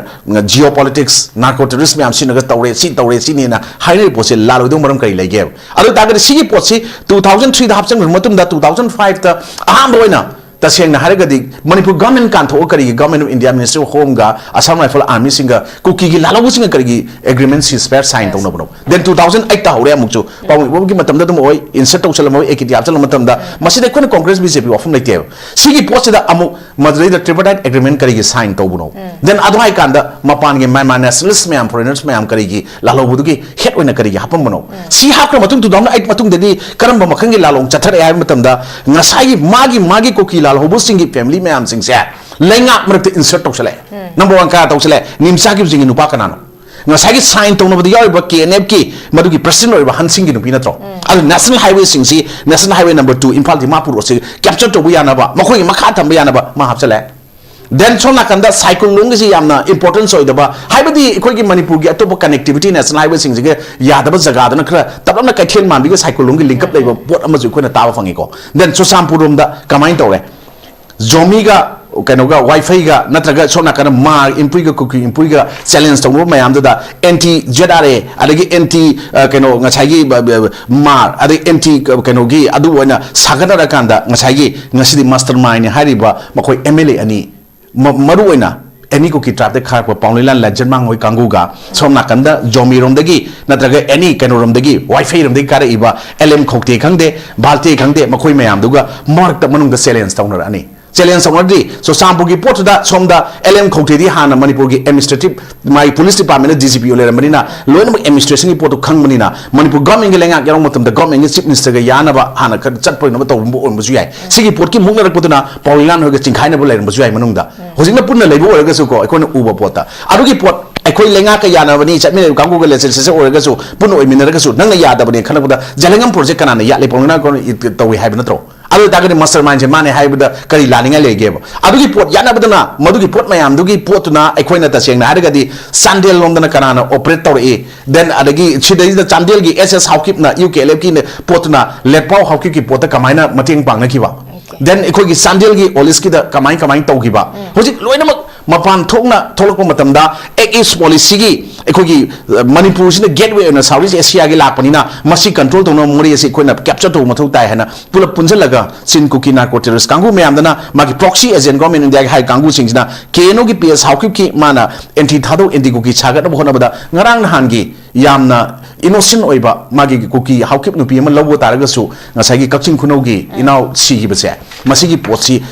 geopolitics, narco terrorist ꯃꯌꯥꯝ ꯁꯤꯖꯤꯟꯅꯔꯒ ꯇꯧꯔꯦ, ꯁꯤ ꯇꯧꯔꯦ, ꯁꯤꯅꯦꯅ ꯍꯥꯏꯅꯔꯤꯕ ꯄꯣꯠꯁꯦ ꯂꯥꯜꯂꯣꯏꯗꯧꯕ ꯃꯔꯝ ꯀꯔꯤ ꯂꯩꯒꯦꯕ? ꯑꯗꯨ ꯑꯣꯏꯇꯥꯔꯒꯗꯤ ꯁꯤꯒꯤ ꯄꯣꯠꯁꯤ two thousand three ꯗ ꯍꯥꯞꯆꯤꯟꯈ꯭ꯔꯕ ꯃꯇꯨꯡꯗ two thousand five ꯇ ꯑꯍꯥꯟꯕ ꯑꯣꯏꯅ ꯇꯁꯦꯡꯅ ꯍꯥꯏꯔꯒꯗꯤ ꯃꯅꯤꯄꯨꯔ government ꯀꯥꯟꯊꯣꯛꯑ ꯀꯔꯤꯒꯤ Government of India Ministry of Home ꯒ Assam Rifle Army ꯁꯤꯡꯒ ꯀꯨꯀꯤꯒꯤ ꯂꯥꯜꯍꯧꯕꯁꯤꯡꯒ ꯀꯔꯤꯒꯤ agreement ceasefire sign ꯇꯧꯅꯕꯅꯣ? Then two thousand eight ꯇ ꯍꯧꯔꯦ ꯑꯃꯨꯛꯁꯨ꯫ ꯄꯥꯕꯨꯡ ꯏꯕꯣꯕꯤꯒꯤ ꯃꯇꯝꯗ ꯑꯗꯨꯝ ꯑꯣꯏ, insert ꯇꯧꯁꯜꯂꯝꯃꯣꯏ, ꯑꯦ ꯀꯦ ꯇꯤ ꯍꯥꯞꯆꯜꯂꯝꯕ ꯃꯇꯝꯗ꯫ ꯃꯁꯤꯗ ꯑꯩꯈꯣꯏꯅ Congress, B J P ꯋꯥꯐꯝ ꯂꯩꯇꯦꯕ꯫ ꯁꯤꯒꯤ ꯄꯣꯠꯁꯤꯗ ꯑꯃꯨꯛ ꯃꯗꯨꯗꯩꯗ tripartite agreement ꯀꯔꯤꯒꯤ sign ꯇꯧꯕꯅꯣ? Then ꯑꯗꯨ ꯍꯥꯏꯀꯥꯟꯗ ꯃꯄꯥꯟꯒꯤ Myanmar nationalist ꯃꯌꯥꯝ, foreigners ꯃꯌꯥꯝ ꯀꯔꯤꯒꯤ ꯂꯥꯜꯍꯧꯕꯗꯨꯒꯤ head ꯑꯣꯏꯅ ꯀꯔꯤꯒꯤ ꯍꯥꯞꯄꯝꯕꯅꯣ? ꯁꯤ ꯍꯥꯞꯈ꯭ꯔ ꯃꯇꯨꯡ two thousand eight ꯃꯇꯨꯡꯗꯗꯤ ꯀꯔꯝꯕ ꯃꯈꯜꯒꯤ ꯂꯥꯜꯍꯧ ꯆꯠꯊꯔꯛꯑꯦ ꯍꯥꯏꯕ ꯃꯇꯝꯗ ꯉꯁꯥꯏꯒꯤ ꯃꯥꯒꯤ, ꯃꯥꯒꯤ ꯀꯨꯀꯤ ꯂꯥꯜꯍꯧꯕꯁꯤꯡꯒꯤ family ꯃꯌꯥꯝꯁꯤꯡꯁꯦ ꯂꯩꯉꯥꯛ ꯃꯔꯛꯇ insert ꯇꯧꯁꯜꯂꯛꯑꯦ꯫ Number one ꯀꯅꯥ ꯇꯧꯁꯜꯂꯛꯑꯦ? ꯅꯤꯝꯆꯥ ꯀꯤꯞꯖꯤꯡꯒꯤ ꯅꯨꯄꯥ ꯀꯅꯥꯅꯣ? ꯉꯁꯥꯏꯒꯤ sign ꯇꯧꯅꯕꯗ ꯌꯥꯎꯔꯤꯕ K N F ꯀꯤ ꯃꯗꯨꯒꯤ president ꯑꯣꯏꯔꯤꯕ ꯍꯟ ꯁꯤꯡꯒꯤ ꯅꯨꯄꯤ ꯅꯠꯇ꯭ꯔꯣ? ꯑꯗꯨ national highway ꯁꯤꯡꯁꯤ, National Highway number two, Imphal Dimapur ꯑꯁꯤ capture ꯇꯧꯕ ꯌꯥꯅꯕ, ꯃꯈꯣꯏꯒꯤ ꯃꯈꯥ ꯊꯝꯕ ꯌꯥꯅꯕ ꯃꯥ ꯍꯥꯞꯆꯜꯂꯦ꯫ Then ꯁꯣꯝ ꯅꯥꯀꯟꯗ ꯁꯥꯏꯀꯨꯜ ꯂꯣꯝꯒꯤꯁꯤ ꯌꯥꯝꯅ importance ꯑꯣꯏꯗꯕ, ꯍꯥꯏꯕꯗꯤ ꯑꯩꯈꯣꯏꯒꯤ ꯃꯅꯤꯄꯨꯔꯒꯤ ꯑꯇꯣꯞꯄ connectivity national highway ꯁꯤꯡꯁꯤꯒ ꯌꯥꯗꯕ ꯖꯒꯥꯗꯅ ꯈꯔ ꯇꯞꯂꯞꯅ ꯀꯩꯊꯦꯜ ꯃꯥꯟꯕꯤꯒ ꯁꯥꯏꯀꯨꯜ ꯂꯣꯝꯒꯤ link up ꯂꯩꯕ ꯄꯣꯠ ꯑꯃꯁꯨ ꯑꯩꯈꯣꯏꯅ ꯇꯥꯕ ꯐꯪꯉꯤꯀꯣ꯫ Then ꯆꯨꯔꯆꯥꯟꯄꯨꯔ ꯂꯣꯝꯗ ꯀꯃꯥꯏꯅ ꯇꯧꯔꯦ? ꯖꯣꯃꯤꯒ ꯀꯩꯅꯣꯒ ꯋꯥꯏꯐꯩꯒ ꯅꯠꯇ꯭ꯔꯒ ꯁꯣꯝ ꯅꯥꯀꯟꯗ ꯃꯥꯔ, ꯏꯝꯄꯨꯏꯒ ꯀꯨꯀꯤ ꯏꯝꯄꯨꯏꯒ challenge ꯇꯧꯅꯕ ꯃꯌꯥꯝꯗꯨꯗ anti Z R A, ꯑꯗꯒꯤ anti, ꯑ, ꯀꯩꯅꯣ, ꯉꯁꯥꯏꯒꯤ, ꯕ-, ꯕ-, ꯃꯥꯔ, ꯑꯗꯩ anti ꯀ-, ꯀꯩꯅꯣꯒꯤ ꯑꯗꯨ ꯑꯣꯏꯅ ꯁꯥꯒꯠꯅꯔꯀꯥꯟꯗ ꯉꯁꯥꯏꯒꯤ ꯉꯁꯤꯗꯤ mastermind ꯅꯤ ꯍꯥꯏꯔꯤꯕ ꯃꯈꯣꯏ M L A ꯑꯅꯤ, ꯃ-, ꯃꯔꯨ ꯑꯣꯏꯅ any ꯀꯨꯀꯤ tribe ꯇ ꯈꯥꯔꯛꯄ ꯄꯥꯎꯂꯩꯂꯥꯟ ꯂꯥꯏꯖꯟꯃꯥꯡ ꯍꯣꯏ ꯀꯥꯡꯕꯨꯒ ꯁꯣꯝ ꯅꯥꯀꯟꯗ ꯖꯣꯃꯤꯔꯣꯝꯗꯒꯤ ꯅꯠꯇ꯭ꯔꯒ any ꯀꯩꯅꯣꯔꯣꯝꯗꯒꯤ, ꯋꯥꯏꯐꯩꯔꯣꯝꯗꯒꯤ ꯀꯥꯔꯛꯏꯕ L M ꯈꯧꯇꯦ ꯈꯪꯗꯦ, ꯚꯥꯜꯇꯦ ꯈꯪꯗꯦ, ꯃꯈꯣꯏ ꯃꯌꯥꯝꯗꯨꯒ ꯃꯔꯛꯇ ꯃꯅꯨꯡꯗ challenge ꯇꯧꯅꯔꯛꯑꯅꯤ꯫ ꯆꯦꯂꯦꯟꯖ ꯇꯧꯅꯗ꯭ꯔꯤ꯫ ꯆꯨꯔꯆꯥꯟꯄꯨꯔꯒꯤ ꯄꯣꯠꯇꯨꯗ ꯁꯣꯝꯗ ꯑꯦꯜ ꯑꯦꯝ ꯈꯧꯇꯦꯗꯤ ꯍꯥꯟꯅ ꯃꯅꯤꯄꯨꯔꯒꯤ ꯑꯦꯗꯃꯤꯅꯤꯁꯇ꯭ꯔꯦꯇꯤꯚ, ꯃꯥꯒꯤ ꯄꯨꯂꯤꯁ ꯗꯤꯄꯥꯔꯠꯃꯦꯟꯗ ꯗꯤ ꯖꯤ ꯄꯤ ꯑꯣꯏ ꯂꯩꯔꯝꯕꯅꯤꯅ ꯂꯣꯏꯅꯃꯛ ꯑꯦꯗꯃꯤꯅꯤꯁꯇ꯭ꯔꯦꯁꯟꯒꯤ ꯄꯣꯠꯇꯨ ꯈꯪꯕꯅꯤꯅ ꯃꯅꯤꯄꯨꯔ ꯒꯚꯔꯟꯃꯦꯟꯒꯤ ꯂꯩꯉꯥꯛ ꯌꯥꯎꯔꯛꯄ ꯃꯇꯝꯗ ꯒꯚꯔꯟꯃꯦꯟꯒꯤ ꯆꯤꯐ ꯃꯤꯅꯤꯁꯇꯔꯒ ꯌꯥꯅꯕ ꯍꯥꯟꯅ ꯈꯔ ꯆꯠꯄ ꯑꯣꯏꯅꯕ ꯇꯧꯔꯝꯕ ꯑꯣꯏꯔꯝꯕꯁꯨ ꯌꯥꯏ꯫ ꯁꯤꯒꯤ ꯄꯣꯠꯀꯤ ꯃꯨꯛꯅꯔꯛꯄꯗꯨꯅ ꯄꯥꯎ ꯏꯂꯥꯟ ꯍꯣꯏꯒ ꯆꯤꯡꯈꯥꯏꯅꯕ ꯂꯩꯔꯝꯕꯁꯨ ꯌꯥꯏ ꯃꯅꯨꯡꯗ꯫ ꯍꯧꯖꯤꯛꯅ ꯄꯨꯟꯅ ꯂꯩꯕ ꯑꯣꯏꯔꯒꯁꯨꯀꯣ, ꯑꯩꯈꯣꯏꯅ ꯎꯕ ꯄꯣꯠꯇ ꯑꯗꯨꯒꯤ ꯄꯣꯠ ꯑꯩꯈꯣꯏ ꯂꯩꯉꯥꯛꯀ ꯌꯥꯅꯕꯅꯤ, ꯆꯠꯃꯤꯟꯅꯔꯤꯕ ꯀꯥꯡꯕꯨꯒ ꯂꯦꯖꯤꯁꯂꯦꯆꯔ ꯑꯣꯏꯔꯒꯁꯨ ꯄꯨꯟꯅ ꯑꯣꯏꯃꯤꯟꯅꯔꯒꯁꯨ ꯅꯪꯅ ꯌꯥꯗꯕꯅꯤ ꯈꯜꯂꯛꯄꯗ ꯖꯦꯂꯦꯡꯉꯝ ꯄ꯭ꯔꯣꯖꯦꯛ ꯀꯅꯥꯅ ꯌꯥꯠꯂꯤ? ꯄꯥꯎ ꯏꯂꯥꯟ ꯇꯧꯏ ꯍꯥꯏꯕ ꯅꯠꯇ꯭ꯔꯣ? ꯑꯗꯨ ꯑꯣꯏꯇꯥꯔꯒꯗꯤ ꯃꯥꯁꯇꯔ ꯃꯥꯏꯟꯁꯦ ꯃꯥꯅꯦ ꯍꯥꯏꯕꯗ ꯀꯔꯤ ꯂꯥꯟꯅꯤꯡꯉꯥꯏ ꯂꯩꯒꯦꯕ? ꯑꯗꯨꯒꯤ ꯄꯣꯠ ꯌꯥꯅꯕꯗꯨꯅ, ꯃꯗꯨꯒꯤ ꯄꯣꯠ ꯃꯌꯥꯝꯗꯨꯒꯤ ꯄꯣꯠꯇꯨꯅ ꯑꯩꯈꯣꯏꯅ ꯇꯁꯦꯡꯅ ꯍꯥꯏꯔꯒꯗꯤ ꯆꯥꯟꯗꯦꯜ ꯂꯣꯝꯗꯅ ꯀꯅꯥꯅ ꯑꯣꯄꯔꯦꯠ ꯇꯧꯔꯛꯏ? Then ꯑꯗꯒꯤ ꯁꯤꯗꯩꯁꯤꯗ ꯆꯥꯟꯗꯦꯜꯒꯤ ꯑꯦꯁ ꯑꯦꯁ ꯍꯥꯎꯀꯤꯞꯅ, ꯌꯨ ꯀꯦ ꯑꯦꯜ ꯑꯦꯐꯀꯤ ꯄꯣꯠꯇꯨꯅ ꯂꯦꯠꯄꯥꯎ ꯍꯥꯎꯀꯤꯞꯀꯤ ꯄꯣꯠꯇ ꯀꯃꯥꯏꯅ ꯃꯇꯦꯡ ꯄꯥꯡꯅꯈꯤꯕ? Then ꯑꯩꯈꯣꯏꯒꯤ ꯆꯥꯟꯗꯦꯜꯒꯤ ꯑꯣꯂꯤꯁꯀꯤꯗ ꯀꯃꯥꯏ ꯀꯃꯥꯏꯅ ꯇꯧꯈꯤꯕ? ꯍꯧꯖꯤꯛ ꯂꯣꯏꯅꯃꯛ ꯃꯄꯥꯟ ꯊꯣꯛꯅ ꯊꯣꯛꯂꯛꯄ ꯃꯇꯝꯗ ꯑꯦꯛ ꯏꯁ ꯄꯣꯂꯤꯁꯤꯒꯤ ꯑꯩꯈꯣꯏꯒꯤ, ꯑ, ꯃꯅꯤꯄꯨꯔꯁꯤꯅ ꯒꯦꯠꯋꯦ ꯑꯣꯏꯅ ꯁꯥꯎꯠ ꯏꯁ ꯑꯦꯁꯤꯌꯥꯒꯤ ꯂꯥꯛꯄꯅꯤꯅ ꯃꯁꯤ ꯀꯟꯇ꯭ꯔꯣꯜ ꯇꯧꯅꯕ ꯃꯣꯔꯦ ꯑꯁꯤ ꯑꯩꯈꯣꯏꯅ ꯀꯦꯞꯆꯔ ꯇꯧꯕ ꯃꯊꯧ ꯇꯥꯏ ꯍꯥꯏꯅ ꯄꯨꯂꯞ ꯄꯨꯟꯁꯤꯜꯂꯒ ꯆꯤꯟ ꯀꯨꯀꯤ ꯅꯥꯔꯀꯣ ꯇꯦꯔꯣꯔꯤꯁ ꯀꯥꯡꯕꯨ ꯃꯌꯥꯝꯗꯅ ꯃꯥꯒꯤ ꯄ꯭ꯔꯣꯛꯁꯤ ꯑꯦꯖꯦꯟ ꯒꯣꯔꯃꯦꯟ ꯏꯟꯗꯤꯌꯥꯒꯤ ꯍꯥꯏ ꯀꯥꯡꯕꯨꯁꯤꯡꯁꯤꯅ ꯀꯦ ꯑꯦꯟ ꯑꯣꯒꯤ ꯄꯤ ꯑꯦꯁ ꯍꯥꯎꯀꯤꯞꯀꯤ ꯃꯥꯅ ꯑꯦꯟꯇꯤ ꯊꯥꯗꯧ, ꯑꯦꯟꯇꯤ ꯀꯨꯀꯤ ꯁꯥꯒꯠꯅꯕ ꯍꯣꯠꯅꯕꯗ ꯉꯔꯥꯡ ꯅꯍꯥꯟꯒꯤ ꯌꯥꯝꯅ ꯏꯅꯣꯁꯦꯟ ꯑꯣꯏꯕ ꯃꯥꯒꯤ ꯀꯨꯀꯤ ꯍꯥꯎꯀꯤꯞ ꯅꯨꯄꯤ ꯑꯃ ꯂꯧꯕ ꯇꯥꯔꯒꯁꯨ ꯉꯁꯥꯏꯒꯤ ꯀꯛꯆꯤꯡ ꯈꯨꯅꯧꯒꯤ ꯏꯅꯥꯎ ꯁꯤꯈꯤꯕꯁꯦ, ꯃꯁꯤꯒꯤ ꯄꯣꯠꯁꯤ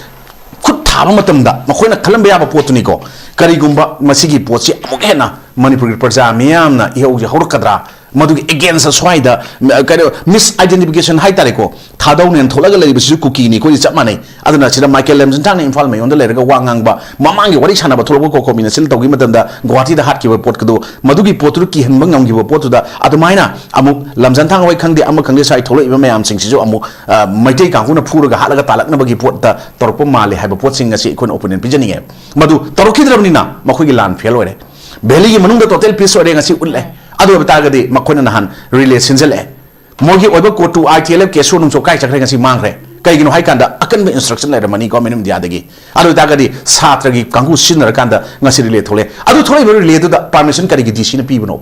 ꯈꯨꯠ ꯊꯥꯕ ꯃꯇꯝꯗ ꯃꯈꯣꯏꯅ ꯈꯜꯂꯝꯕ ꯌꯥꯕ ꯄꯣꯠꯇꯨꯅꯤꯀꯣ꯫ ꯀꯔꯤꯒꯨꯝꯕ ꯃꯁꯤꯒꯤ ꯄꯣꯠꯁꯤ ꯑꯃꯨꯛ ꯍꯦꯟꯅ ꯃꯅꯤꯄꯨꯔꯒꯤ ꯄ꯭ꯔꯖꯥ ꯃꯤꯌꯥꯝꯅ ꯏꯍꯧꯁꯦ ꯍꯧꯔꯛꯀꯗ꯭ꯔꯥ, ꯃꯗꯨꯒꯤ ꯑꯦꯒꯦꯟꯁꯇ ꯁ꯭ꯋꯥꯏꯗ, ꯎꯝ, ꯀꯩꯅꯣ, ꯃꯤꯁ ꯑꯥꯏꯗꯦꯟꯇꯤꯐꯤꯀꯦꯁꯟ ꯍꯥꯏꯇꯥꯔꯦꯀꯣ, ꯊꯥꯗꯧꯅꯦꯅ ꯊꯣꯛꯂꯒ ꯂꯩꯔꯤꯕꯁꯤꯁꯨ ꯀꯨꯀꯤꯅꯤ, ꯑꯩꯈꯣꯏꯗꯤ ꯆꯞ ꯃꯥꯟꯅꯩ꯫ ꯑꯗꯨꯅ ꯁꯤꯗ ꯃꯥꯏꯀꯦꯜ ꯂꯦꯝꯖꯟꯊꯥꯡꯅ ꯏꯝꯐꯥꯜ ꯃꯌꯣꯟꯗ ꯂꯩꯔꯒ ꯋꯥ ꯉꯥꯡꯕ, ꯃꯃꯥꯡꯒꯤ ꯋꯥꯔꯤ ꯁꯥꯟꯅꯕ ꯊꯣꯛꯂꯛꯄ ꯀꯣꯀꯣꯃꯤꯅ ꯁꯤꯜ ꯇꯧꯈꯤꯕ ꯃꯇꯝꯗ ꯒꯨꯋꯥꯍꯥꯇꯤꯗ ꯍꯥꯠꯈꯤꯕ ꯄꯣꯠꯀꯗꯨ, ꯃꯗꯨꯒꯤ ꯄꯣꯠꯇꯨꯗ ꯀꯤꯍꯟꯕ ꯉꯝꯈꯤꯕ ꯄꯣꯠꯇꯨꯗ ꯑꯗꯨꯃꯥꯏꯅ ꯑꯃꯨꯛ ꯂꯝꯖꯟꯊꯥꯡ ꯍꯣꯏ ꯈꯪꯗꯦ, ꯑꯃ ꯈꯪꯗꯦ, ꯁ꯭ꯋꯥꯏ ꯊꯣꯛꯂꯛꯏꯕ ꯃꯌꯥꯝꯁꯤꯡꯁꯤꯁꯨ ꯑꯃꯨꯛ, ꯑ, ꯃꯩꯇꯩ ꯀꯥꯡꯕꯨꯅ ꯐꯨꯔꯒ ꯍꯥꯠꯂꯒ ꯇꯥꯜꯂꯛꯅꯕꯒꯤ ꯄꯣꯠꯇ ꯇꯧꯔꯛꯄ ꯃꯥꯜꯂꯦ ꯍꯥꯏꯕ ꯄꯣꯠꯁꯤꯡ ꯑꯁꯤ ꯑꯩꯈꯣꯏꯅ ꯑꯣꯄꯤꯅꯤꯌꯟ ꯄꯤꯖꯅꯤꯡꯉꯦ꯫ ꯃꯗꯨ ꯇꯧꯔꯛꯈꯤꯗ꯭ꯔꯕꯅꯤꯅ ꯃꯈꯣꯏꯒꯤ ꯂꯥꯟ ꯐꯦꯜ ꯑꯣꯏꯔꯦ꯫ ꯚꯦꯂꯤꯒꯤ ꯃꯅꯨꯡꯗ ꯇꯣꯇꯦꯜ ꯄꯤꯁ ꯑꯣꯏꯔꯦ ꯉꯁꯤ ꯎꯠꯂꯦ꯫ ꯑꯗꯨ ꯑꯣꯏꯕ ꯇꯥꯔꯒꯗꯤ ꯃꯈꯣꯏꯅ ꯅꯍꯥꯟ ꯔꯤꯂꯦ ꯁꯤꯟꯖꯜꯂꯛꯑꯦ꯫ ꯃꯣꯏꯒꯤ ꯑꯣꯏꯕ ꯀꯣꯔꯠꯇꯨ ꯑꯥꯏ ꯇꯤ ꯑꯦꯜ ꯑꯦꯐ ꯀꯦꯁꯣ ꯅꯨꯡꯁꯣ ꯀꯥꯏ ꯆꯠꯈ꯭ꯔꯦ ꯉꯁꯤ ꯃꯥꯡꯈ꯭ꯔꯦ꯫ ꯀꯩꯒꯤꯅꯣ ꯍꯥꯏ ꯀꯥꯟꯗ ꯑꯀꯟꯕ ꯏꯟꯁꯇ꯭ꯔꯛꯁꯟ ꯂꯩꯔꯝꯃꯅꯤ ꯒꯣꯔꯃꯦꯟ ꯑꯣꯐ ꯏꯟꯗꯤꯌꯥꯗꯒꯤ꯫ ꯑꯗꯨ ꯑꯣꯏꯇꯥꯔꯒꯗꯤ ꯁꯥꯇ꯭ꯔꯒꯤ ꯀꯥꯡꯕꯨ ꯁꯤꯖꯤꯟꯅꯔꯀꯥꯟꯗ ꯉꯁꯤ ꯔꯤꯂꯦ ꯊꯣꯛꯂꯛꯑꯦ꯫ ꯑꯗꯨ ꯊꯣꯛꯂꯛꯏꯕ ꯔꯤꯂꯦꯗꯨꯗ ꯄꯥꯔꯃꯤꯁꯟ ꯀꯔꯤꯒꯤ ꯗꯤ ꯁꯤꯅ ꯄꯤꯕꯅꯣ?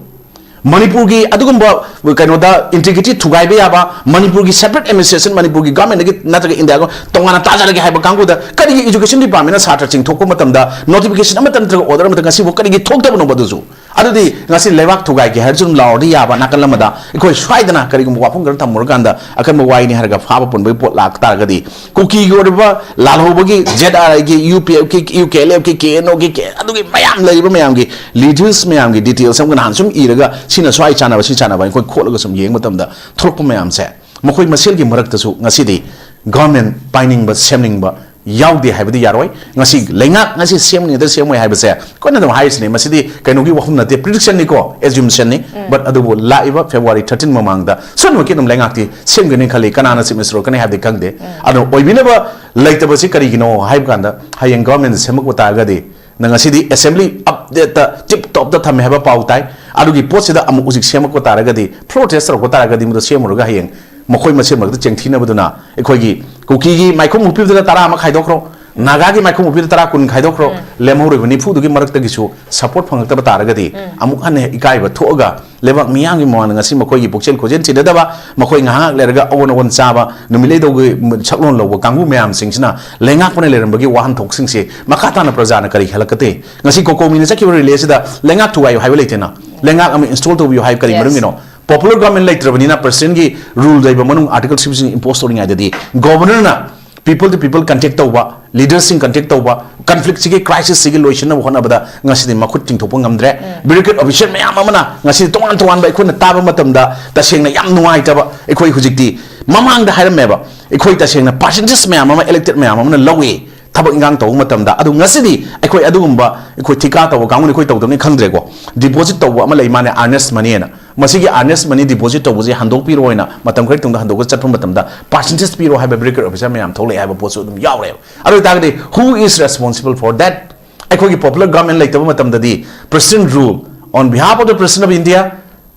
ꯃꯅꯤꯄꯨꯔꯒꯤ ꯑꯗꯨꯒꯨꯝꯕ ꯀꯩꯅꯣꯗ ꯏꯟꯇꯤꯒ꯭ꯔꯤꯇꯤ ꯊꯨꯒꯥꯏꯕ ꯌꯥꯕ, ꯃꯅꯤꯄꯨꯔꯒꯤ ꯁꯦꯄꯔꯦꯠ ꯑꯦꯗꯃꯤꯅꯤꯁꯇ꯭ꯔꯦꯁꯟ, ꯃꯅꯤꯄꯨꯔꯒꯤ ꯒꯚꯔꯟꯃꯦꯟꯠꯒꯤ ꯅꯠꯇ꯭ꯔꯒ ꯏꯟꯗꯤꯌꯥꯒ ꯇꯣꯉꯥꯟꯅ ꯇꯥꯖꯔꯒꯦ ꯍꯥꯏꯕ ꯀꯥꯡꯕꯨꯗ ꯀꯔꯤꯒꯤ ꯏꯖꯨꯀꯦꯁꯟ ꯗꯤꯄꯥꯔꯠꯃꯦꯟꯠꯅ ꯁꯥꯇ꯭ꯔꯁꯤꯡ ꯊꯣꯛꯄ ꯃꯇꯝꯗ ꯅꯣꯇꯤꯐꯤꯀꯦꯁꯟ ꯑꯃꯠꯇ ꯅꯠꯇ꯭ꯔꯒ ꯑꯣꯔꯗꯔ ꯑꯃꯠꯇ ꯉꯁꯤꯐꯥꯎ ꯀꯔꯤꯒꯤ ꯊꯣꯛꯇꯕꯅꯣꯕ? ꯑꯗꯨꯁꯨ ꯑꯗꯨꯗꯤ ꯉꯁꯤ ꯂꯩꯕꯥꯛ ꯊꯨꯒꯥꯏꯒꯦ ꯍꯥꯏꯔꯁꯨ ꯑꯗꯨꯝ ꯂꯥꯎꯔꯗꯤ ꯌꯥꯕ, ꯅꯥꯀꯜ ꯑꯃꯗ ꯑꯩꯈꯣꯏ ꯁ꯭ꯋꯥꯏꯗꯅ ꯀꯔꯤꯒꯨꯝꯕ ꯋꯥꯐꯝ ꯈꯔ ꯊꯝꯃꯨꯔꯀꯥꯟꯗ ꯑꯀꯟꯕ ꯋꯥꯍꯩꯅꯤ ꯍꯥꯏꯔꯒ ꯐꯥꯕ ꯄꯨꯟꯕꯒꯤ ꯄꯣꯠ ꯂꯥꯛ ꯇꯥꯔꯒꯗꯤ, ꯀꯨꯀꯤꯒꯤ ꯑꯣꯏꯔꯤꯕ ꯂꯥꯜꯍꯧꯕꯒꯤ ꯖꯦꯠ ꯑꯥꯔ ꯑꯥꯏꯒꯤ, ꯌꯨ ꯄꯤ ꯑꯦꯐꯀꯤ, ꯌꯨ ꯀꯦ ꯑꯦꯜ ꯑꯦꯐꯀꯤ, ꯀꯦ ꯑꯦꯟ ꯑꯣꯒꯤ, ꯀꯦ-, ꯑꯗꯨꯒꯤ ꯃꯌꯥꯝ ꯂꯩꯔꯤꯕ ꯃꯌꯥꯝꯒꯤ ꯂꯤꯗꯔꯁ ꯃꯌꯥꯝꯒꯤ ꯗꯤꯇꯦꯜꯁ ꯑꯃꯒ ꯅꯍꯥꯟ ꯁꯨꯝ ꯏꯔꯒ ꯁꯤꯅ ꯁ꯭ꯋꯥꯏ ꯆꯥꯟꯅꯕ, ꯁꯤ ꯆꯥꯟꯅꯕ ꯑꯩꯈꯣꯏ ꯈꯣꯠꯂꯒ ꯁꯨꯝ ꯌꯦꯡꯕ ꯃꯇꯝꯗ ꯊꯣꯛꯂꯛꯄ ꯃꯌꯥꯝꯁꯦ, ꯃꯈꯣꯏ ꯃꯁꯦꯜꯒꯤ ꯃꯔꯛꯇꯁꯨ ꯉꯁꯤꯗꯤ ꯒꯚꯔꯟꯃꯦꯟ ꯄꯥꯏꯅꯤꯡꯕ, ꯁꯦꯝꯅꯤꯡꯕ ꯌꯥꯎꯗꯦ ꯍꯥꯏꯕꯗꯤ ꯌꯥꯔꯣꯏ꯫ ꯉꯁꯤ ꯂꯩꯉꯥꯛ ꯉꯁꯤ ꯁꯦꯝꯒꯅꯤ ꯅꯠꯇ꯭ꯔ ꯁꯦꯝꯃꯣꯏ ꯍꯥꯏꯕꯁꯦ ꯑꯩꯈꯣꯏꯅ ꯑꯗꯨꯝ ꯍꯥꯏꯔꯤꯁꯤꯅꯦ, ꯃꯁꯤꯗꯤ ꯀꯩꯅꯣꯒꯤ ꯋꯥꯐꯝ ꯅꯠꯇꯦ, ꯄ꯭ꯔꯤꯗꯤꯛꯁꯟꯅꯤꯀꯣ, ꯑꯦꯖꯨꯝꯁꯟꯅꯤ꯫ ꯎꯝ꯫ But ꯑꯗꯨꯕꯨ ꯂꯥꯛꯏꯕ ꯐꯦꯕ꯭ꯔꯨꯋꯥꯔꯤ ꯊꯥꯔꯇꯤꯟ ꯃꯃꯥꯡꯗ ꯁꯣꯏꯗꯅꯃꯛꯀꯤ ꯑꯗꯨꯝ ꯂꯩꯉꯥꯛꯇꯤ ꯁꯦꯝꯒꯅꯤ ꯈꯜꯂꯤ꯫ ꯀꯅꯥꯅ ꯆꯤꯐ ꯃꯤꯅꯤꯁꯇꯔ ꯑꯣꯏꯔꯛꯀꯅꯤ ꯍꯥꯏꯕꯗꯤ ꯈꯪꯗꯦ꯫ ꯎꯝ꯫ ꯑꯗꯣ ꯑꯣꯏꯕꯤꯅꯕ ꯂꯩꯇꯕꯁꯤ ꯀꯔꯤꯒꯤꯅꯣ ꯍꯥꯏꯕ ꯀꯥꯟꯗ, ꯍꯌꯦꯡ ꯒꯚꯔꯟꯃꯦꯟ ꯁꯦꯝꯃꯛꯄ ꯇꯥꯔꯒꯗꯤ, ꯅꯪ ꯉꯁꯤꯗꯤ ꯑꯦꯁꯦꯝꯕ꯭ꯂꯤ ꯑꯞꯗꯦꯠꯇ ꯇꯤꯞ ꯇꯣꯞꯇ ꯊꯝꯃꯦ ꯍꯥꯏꯕ ꯄꯥꯎ ꯇꯥꯏ꯫ ꯑꯗꯨꯒꯤ ꯄꯣꯠꯁꯤꯗ ꯑꯃꯨꯛ ꯍꯧꯖꯤꯛ ꯁꯦꯝꯃꯛꯄ ꯇꯥꯔꯒꯗꯤ, ꯐ꯭ꯂꯣꯔ ꯇꯦꯁ ꯇꯧꯔꯛꯄ ꯇꯥꯔꯒꯗꯤ, ꯃꯗꯨ ꯁꯦꯝꯃꯨꯔꯒ ꯍꯌꯦꯡ ꯃꯈꯣꯏ ꯃꯁꯦꯜ ꯃꯔꯛꯇ ꯆꯦꯡꯊꯤꯅꯕꯗꯨꯅ ꯑꯩꯈꯣꯏꯒꯤ ꯀꯨꯀꯤꯒꯤ ꯃꯥꯏꯈꯨꯝ ꯃꯨꯛꯄꯤꯕꯗꯨꯗ ꯇꯔꯥ ꯑꯃ ꯈꯥꯏꯗꯣꯛꯈ꯭ꯔꯣ, ꯅꯥꯒꯥꯒꯤ ꯃꯥꯏꯈꯨꯝ ꯃꯨꯛꯄꯤꯗ ꯇꯔꯥ ꯀꯨꯟ ꯈꯥꯏꯗꯣꯛꯈ꯭ꯔꯣ, ꯎꯝ꯫ ꯂꯦꯝꯍꯧꯔꯤꯕ ꯅꯤꯐꯨꯗꯨꯒꯤ ꯃꯔꯛꯇꯒꯤꯁꯨ ꯁꯄꯣꯔꯠ ꯐꯪꯉꯛꯇꯕ ꯇꯥꯔꯒꯗꯤ, ꯎꯝ꯫ ꯑꯃꯨꯛ ꯍꯟꯅ ꯏꯀꯥꯏꯕ ꯊꯣꯛꯑꯒ ꯂꯩꯕꯥꯛ ꯃꯤꯌꯥꯝꯒꯤ ꯃꯃꯥꯡꯗ ꯉꯁꯤ ꯃꯈꯣꯏꯒꯤ ꯄꯨꯛꯆꯦꯜ ꯈꯣꯏꯖꯦꯜ ꯊꯤꯅꯗꯕ, ꯃꯈꯣꯏ ꯉꯥꯏꯍꯥꯛ ꯂꯩꯔꯒ ꯑꯑꯣꯟ ꯑꯑꯣꯟ ꯆꯥꯕ ꯅꯨꯃꯤꯠꯂꯩꯗꯧꯒꯤ ꯁꯛꯂꯣꯟ ꯂꯧꯕ ꯀꯥꯡꯕꯨ ꯃꯌꯥꯝꯁꯤꯡꯁꯤꯅ ꯂꯩꯉꯥꯛꯄꯅ ꯂꯩꯔꯝꯕꯒꯤ ꯋꯥꯍꯟꯊꯣꯛꯁꯤꯡꯁꯤ ꯃꯈꯥ ꯇꯥꯅ ꯄ꯭ꯔꯖꯥꯅ ꯀꯔꯤ ꯍꯦꯜꯂꯛꯀꯗꯦ? ꯉꯁꯤ ꯀꯣꯀꯣꯃꯤꯅ ꯆꯠꯈꯤꯕ ꯔꯤꯂꯦꯁꯤꯗ ꯂꯩꯉꯥꯛ ꯊꯨꯒꯥꯏꯌꯨ ꯍꯥꯏꯕ ꯂꯩꯇꯦꯅ, ꯂꯩꯉꯥꯛ ꯑꯃ ꯏꯟꯁꯇꯣꯜ ꯇꯧꯕꯤꯌꯨ ꯍꯥꯏꯕ ꯀꯔꯤ Yes. ꯃꯔꯝꯒꯤꯅꯣ? ꯄꯣꯄꯨꯂꯔ ꯒꯚꯔꯟꯃꯦꯟ ꯂꯩꯇ꯭ꯔꯕꯅꯤꯅ ꯄ꯭ꯔꯁꯤꯗꯦꯟꯒꯤ ꯔꯨꯜ ꯂꯩꯕ ꯃꯅꯨꯡ ꯑꯥꯔꯇꯤꯀꯜ ꯁꯤꯛꯁꯇꯤꯟ ꯏꯝꯄꯣꯁ ꯇꯧꯔꯤꯉꯩꯗꯗꯤ ꯒꯣꯕꯔꯅꯔꯅ ꯄꯤꯄꯜ ꯇꯨ ꯄꯤꯄꯜ ꯀꯟꯇꯦꯛ ꯇꯧꯕ, ꯂꯤꯗꯔꯁꯤꯡ ꯀꯟꯇꯦꯛ ꯇꯧꯕ, ꯀꯟꯐ꯭ꯂꯤꯛꯁꯤꯒꯤ ꯀ꯭ꯔꯥꯏꯁꯤꯁꯁꯤꯒꯤ ꯂꯣꯏꯁꯤꯟꯅꯕ ꯍꯣꯠꯅꯕꯗ ꯉꯁꯤꯗꯤ ꯃꯈꯨꯠ ꯇꯤꯡꯊꯣꯛꯄ ꯉꯝꯗ꯭ꯔꯦ꯫ ꯎꯝ꯫ ꯕ꯭ꯌꯨꯔꯣꯀ꯭ꯔꯦꯠ ꯑꯣꯐꯤꯁꯔ ꯃꯌꯥꯝ ꯑꯃꯅ ꯉꯁꯤꯗꯤ ꯇꯣꯉꯥꯟ ꯇꯣꯉꯥꯟꯕ ꯑꯩꯈꯣꯏꯅ ꯇꯥꯕ ꯃꯇꯝꯗ ꯇꯁꯦꯡꯅ ꯌꯥꯝ ꯅꯨꯡꯉꯥꯏꯇꯕ꯫ ꯑꯩꯈꯣꯏ ꯍꯧꯖꯤꯛꯇꯤ, ꯃꯃꯥꯡꯗ ꯍꯥꯏꯔꯝꯃꯦꯕ, ꯑꯩꯈꯣꯏ ꯇꯁꯦꯡꯅ ꯄꯥꯔꯁꯦꯟꯇꯦꯖ ꯃꯌꯥꯝ ꯑꯃ ꯏꯂꯦꯛꯇꯦꯗ ꯃꯌꯥꯝ ꯑꯃꯅ ꯂꯧꯏ, ꯊꯕꯛ ꯏꯟꯈꯥꯡ ꯇꯧꯕ ꯃꯇꯝꯗ꯫ ꯑꯗꯨ ꯉꯁꯤꯗꯤ ꯑꯩꯈꯣꯏ ꯑꯗꯨꯒꯨꯝꯕ, ꯑꯩꯈꯣꯏ ꯊꯤꯀꯥ ꯇꯧꯕ ꯀꯥꯡꯕꯨꯅ ꯑꯩꯈꯣꯏ ꯇꯧꯗꯕꯅꯤ ꯈꯪꯗ꯭ꯔꯦꯀꯣ, ꯗꯤꯄꯣꯖꯤꯠ ꯇꯧꯕ ꯑꯃ ꯂꯩ ꯃꯥꯅꯦ, ꯑꯥꯔꯅꯦꯁ ꯃꯅꯤ ꯍꯥꯏꯅ꯫ ꯃꯁꯤꯒꯤ ꯑꯥꯔꯅꯦꯁ ꯃꯅꯤ ꯗꯤꯄꯣꯖꯤꯠ ꯇꯧꯕꯁꯦ ꯍꯟꯗꯣꯛꯄꯤꯔꯣꯅ ꯃꯇꯝ ꯈꯔꯒꯤ ꯇꯨꯡꯗ ꯍꯟꯗꯣꯛꯑꯒ ꯆꯠꯄ ꯃꯇꯝꯗ ꯄꯥꯔꯁꯦꯟꯇꯦꯖ ꯄꯤꯔꯣ ꯍꯥꯏꯕ ꯕ꯭ꯌꯨꯔꯣꯀ꯭ꯔꯦꯠ ꯑꯣꯐꯤꯁꯔ ꯃꯌꯥꯝ ꯊꯣꯛꯂꯛꯑꯦ ꯍꯥꯏꯕ ꯄꯣꯠꯁꯨ ꯑꯗꯨꯝ ꯌꯥꯎꯔꯦꯕ꯫ ꯑꯗꯨ ꯑꯣꯏꯇꯥꯔꯒꯗꯤ, who is responsible for that? ꯑꯩꯈꯣꯏꯒꯤ ꯄꯣꯄꯨꯂꯔ ꯒꯚꯔꯟꯃꯦꯟ ꯂꯩꯇꯕ ꯃꯇꯝꯗꯗꯤ, President rule on behalf of the President of India,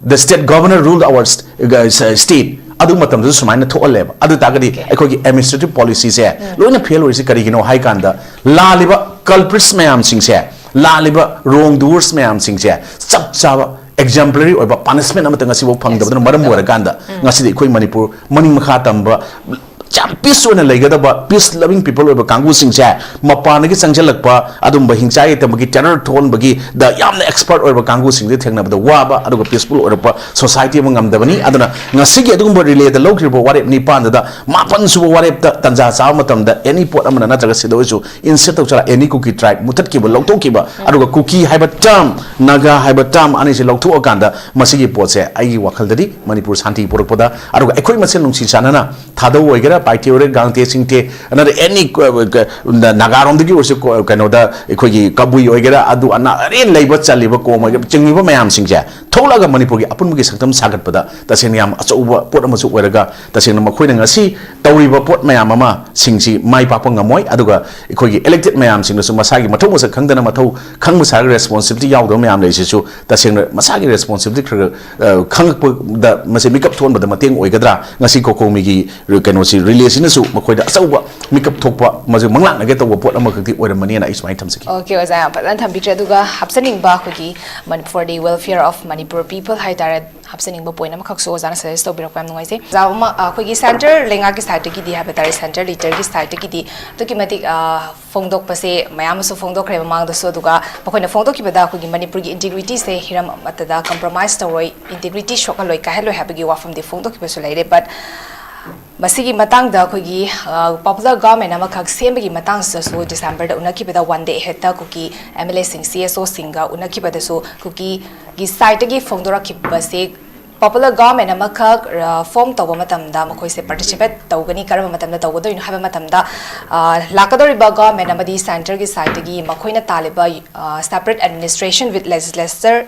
the state governor rule our st-, uh, state, ꯑꯗꯨ ꯃꯇꯝꯗꯁꯨ ꯁꯨꯃꯥꯏꯅ ꯊꯣꯛꯍꯜꯂꯦꯕ꯫ ꯑꯗꯨ ꯇꯥꯔꯒꯗꯤ Okay. ꯑꯩꯈꯣꯏꯒꯤ ꯑꯦꯗꯃꯤꯅꯤꯁꯇ꯭ꯔꯦꯇꯤꯚ ꯄꯣꯂꯤꯁꯤꯁꯦ ꯎꯝ꯫ ꯂꯣꯏꯅ ꯐꯦꯜ ꯑꯣꯏꯔꯤꯁꯤ ꯀꯔꯤꯒꯤꯅꯣ ꯍꯥꯏ ꯀꯥꯟꯗ, ꯂꯥꯜꯂꯤꯕ ꯀꯜꯄ꯭ꯔꯤꯠꯁ ꯃꯌꯥꯝꯁꯤꯡꯁꯦ, ꯂꯥꯜꯂꯤꯕ ꯔꯣꯡ ꯗꯨꯋꯔꯁ ꯃꯌꯥꯝꯁꯤꯡꯁꯦ ꯆꯞ ꯆꯥꯕ ꯑꯦꯛꯖꯥꯝꯄꯂꯔꯤ ꯑꯣꯏꯕ ꯄꯥꯅꯤꯁꯃꯦꯟ ꯑꯃꯠꯇ ꯉꯁꯤꯐꯥꯎ ꯐꯪꯗꯕꯅ Yes. ꯃꯔꯝ ꯑꯣꯏꯔꯀꯥꯟꯗ, ꯎꯝ꯫ ꯉꯁꯤꯗꯤ ꯑꯩꯈꯣꯏ ꯃꯅꯤꯄꯨꯔ ꯃꯅꯤꯡ ꯃꯈꯥ ꯇꯝꯕ, ꯌꯥꯝ ꯄꯤꯁ ꯑꯣꯏꯅ ꯂꯩꯒꯗꯕ, ꯄꯤꯁ ꯂꯚꯤꯡ ꯄꯤꯄꯜ ꯑꯣꯏꯕ ꯀꯥꯡꯕꯨꯁꯤꯡꯁꯦ, ꯃꯄꯥꯟꯗꯒꯤ ꯆꯪꯁꯤꯜꯂꯛꯄ ꯑꯗꯨꯝꯕ ꯍꯤꯡꯆꯥꯏ ꯌꯦꯛꯇꯕꯒꯤ ꯇꯦꯔꯔ ꯊꯣꯛꯍꯟꯕꯒꯤꯗ ꯌꯥꯝꯅ ꯑꯦꯛꯁꯄꯔꯠ ꯑꯣꯏꯕ ꯀꯥꯡꯕꯨꯁꯤꯡꯁꯦ ꯊꯦꯡꯅꯕꯗ ꯋꯥꯕ, ꯑꯗꯨꯒ ꯄꯤꯁꯐꯨꯜ ꯑꯣꯏꯔꯛꯄ ꯁꯣꯁꯥꯏꯇꯤ ꯑꯃ ꯉꯝꯗꯕꯅꯤ꯫ ꯑꯗꯨꯅ ꯉꯁꯤꯒꯤ ꯑꯗꯨꯒꯨꯝꯕ ꯔꯤꯂꯦꯗ ꯂꯧꯈ꯭ꯔꯤꯕ ꯋꯥꯔꯦꯞ ꯅꯤꯄꯥꯟꯗꯨꯗ ꯃꯥꯄꯟ ꯁꯨꯕ ꯋꯥꯔꯦꯞꯇ ꯇꯟꯖꯥ ꯆꯥꯕ ꯃꯇꯝꯗ ꯑꯦꯅꯤ ꯄꯣꯠ ꯑꯃꯅ ꯅꯠꯇ꯭ꯔꯒ ꯁꯤꯗ ꯑꯣꯏꯔꯁꯨ ꯏꯟꯁꯦꯠ ꯇꯧꯖꯔ ꯑꯦꯅꯤ ꯀꯨꯀꯤ ꯇ꯭ꯔꯥꯏꯕ ꯃꯨꯊꯠꯈꯤꯕ, ꯂꯧꯊꯣꯛꯈꯤꯕ, ꯑꯗꯨꯒ ꯀꯨꯀꯤ ꯍꯥꯏꯕ ꯇꯔꯝ, ꯅꯥꯒꯥ ꯍꯥꯏꯕ ꯇꯔꯝ ꯑꯅꯤꯁꯤ ꯂꯧꯊꯣꯛꯑꯀꯥꯟꯗ ꯃꯁꯤꯒꯤ ꯄꯣꯠꯁꯦ ꯑꯩꯒꯤ ꯋꯥꯈꯜꯗꯗꯤ ꯃꯅꯤꯄꯨꯔ ꯁꯥꯟꯇꯤ ꯄꯨꯔꯛꯄꯗ, ꯑꯗꯨꯒ ꯑꯩꯈꯣꯏ ꯃꯁꯦꯜ ꯅꯨꯡꯁꯤ ꯆꯥꯟꯅꯅ ꯊꯥꯗꯧ ꯑꯣꯏꯒꯦꯔꯥ, ꯄꯥꯏꯇꯦ ꯑꯣꯏꯒꯦꯔꯥ, ꯒꯥꯡꯇꯦ ꯁꯤꯡꯇꯦ, another any ꯀ-, ꯀ-, ꯅꯥꯒꯥꯔꯣꯝꯗꯒꯤ ꯑꯣꯏꯔꯁꯨ ꯀꯣ-, ꯀꯩꯅꯣꯗ ꯑꯩꯈꯣꯏꯒꯤ ꯀꯕꯨꯏ ꯑꯣꯏꯒꯦꯔꯥ, ꯑꯗꯨ ꯑꯅꯥ ꯑꯔꯦꯟ ꯂꯩꯕ ꯆꯜꯂꯤꯕ ꯀꯣꯝ ꯑꯣꯏꯒꯦꯔꯥ, ꯆꯤꯡꯉꯤꯕ ꯃꯌꯥꯝꯁꯤꯡꯁꯦ ꯊꯣꯛꯂꯛꯑꯒ ꯃꯅꯤꯄꯨꯔꯒꯤ ꯑꯄꯨꯟꯕꯒꯤ ꯁꯛꯇꯝ ꯁꯥꯒꯠꯄꯗ ꯇꯁꯦꯡꯅ ꯌꯥꯝ ꯑꯆꯧꯕ ꯄꯣꯠ ꯑꯃꯁꯨ ꯑꯣꯏꯔꯒ, ꯇꯁꯦꯡꯅ ꯃꯈꯣꯏꯅ ꯉꯁꯤ ꯇꯧꯔꯤꯕ ꯄꯣꯠ ꯃꯌꯥꯝ ꯑꯃꯁꯤꯡꯁꯤ ꯃꯥꯏ ꯄꯥꯛꯄ ꯉꯝꯃꯣꯏ꯫ ꯑꯗꯨꯒ ꯑꯩꯈꯣꯏꯒꯤ ꯏꯂꯦꯛꯇꯦꯠ ꯃꯌꯥꯝꯁꯤꯡꯅꯁꯨ ꯃꯁꯥꯒꯤ ꯃꯊꯧ ꯃꯁꯛ ꯈꯪꯗꯅ ꯃꯊꯧ ꯈꯪꯕ ꯁꯥꯔꯒ ꯔꯦꯁꯄꯣꯟꯁꯤꯕꯤꯂꯤꯇꯤ ꯌꯥꯎꯗꯕ ꯃꯌꯥꯝ ꯂꯩꯔꯤꯁꯤꯁꯨ ꯇꯁꯦꯡꯅ ꯃꯁꯥꯒꯤ ꯔꯦꯁꯄꯣꯟꯁꯤꯕꯤꯂꯤꯇꯤ ꯈꯔ ꯈꯔ, ꯑ, ꯈꯪꯉꯛꯄꯗ ꯃꯁꯤ ꯃꯤꯀꯞ ꯊꯣꯛꯍꯟꯕꯗ ꯃꯇꯦꯡ ꯑꯣꯏꯒꯗ꯭ꯔꯥ? ꯉꯁꯤ ꯀꯣꯀꯣꯃꯤꯒꯤ ꯔ-, ꯀꯩꯅꯣꯁꯤ, ꯔꯤꯂꯦꯁꯤꯅꯁꯨ ꯃꯈꯣꯏꯗ ꯑꯆꯧꯕ ꯃꯤꯀꯞ ꯊꯣꯛꯄ, ꯃꯁꯤ ꯃꯪꯂꯥꯛꯅꯒꯦ ꯇꯧꯕ ꯄꯣꯠ ꯑꯃꯈꯛꯇꯤ ꯑꯣꯏꯔꯝꯃꯅꯤꯅ ꯑꯩ ꯁꯨꯃꯥꯏꯅ ꯊꯝꯖꯒꯦ꯫ ꯑꯣꯀꯦ, ꯑꯣꯖꯥ, ꯌꯥꯝ ꯐꯖꯅ ꯊꯝꯕꯤꯈ꯭ꯔꯦ꯫ ꯑꯗꯨꯒ ꯍꯥꯞꯆꯅꯤꯡꯕ ꯑꯩꯈꯣꯏꯒꯤ money-, for the welfare of Manipur people ꯍꯥꯏꯇꯥꯔꯦ, ꯍꯥꯞꯆꯅꯤꯡꯕ ꯄꯣꯏꯟ ꯑꯃꯈꯛꯁꯨ ꯑꯣꯖꯥꯅ ꯁꯖꯦꯁ ꯇꯧꯕꯤꯔꯛꯄ ꯌꯥꯝ ꯅꯨꯡꯉꯥꯏꯖꯩ꯫ ꯑꯣꯖꯥ, ꯑꯃ, ꯑꯩꯈꯣꯏꯒꯤ ꯁꯦꯟꯇꯔ ꯂꯩꯉꯥꯛꯀꯤ ꯁꯥꯏꯠꯇꯒꯤꯗꯤ ꯍꯥꯏꯕ ꯇꯥꯔꯦ, ꯁꯦꯟꯇꯔ ꯂꯤꯗꯔꯒꯤ ꯁꯥꯏꯠꯇꯒꯤꯗꯤ ꯑꯗꯨꯛꯀꯤ ꯃꯇꯤꯛ, ꯑ, ꯐꯣꯡꯗꯣꯛꯄꯁꯦ ꯃꯌꯥꯝ ꯑꯃꯁꯨ ꯐꯣꯡꯗꯣꯛꯈ꯭ꯔꯦ ꯃꯃꯥꯡꯗꯁꯨ, ꯑꯗꯨꯒ ꯃꯈꯣꯏꯅ ꯐꯣꯡꯗꯣꯛꯈꯤꯕꯗ ꯑꯩꯈꯣꯏꯒꯤ ꯃꯅꯤꯄꯨꯔꯒꯤ ꯏꯟꯇꯤꯒ꯭ꯔꯤꯇꯤꯁꯦ ꯍꯤꯔꯝ ꯑꯃꯠꯇꯗ ꯀꯝꯄ꯭ꯔꯣꯃꯥꯏꯁ ꯇꯧꯔꯣꯏ, ꯏꯟꯇꯤꯒ꯭ꯔꯤꯇꯤ ꯁꯣꯛꯍꯜꯂꯣꯏ, ꯀꯥꯏꯍꯜꯂꯣꯏ ꯍꯥꯏꯕꯒꯤ ꯋꯥꯐꯝꯗꯤ ꯐꯣꯡꯗꯣꯛꯈꯤꯕꯁꯨ ꯂꯩꯔꯦ꯫ But ꯃꯁꯤꯒꯤ ꯃꯇꯥꯡꯗ ꯑꯩꯈꯣꯏꯒꯤ, ꯑ, ꯄꯣꯄꯨꯂꯔ ꯒꯚꯔꯟꯃꯦꯟ ꯑꯃꯈꯛ ꯁꯦꯝꯕꯒꯤ ꯃꯇꯥꯡꯁꯤꯗꯁꯨ ꯗꯤꯁꯦꯝꯕꯔꯗ ꯎꯅꯈꯤꯕꯗ ꯋꯥꯟ ꯗꯦ ꯑꯍꯦꯗꯇ ꯀꯨꯀꯤ ꯑꯦꯝ ꯑꯦꯜ ꯑꯦꯁꯤꯡ, ꯁꯤ ꯑꯦꯁ ꯑꯣꯁꯤꯡꯒ ꯎꯅꯈꯤꯕꯗꯁꯨ ꯀꯨꯀꯤꯒꯤ ꯁꯥꯏꯠꯇꯒꯤ ꯐꯣꯡꯗꯣꯔꯛꯈꯤꯕꯁꯦ ꯄꯣꯄꯨꯂꯔ ꯒꯚꯔꯟꯃꯦꯟ ꯑꯃꯈꯛ, ꯑ, ꯐꯣꯔꯝ ꯇꯧꯕ ꯃꯇꯝꯗ ꯃꯈꯣꯏꯁꯦ ꯄꯥꯔꯇꯤꯁꯤꯄꯦꯠ ꯇꯧꯒꯅꯤ꯫ ꯀꯔꯝꯕ ꯃꯇꯝꯗ ꯇꯧꯒꯗꯣꯏꯅꯣ ꯍꯥꯏꯕ ꯃꯇꯝꯗ, ꯑ, ꯂꯥꯛꯀꯗꯧꯔꯤꯕ ꯒꯚꯔꯟꯃꯦꯟ ꯑꯃꯗꯤ ꯁꯦꯟꯇꯔꯒꯤ ꯁꯥꯏꯠꯇꯒꯤ ꯃꯈꯣꯏꯅ ꯇꯥꯜꯂꯤꯕ, ꯑ, separate administration with legislature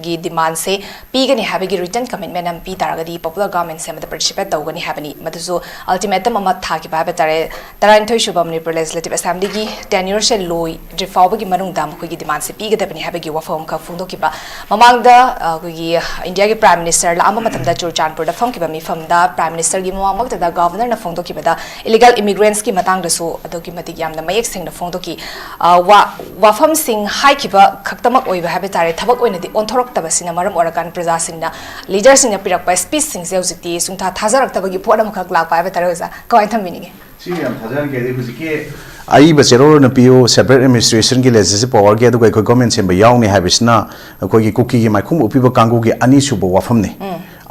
ꯒꯤ ꯗꯤꯃꯥꯟꯁꯦ ꯄꯤꯒꯅꯤ ꯍꯥꯏꯕꯒꯤ ꯔꯤꯇꯟ ꯀꯃꯤꯠꯃꯦꯟ ꯑꯃ ꯄꯤ ꯇꯥꯔꯒꯗꯤ ꯄꯣꯄꯨꯂꯔ ꯒꯚꯔꯟꯃꯦꯟ ꯁꯦꯝꯕꯗ ꯄꯥꯔꯇꯤꯁꯤꯄꯦꯠ ꯇꯧꯒꯅꯤ ꯍꯥꯏꯕꯅꯤ꯫ ꯃꯗꯨꯁꯨ ꯑꯜꯇꯤꯃꯦꯇꯝ ꯑꯃ ꯊꯥꯈꯤꯕ ꯍꯥꯏꯕ ꯇꯥꯔꯦ꯫ ꯇꯔꯥꯅꯤꯊꯣꯏ ꯁꯨꯕ ꯃꯅꯤꯄꯨꯔ ꯂꯦꯖꯤꯁꯂꯦꯇꯤꯚ ꯑꯦꯁꯦꯝꯕ꯭ꯂꯤꯒꯤ ꯇꯦꯟꯌꯨꯔꯁꯦ ꯂꯣꯏꯗ꯭ꯔꯤ ꯐꯥꯎꯕꯒꯤ ꯃꯅꯨꯡꯗ ꯃꯈꯣꯏꯒꯤ ꯗꯤꯃꯥꯟꯁꯦ ꯄꯤꯒꯗꯕꯅꯤ ꯍꯥꯏꯕꯒꯤ ꯋꯥꯐꯝ ꯑꯃꯈꯛ ꯐꯣꯡꯗꯣꯛꯈꯤꯕ꯫ ꯃꯃꯥꯡꯗ, ꯑ, ꯑꯩꯈꯣꯏꯒꯤ ꯏꯟꯗꯤꯌꯥꯒꯤ ꯄ꯭ꯔꯥꯏꯝ ꯃꯤꯅꯤꯁꯇꯔ ꯂꯥꯛꯑꯝꯕ ꯃꯇꯝꯗ ꯆꯨꯔꯆꯥꯟꯄꯨꯔꯗ ꯐꯝꯈꯤꯕ ꯃꯤꯐꯝꯗ ꯄ꯭ꯔꯥꯏꯝ ꯃꯤꯅꯤꯁꯇꯔꯒꯤ ꯃꯃꯥꯡꯃꯛꯇꯗ ꯒꯚꯔꯅꯔꯅ ꯐꯣꯡꯗꯣꯛꯈꯤꯕꯗ ꯏꯂꯤꯒꯦꯜ ꯏꯃꯤꯒ꯭ꯔꯦꯟꯠꯁꯀꯤ ꯃꯇꯥꯡꯗꯁꯨ ꯑꯗꯨꯛꯀꯤ ꯃꯇꯤꯛ ꯌꯥꯝꯅ ꯃꯌꯦꯛ ꯁꯦꯡꯅ ꯐꯣꯡꯗꯣꯛꯈꯤ꯫ ꯑ, ꯋꯥ-, ꯋꯥꯐꯝꯁꯤꯡ ꯍꯥꯏꯈꯤꯕ ꯈꯛꯇꯃꯛ ꯑꯣꯏꯕ ꯍꯥꯏꯕ ꯇꯥꯔꯦ, ꯊꯕꯛ ꯑꯣꯏꯅꯗꯤ ꯑꯣꯟꯊꯣꯔꯛ ꯇꯧꯔꯛꯇꯕꯁꯤꯅ ꯃꯔꯝ ꯑꯣꯏꯔꯀꯥꯟꯗ ꯄ꯭ꯔꯖꯥꯁꯤꯡꯅ, ꯂꯤꯗꯔꯁꯤꯡꯅ ꯄꯤꯔꯛꯄ ꯁ꯭ꯄꯤꯆꯁꯤꯡꯁꯦ ꯍꯧꯖꯤꯛꯇꯤ ꯁꯨꯡꯊꯥ ꯊꯥꯖꯔꯛꯇꯕꯒꯤ ꯄꯣꯠ ꯑꯃꯈꯛ ꯂꯥꯛꯄ ꯍꯥꯏꯕ ꯇꯥꯔꯦ꯫ ꯑꯣꯖꯥ, ꯀꯃꯥꯏꯅ ꯊꯝꯕꯤꯅꯤꯡꯉꯤ? ꯁꯤ ꯌꯥꯝ ꯊꯥꯖꯍꯟꯒꯦ꯫ ꯑꯗꯩ ꯍꯧꯖꯤꯛꯀꯤ ꯑꯏꯕ ꯆꯦꯔꯣꯜ ꯑꯣꯏꯅ ꯄꯤꯌꯨ, separate administrationꯒꯤ legislative powerꯒꯤ, ꯑꯗꯨꯒ ꯑꯩꯈꯣꯏ government ꯁꯦꯝꯕ ꯌꯥꯎꯅꯤ ꯍꯥꯏꯕꯁꯤꯅ ꯑꯩꯈꯣꯏꯒꯤ ꯀꯨꯀꯤꯒꯤ ꯃꯥꯏꯈꯨꯝ ꯎꯞꯄꯤꯕ ꯀꯥꯡꯕꯨꯒꯤ ꯑꯅꯤꯁꯨꯕ ꯋꯥꯐꯝꯅꯤ꯫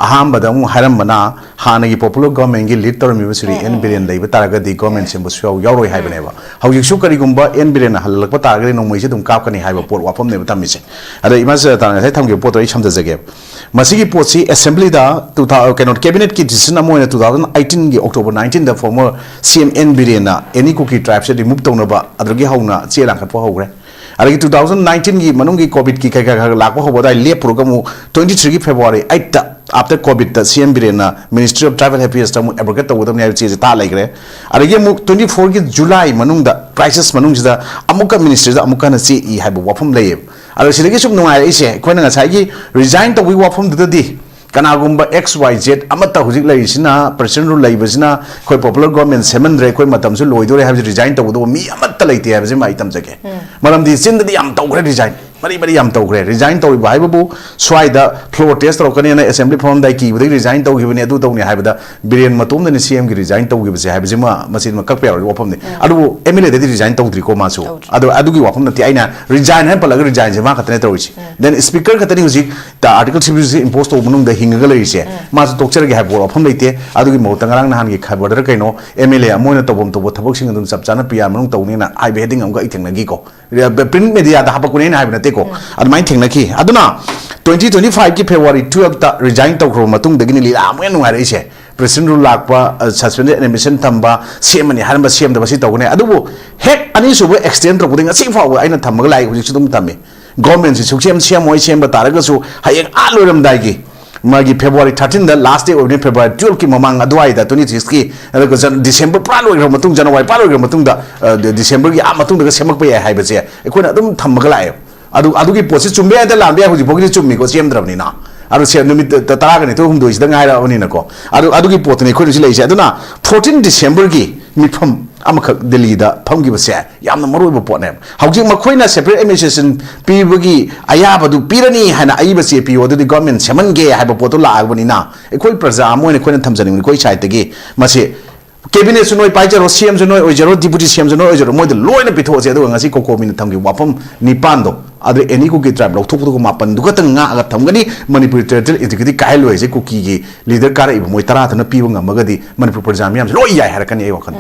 ꯑꯍꯥꯟꯕꯗ ꯑꯃꯨꯛ ꯍꯥꯏꯔꯝꯕꯅ ꯍꯥꯟꯅꯒꯤ popular governmentꯒꯤ lead ꯇꯧꯔꯝꯃꯤꯕ ꯁ꯭ꯔꯤ ꯑꯦꯟ ꯕꯤꯔꯦꯟ ꯂꯩꯕ ꯇꯥꯔꯒꯗꯤ government ꯁꯦꯝꯕ ꯁꯨꯡꯌꯥꯎ ꯌꯥꯎꯔꯣꯏ ꯍꯥꯏꯕꯅꯦꯕ꯫ ꯍꯧꯖꯤꯛꯁꯨ ꯀꯔꯤꯒꯨꯝꯕ ꯑꯦꯟ ꯕꯤꯔꯦꯟꯅ ꯍꯜꯂꯛꯄ ꯇꯥꯔꯒꯗꯤ ꯅꯣꯡꯃꯩꯁꯦ ꯑꯗꯨꯝ ꯀꯥꯞꯀꯅꯤ ꯍꯥꯏꯕ ꯄꯣꯠ ꯋꯥꯐꯝꯅꯦꯕ ꯊꯝꯃꯤꯁꯦ꯫ ꯑꯗ ꯏꯃꯥ ꯁꯤꯇꯥꯟ ꯉꯁꯥꯏ ꯊꯝꯈꯤꯕ ꯄꯣꯠꯇꯣ ꯑꯩ ꯁꯝꯖꯖꯒꯦꯕ꯫ ꯃꯁꯤꯒꯤ ꯄꯣꯠꯁꯤ assemblyꯗ two thou-, ꯀꯩꯅꯣ, cabinetꯀꯤ decision ꯑꯃ ꯑꯣꯏꯅ two thousand eighteenꯒꯤ October nineteenꯗ former C M N ꯕꯤꯔꯦꯟꯅ any Kuki tribeꯁꯦ remove ꯇꯧꯅꯕ ꯑꯗꯨꯗꯒꯤ ꯍꯧꯅ ꯆꯦ ꯂꯥꯡꯈꯠꯄ ꯍꯧꯈ꯭ꯔꯦ꯫ ꯑꯗꯒꯤ two thousand nineteenꯒꯤ ꯃꯅꯨꯡꯒꯤ COVIDꯀꯤ ꯀꯩ ꯀꯩ ꯈꯔ ꯂꯥꯛꯄ ꯍꯧꯕ ꯑꯗꯨꯋꯥꯏ ꯂꯦꯞꯄꯨꯔꯒ ꯑꯃꯨꯛ twenty-threeꯒꯤ February eightꯇ after COVIDꯇ C M ꯕꯤꯔꯦꯟꯅ Ministry of Tribal Affairsꯇ ꯑꯃꯨꯛ abrogate ꯇꯧꯒꯗꯕꯅꯤ ꯍꯥꯏꯕ ꯆꯦꯁꯦ ꯊꯥ ꯂꯩꯈ꯭ꯔꯦ꯫ ꯑꯗꯒꯤ ꯑꯃꯨꯛ twenty-fourꯒꯤ July ꯃꯅꯨꯡꯗ crisis ꯃꯅꯨꯡꯁꯤꯗ ꯑꯃꯨꯛꯀ ministryꯗ ꯑꯃꯨꯛꯀ ꯍꯟꯅ ꯆꯦ ꯏ ꯍꯥꯏꯕ ꯋꯥꯐꯝ ꯂꯩꯌꯦꯕ꯫ ꯑꯗꯣ ꯁꯤꯗꯒꯤ ꯁꯨꯝ ꯅꯨꯡꯉꯥꯏꯔꯛꯏꯁꯦ ꯑꯩꯈꯣꯏꯅ ꯉꯁꯥꯏꯒꯤ resign ꯇꯧꯕꯒꯤ ꯋꯥꯐꯝꯗꯨꯗꯗꯤ ꯀꯅꯥꯒꯨꯝꯕ X Y Z ꯑꯃꯠꯇ ꯍꯧꯖꯤꯛ ꯂꯩꯔꯤꯁꯤꯅ president rule ꯂꯩꯕꯁꯤꯅ ꯑꯩꯈꯣꯏ popular government ꯁꯦꯝꯍꯟꯗ꯭ꯔꯦ, ꯑꯩꯈꯣꯏ ꯃꯇꯝꯁꯨ ꯂꯣꯏꯗꯣꯔꯦ ꯍꯥꯏꯕꯁꯤ resign ꯇꯧꯒꯗꯧꯕ ꯃꯤ ꯑꯃꯠꯇ ꯂꯩꯇꯦ ꯍꯥꯏꯕꯁꯤꯃ ꯑꯩ ꯇꯝꯖꯒꯦ꯫ ꯃꯔꯝꯗꯤ ꯆꯤꯟꯗꯗꯤ ꯌꯥꯝ ꯇꯧꯈ꯭ꯔꯦ resign, ꯃꯔꯤ ꯃꯔꯤ ꯌꯥꯝ ꯇꯧꯈ꯭ꯔꯦ꯫ Resign ꯇꯧꯔꯤꯕ ꯍꯥꯏꯕꯕꯨ ꯁ꯭ꯋꯥꯏꯗ floor test ꯇꯧꯔꯛꯀꯅꯤꯅ assembly ꯐꯝꯃꯝꯗꯥꯏ ꯀꯤꯕꯗꯒꯤ resign ꯇꯧꯈꯤꯕꯅꯤ, ꯑꯗꯨ ꯇꯧꯅꯤ ꯍꯥꯏꯕꯗ ꯕꯤꯔꯦꯟ ꯃꯇꯣꯝꯗꯅꯤ CMꯒꯤ resign ꯇꯧꯈꯤꯕꯁꯦ ꯍꯥꯏꯕꯁꯤꯃ ꯃꯁꯤꯃ ꯀꯛꯄ ꯌꯥꯔꯣꯏ ꯋꯥꯐꯝꯅꯤ꯫ ꯑꯗꯨꯕꯨ MLAꯗꯗꯤ resign ꯇꯧꯗ꯭ꯔꯤꯀꯣ ꯃꯥꯁꯨ꯫ ꯇꯧꯗ꯭ꯔꯤ꯫ ꯑꯗꯣ ꯑꯗꯨꯒꯤ ꯋꯥꯐꯝ ꯅꯠꯇꯦ, ꯑꯩꯅ resign ꯍꯥꯏꯅ ꯄꯜꯂꯒ resignꯁꯦ ꯃꯥ ꯈꯛꯇꯅꯦ ꯇꯧꯔꯤꯁꯦ꯫ Then speaker ꯈꯛꯇꯅꯤ ꯍꯧꯖꯤꯛ ꯇ-, article sixty-three impose ꯇꯧꯕ ꯃꯅꯨꯡꯗ ꯍꯤꯡꯉꯒ ꯂꯩꯔꯤꯁꯦ꯫ ꯃꯥꯁꯨ ꯇꯣꯛꯆꯔꯒꯦ ꯍꯥꯏꯕ ꯋꯥꯐꯝ ꯂꯩꯇꯦ꯫ ꯑꯗꯨꯒꯤ ꯃꯍꯨꯠꯇ ꯉꯔꯥꯡ ꯅꯍꯥꯟꯒꯤ ꯈꯕꯔꯗꯔ ꯀꯩꯅꯣ MLA ꯑꯃ ꯑꯣꯏꯅ ꯇꯧꯐꯝ ꯊꯣꯛꯄ ꯊꯕꯛꯁꯤꯡ ꯑꯗꯨꯝ ꯆꯞ ꯆꯥꯅ ꯄꯤꯌꯥ ꯃꯅꯨꯡ ꯇꯧꯅꯤꯅ ꯍꯥꯏꯕ heading ꯑꯃꯒ ꯑꯩ ꯊꯦꯡꯅꯈꯤꯀꯣ꯫ Print mediaꯗ ꯍꯥꯞꯄꯛꯄꯅꯦ ꯑꯩꯅ ꯍꯥꯏꯕ ꯅꯠꯇꯦꯀꯣ꯫ ꯑꯗꯨꯃꯥꯏꯅ ꯊꯦꯡꯅꯈꯤ꯫ ꯑꯗꯨꯅ twenty twenty-fiveꯀꯤ February twelveꯇ resign ꯇꯧꯈ꯭ꯔꯕ ꯃꯇꯨꯡꯗꯒꯤꯅꯤ ꯂꯤꯂꯥ ꯑꯃꯨꯛ ꯍꯦꯟꯅ ꯅꯨꯡꯉꯥꯏꯔꯛꯏꯁꯦ꯫ President rule ꯂꯥꯛꯄ, ꯑ, suspended animation ꯊꯝꯕ, ꯁꯦꯝꯃꯅꯤ ꯍꯥꯏꯔꯝꯕ ꯁꯦꯝꯗꯕ ꯁꯤ ꯇꯧꯒꯅꯤ꯫ ꯑꯗꯨꯕꯨ ꯍꯦꯛ ꯑꯅꯤꯁꯨꯕ extend ꯇꯧꯔꯛꯄꯗꯒꯤ ꯉꯁꯤ ꯐꯥꯎꯕ ꯑꯩꯅ ꯊꯝꯃꯒ ꯂꯥꯛꯏ, ꯍꯧꯖꯤꯛꯁꯨ ꯑꯗꯨꯝ ꯊꯝꯃꯤ꯫ Governmentꯁꯤ ꯁꯨꯛꯁꯦꯝ ꯁꯦꯝꯃꯣꯏ, ꯁꯦꯝꯕ ꯇꯥꯔꯒꯁꯨ ꯍꯌꯦꯡ ꯑꯥ ꯂꯣꯏꯔꯝꯗꯥꯏꯒꯤ ꯃꯥꯒꯤ February thirteenꯗ last day ꯑꯣꯏꯕꯅꯤ, February twelveꯀꯤ ꯃꯃꯥꯡ ꯑꯗꯨꯋꯥꯏꯗ twenty-sixꯀꯤ, ꯑꯗꯨꯒ ꯖꯟ-, December ꯄꯨꯔꯥ ꯂꯣꯏꯈ꯭ꯔꯕ ꯃꯇꯨꯡ, January ꯄꯨꯔꯥ ꯂꯣꯏꯈ꯭ꯔꯕ ꯃꯇꯨꯡꯗ, ꯑ, ꯗ-, Decemberꯒꯤ ꯑꯥ ꯃꯇꯨꯡꯗꯒ ꯁꯦꯝꯃꯛꯄ ꯌꯥꯏ ꯍꯥꯏꯕꯁꯦ ꯑꯩꯈꯣꯏꯅ ꯑꯗꯨꯝ ꯊꯝꯃꯒ ꯂꯥꯛꯑꯦ꯫ ꯑꯗꯨ, ꯑꯗꯨꯒꯤ ꯄꯣꯠꯁꯤ ꯆꯨꯝꯕ ꯌꯥꯏꯗ ꯂꯥꯟꯕ ꯌꯥꯏ, ꯍꯧꯖꯤꯛ ꯐꯥꯎꯒꯤꯗꯤ ꯆꯨꯝꯃꯤꯀꯣ, ꯁꯦꯝꯗ꯭ꯔꯕꯅꯤꯅ꯫ ꯑꯗꯨ ꯁꯦ-, ꯅꯨꯃꯤꯠ ꯇ-, ꯇꯔꯥꯒ ꯅꯤꯊꯣꯏ ꯍꯨꯝꯗꯣꯏꯁꯤꯗ ꯉꯥꯏꯔꯛꯑꯕꯅꯤꯅꯀꯣ꯫ ꯑꯗꯨ, ꯑꯗꯨꯒꯤ ꯄꯣꯠꯇꯨꯅꯤ ꯑꯩꯈꯣꯏꯅ ꯍꯧꯖꯤꯛ ꯂꯩꯔꯤꯁꯦ꯫ ꯑꯗꯨꯅ fourteen Decemberꯒꯤ ꯃꯤꯐꯝ ꯑꯃꯈꯛ ꯗꯤꯜꯂꯤꯗ ꯐꯝꯈꯤꯕꯁꯦ ꯌꯥꯝꯅ ꯃꯔꯨ ꯑꯣꯏꯕ ꯄꯣꯠꯅꯦꯕ꯫ ꯍꯧꯖꯤꯛ ꯃꯈꯣꯏꯅ separate administration ꯄꯤꯕꯒꯤ ꯑꯌꯥꯕꯗꯨ ꯄꯤꯔꯅꯤ ꯍꯥꯏꯅ ꯑꯏꯕ ꯆꯦ ꯄꯤꯌꯣ, ꯑꯗꯨꯗꯤ government ꯁꯦꯝꯍꯟꯒꯦ ꯍꯥꯏꯕ ꯄꯣꯠꯇꯣ ꯂꯥꯛꯑꯕꯅꯤꯅ, ꯑꯩꯈꯣꯏ ꯄ꯭ꯔꯖꯥ ꯑꯃ ꯑꯣꯏꯅ ꯑꯩꯈꯣꯏꯅ ꯊꯝꯖꯅꯤꯡꯕꯅꯤ ꯑꯩꯈꯣꯏ side ꯇꯒꯤ꯫ ꯃꯁꯤ cabinet ꯁꯨ ꯅꯣꯏ ꯄꯥꯏꯖꯔꯣ, C M ꯁꯨ ꯅꯣꯏ ꯑꯣꯏꯖꯔꯣ, deputy C M ꯁꯨ ꯅꯣꯏ ꯑꯣꯏꯖꯔꯣ, ꯃꯣꯏꯗ ꯂꯣꯏꯅ ꯄꯤꯊꯣꯛꯑꯁꯦ꯫ ꯑꯗꯨꯒ ꯉꯁꯤ COCOMI ꯅ ꯊꯝꯈꯤꯕ ꯋꯥꯐꯝ ꯅꯤꯄꯥꯟꯗꯣ, ꯑꯗꯨ any ꯀꯨꯀꯤ tribe ꯂꯧꯊꯣꯛꯄꯗꯨꯒ ꯃꯥꯄꯟꯗꯨ ꯈꯛꯇꯪ ꯉꯥꯛꯑꯒ ꯊꯝꯒꯅꯤ꯫ Manipuri territorial integrity ꯀꯥꯏꯍꯜꯂꯣꯏꯁꯦ꯫ ꯀꯨꯀꯤꯒꯤ leader ꯀꯥꯔꯛꯏꯕ ꯃꯣꯏ ꯇꯔꯥꯗꯨꯅ ꯄꯤꯕ ꯉꯝꯃꯒꯗꯤ ꯃꯅꯤꯄꯨꯔ ꯄ꯭ꯔꯖꯥ ꯃꯤꯌꯥꯝꯁꯦ ꯂꯣꯏ ꯌꯥꯏ ꯍꯥꯏꯔꯛꯀꯅꯤ ꯑꯩ ꯋꯥꯈꯜꯗ꯫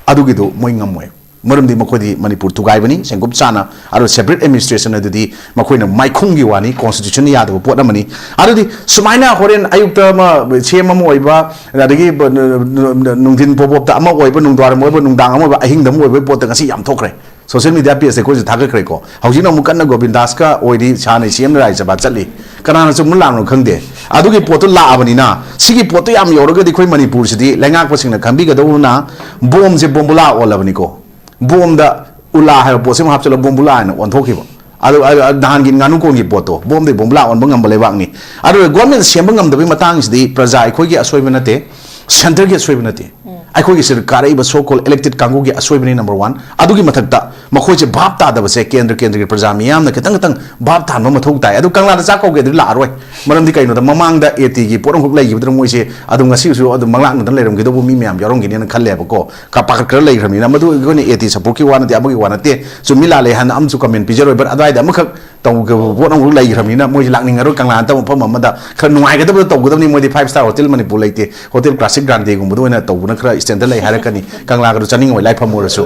ꯑꯗꯨꯒꯤꯗꯨ ꯃꯣꯏ ꯉꯝꯃꯣꯏ꯫ ꯃꯔꯝꯗꯤ ꯃꯈꯣꯏꯗꯤ ꯃꯅꯤꯄꯨꯔ ꯊꯨꯒꯥꯏꯕꯅꯤ, ꯁꯦꯡꯀꯨꯞ ꯆꯥꯅ꯫ ꯑꯗꯣ separate administration ꯑꯗꯨꯗꯤ ꯃꯈꯣꯏꯅ ꯃꯥꯏꯈꯨꯝꯒꯤ ꯋꯥꯅꯤ, constitution ꯅ ꯌꯥꯗꯕ ꯄꯣꯠ ꯑꯃꯅꯤ꯫ ꯑꯗꯨꯗꯤ ꯁꯨꯃꯥꯏꯅ ꯍꯣꯔꯦꯟ ꯑꯌꯨꯛꯇ ꯑꯃ C M ꯑꯃ ꯑꯣꯏꯕ, ꯑꯗꯒꯤ ꯅꯨꯡꯊꯤꯟ ꯄꯣꯄꯣꯞꯇ ꯑꯃ ꯑꯣꯏꯕ, ꯅꯨꯡꯗꯥꯡꯋꯥꯏꯔꯝ ꯑꯣꯏꯕ, ꯅꯨꯡꯗꯥꯡ ꯑꯃ ꯑꯣꯏꯕ, ꯑꯍꯤꯡꯗ ꯑꯃ ꯑꯣꯏꯕ ꯄꯣꯠꯇ ꯉꯁꯤ ꯌꯥꯝ ꯊꯣꯛꯈ꯭ꯔꯦ꯫ Social media page ꯇ ꯑꯩꯈꯣꯏꯁꯨ ꯊꯥꯒꯠꯈ꯭ꯔꯦꯀꯣ꯫ ꯍꯧꯖꯤꯛꯅ ꯑꯃꯨꯛ ꯀꯟꯅ ꯒꯣꯕꯤꯟꯗꯥꯁꯀ ꯑꯣꯏꯔꯤ, ꯁꯥꯅ C M ꯅ ꯔꯥꯖ꯭ꯌ ꯁꯚꯥ ꯆꯠꯂꯤ꯫ ꯀꯅꯥꯅ ꯆꯨꯝꯕ ꯂꯥꯟꯕꯅꯣ ꯈꯪꯗꯦ꯫ ꯑꯗꯨꯒꯤ ꯄꯣꯠꯇꯨ ꯂꯥꯛꯑꯕꯅꯤꯅ, ꯁꯤꯒꯤ ꯄꯣꯠꯇꯨ ꯌꯥꯝ ꯌꯧꯔꯒꯗꯤ ꯑꯩꯈꯣꯏ ꯃꯅꯤꯄꯨꯔꯁꯤꯗꯤ ꯂꯩꯉꯥꯛꯄꯁꯤꯡꯅ ꯈꯪꯕꯤꯒꯗꯧꯕꯅ, ꯕꯣꯝꯁꯦ ꯕꯣꯝꯕꯨꯂꯥ ꯑꯣꯜꯂꯕꯅꯤꯀꯣ꯫ ꯕꯣꯝꯗ ꯎꯂꯥ ꯍꯥꯏꯕ ꯄꯣꯠꯁꯤꯃ ꯍꯥꯞꯆꯤꯜꯂꯒ ꯕꯣꯝꯕꯨꯂꯥ ꯍꯥꯏꯅ ꯑꯣꯟꯊꯣꯛꯈꯤꯕ꯫ ꯑꯗꯨ, ꯑꯗꯨ, ꯅꯍꯥꯟꯒꯤ ꯉꯥꯅꯨ ꯀꯣꯟꯒꯤ ꯄꯣꯠꯇꯣ, ꯕꯣꯝꯗꯒꯤ ꯕꯣꯝꯕꯨꯂꯥ ꯑꯣꯟꯕ ꯉꯝꯕ ꯂꯩꯕꯥꯛꯅꯤ꯫ ꯑꯗꯨꯒ government ꯁꯦꯝꯕ ꯉꯝꯗꯕꯒꯤ ꯃꯇꯥꯡꯁꯤꯗꯤ ꯄ꯭ꯔꯖꯥ ꯑꯩꯈꯣꯏꯒꯤ ꯑꯁꯣꯏꯕ ꯅꯠꯇꯦ, centre ꯒꯤ ꯑꯁꯣꯏꯕ ꯅꯠꯇꯦ꯫ ꯑꯩꯈꯣꯏꯒꯤ ꯁꯤꯗ ꯀꯥꯔꯛꯏꯕ so called elected ꯀꯥꯡꯕꯨꯒꯤ ꯑꯁꯣꯏꯕꯅꯤ, number one꯫ ꯑꯗꯨꯒꯤ ꯃꯊꯛꯇ ꯃꯈꯣꯏꯁꯦ ꯚꯥꯞ ꯇꯥꯗꯕꯁꯦ ꯀꯦꯟꯗ꯭ꯔ ꯀꯦꯟꯗ꯭ꯔꯒꯤ ꯄ꯭ꯔꯖꯥ ꯃꯤꯌꯥꯝꯅ ꯈꯤꯇꯪ ꯈꯤꯇꯪ ꯚꯥꯞ ꯇꯥꯍꯟꯕ ꯃꯊꯧ ꯇꯥꯏ꯫ ꯑꯗꯨ ꯀꯪꯂꯥꯗ ꯆꯥꯛ ꯀꯧꯒꯦ ꯑꯗꯨꯗꯤ ꯂꯥꯛꯑꯔꯣꯏ꯫ ꯃꯔꯝꯗꯤ ꯀꯩꯅꯣꯗ, ꯃꯃꯥꯡꯗ A T ꯒꯤ ꯄꯣꯠ ꯑꯃꯈꯛ ꯂꯩꯈꯤꯕꯗꯨꯅ ꯃꯣꯏꯁꯦ ꯑꯗꯨꯝ ꯉꯁꯤꯁꯨ ꯑꯗꯨꯝ ꯃꯪꯂꯥꯛꯅꯗꯅ ꯂꯩꯔꯝꯒꯗꯧꯕ ꯃꯤ ꯃꯌꯥꯝ ꯌꯥꯎꯔꯝꯒꯅꯤꯅ ꯈꯜꯂꯦꯕꯀꯣ꯫ ꯀ-, ꯄꯥꯈꯠꯈ꯭ꯔ ꯂꯩꯈ꯭ꯔꯕꯅꯤꯅ꯫ ꯃꯗꯨ ꯑꯩꯈꯣꯏꯅ A T support ꯀꯤ ꯋꯥ ꯅꯠꯇꯦ, ꯑꯃꯒꯤ ꯋꯥ ꯅꯠꯇꯦ꯫ ꯆꯨꯝꯃꯤ ꯂꯥꯜꯂꯦ ꯍꯥꯏꯅ ꯑꯃꯁꯨ comment ꯄꯤꯖꯔꯣꯏ꯫ But ꯑꯗꯨꯋꯥꯏꯗ ꯑꯃꯈꯛ ꯇꯧꯈꯤꯕ ꯄꯣꯠ ꯑꯃꯈꯛ ꯂꯩꯈ꯭ꯔꯕꯅꯤꯅ ꯃꯣꯏꯁꯦ ꯂꯥꯛꯅꯤꯡꯉꯔꯣꯏ꯫ ꯀꯪꯂꯥ ꯅꯠꯇꯕ ꯃꯐꯝ ꯑꯃꯗ ꯈꯔ ꯅꯨꯡꯉꯥꯏꯒꯗꯕꯗ ꯇꯧꯒꯗꯕꯅꯤ꯫ ꯃꯣꯏꯗꯤ five star hotel ꯃꯅꯤꯄꯨꯔ ꯂꯩꯇꯦ꯫ Hotel Classic Grande ꯒꯨꯝꯕꯗ ꯑꯣꯏꯅ ꯇꯧꯕꯅ ꯈꯔ standard ꯂꯩ ꯍꯥꯏꯔꯛꯀꯅꯤ꯫ ꯀꯪꯂꯥꯒꯗꯣ ꯆꯠꯅꯤꯡꯉꯣꯏ, ꯂꯥꯏꯐꯝ ꯑꯣꯏꯔꯁꯨ꯫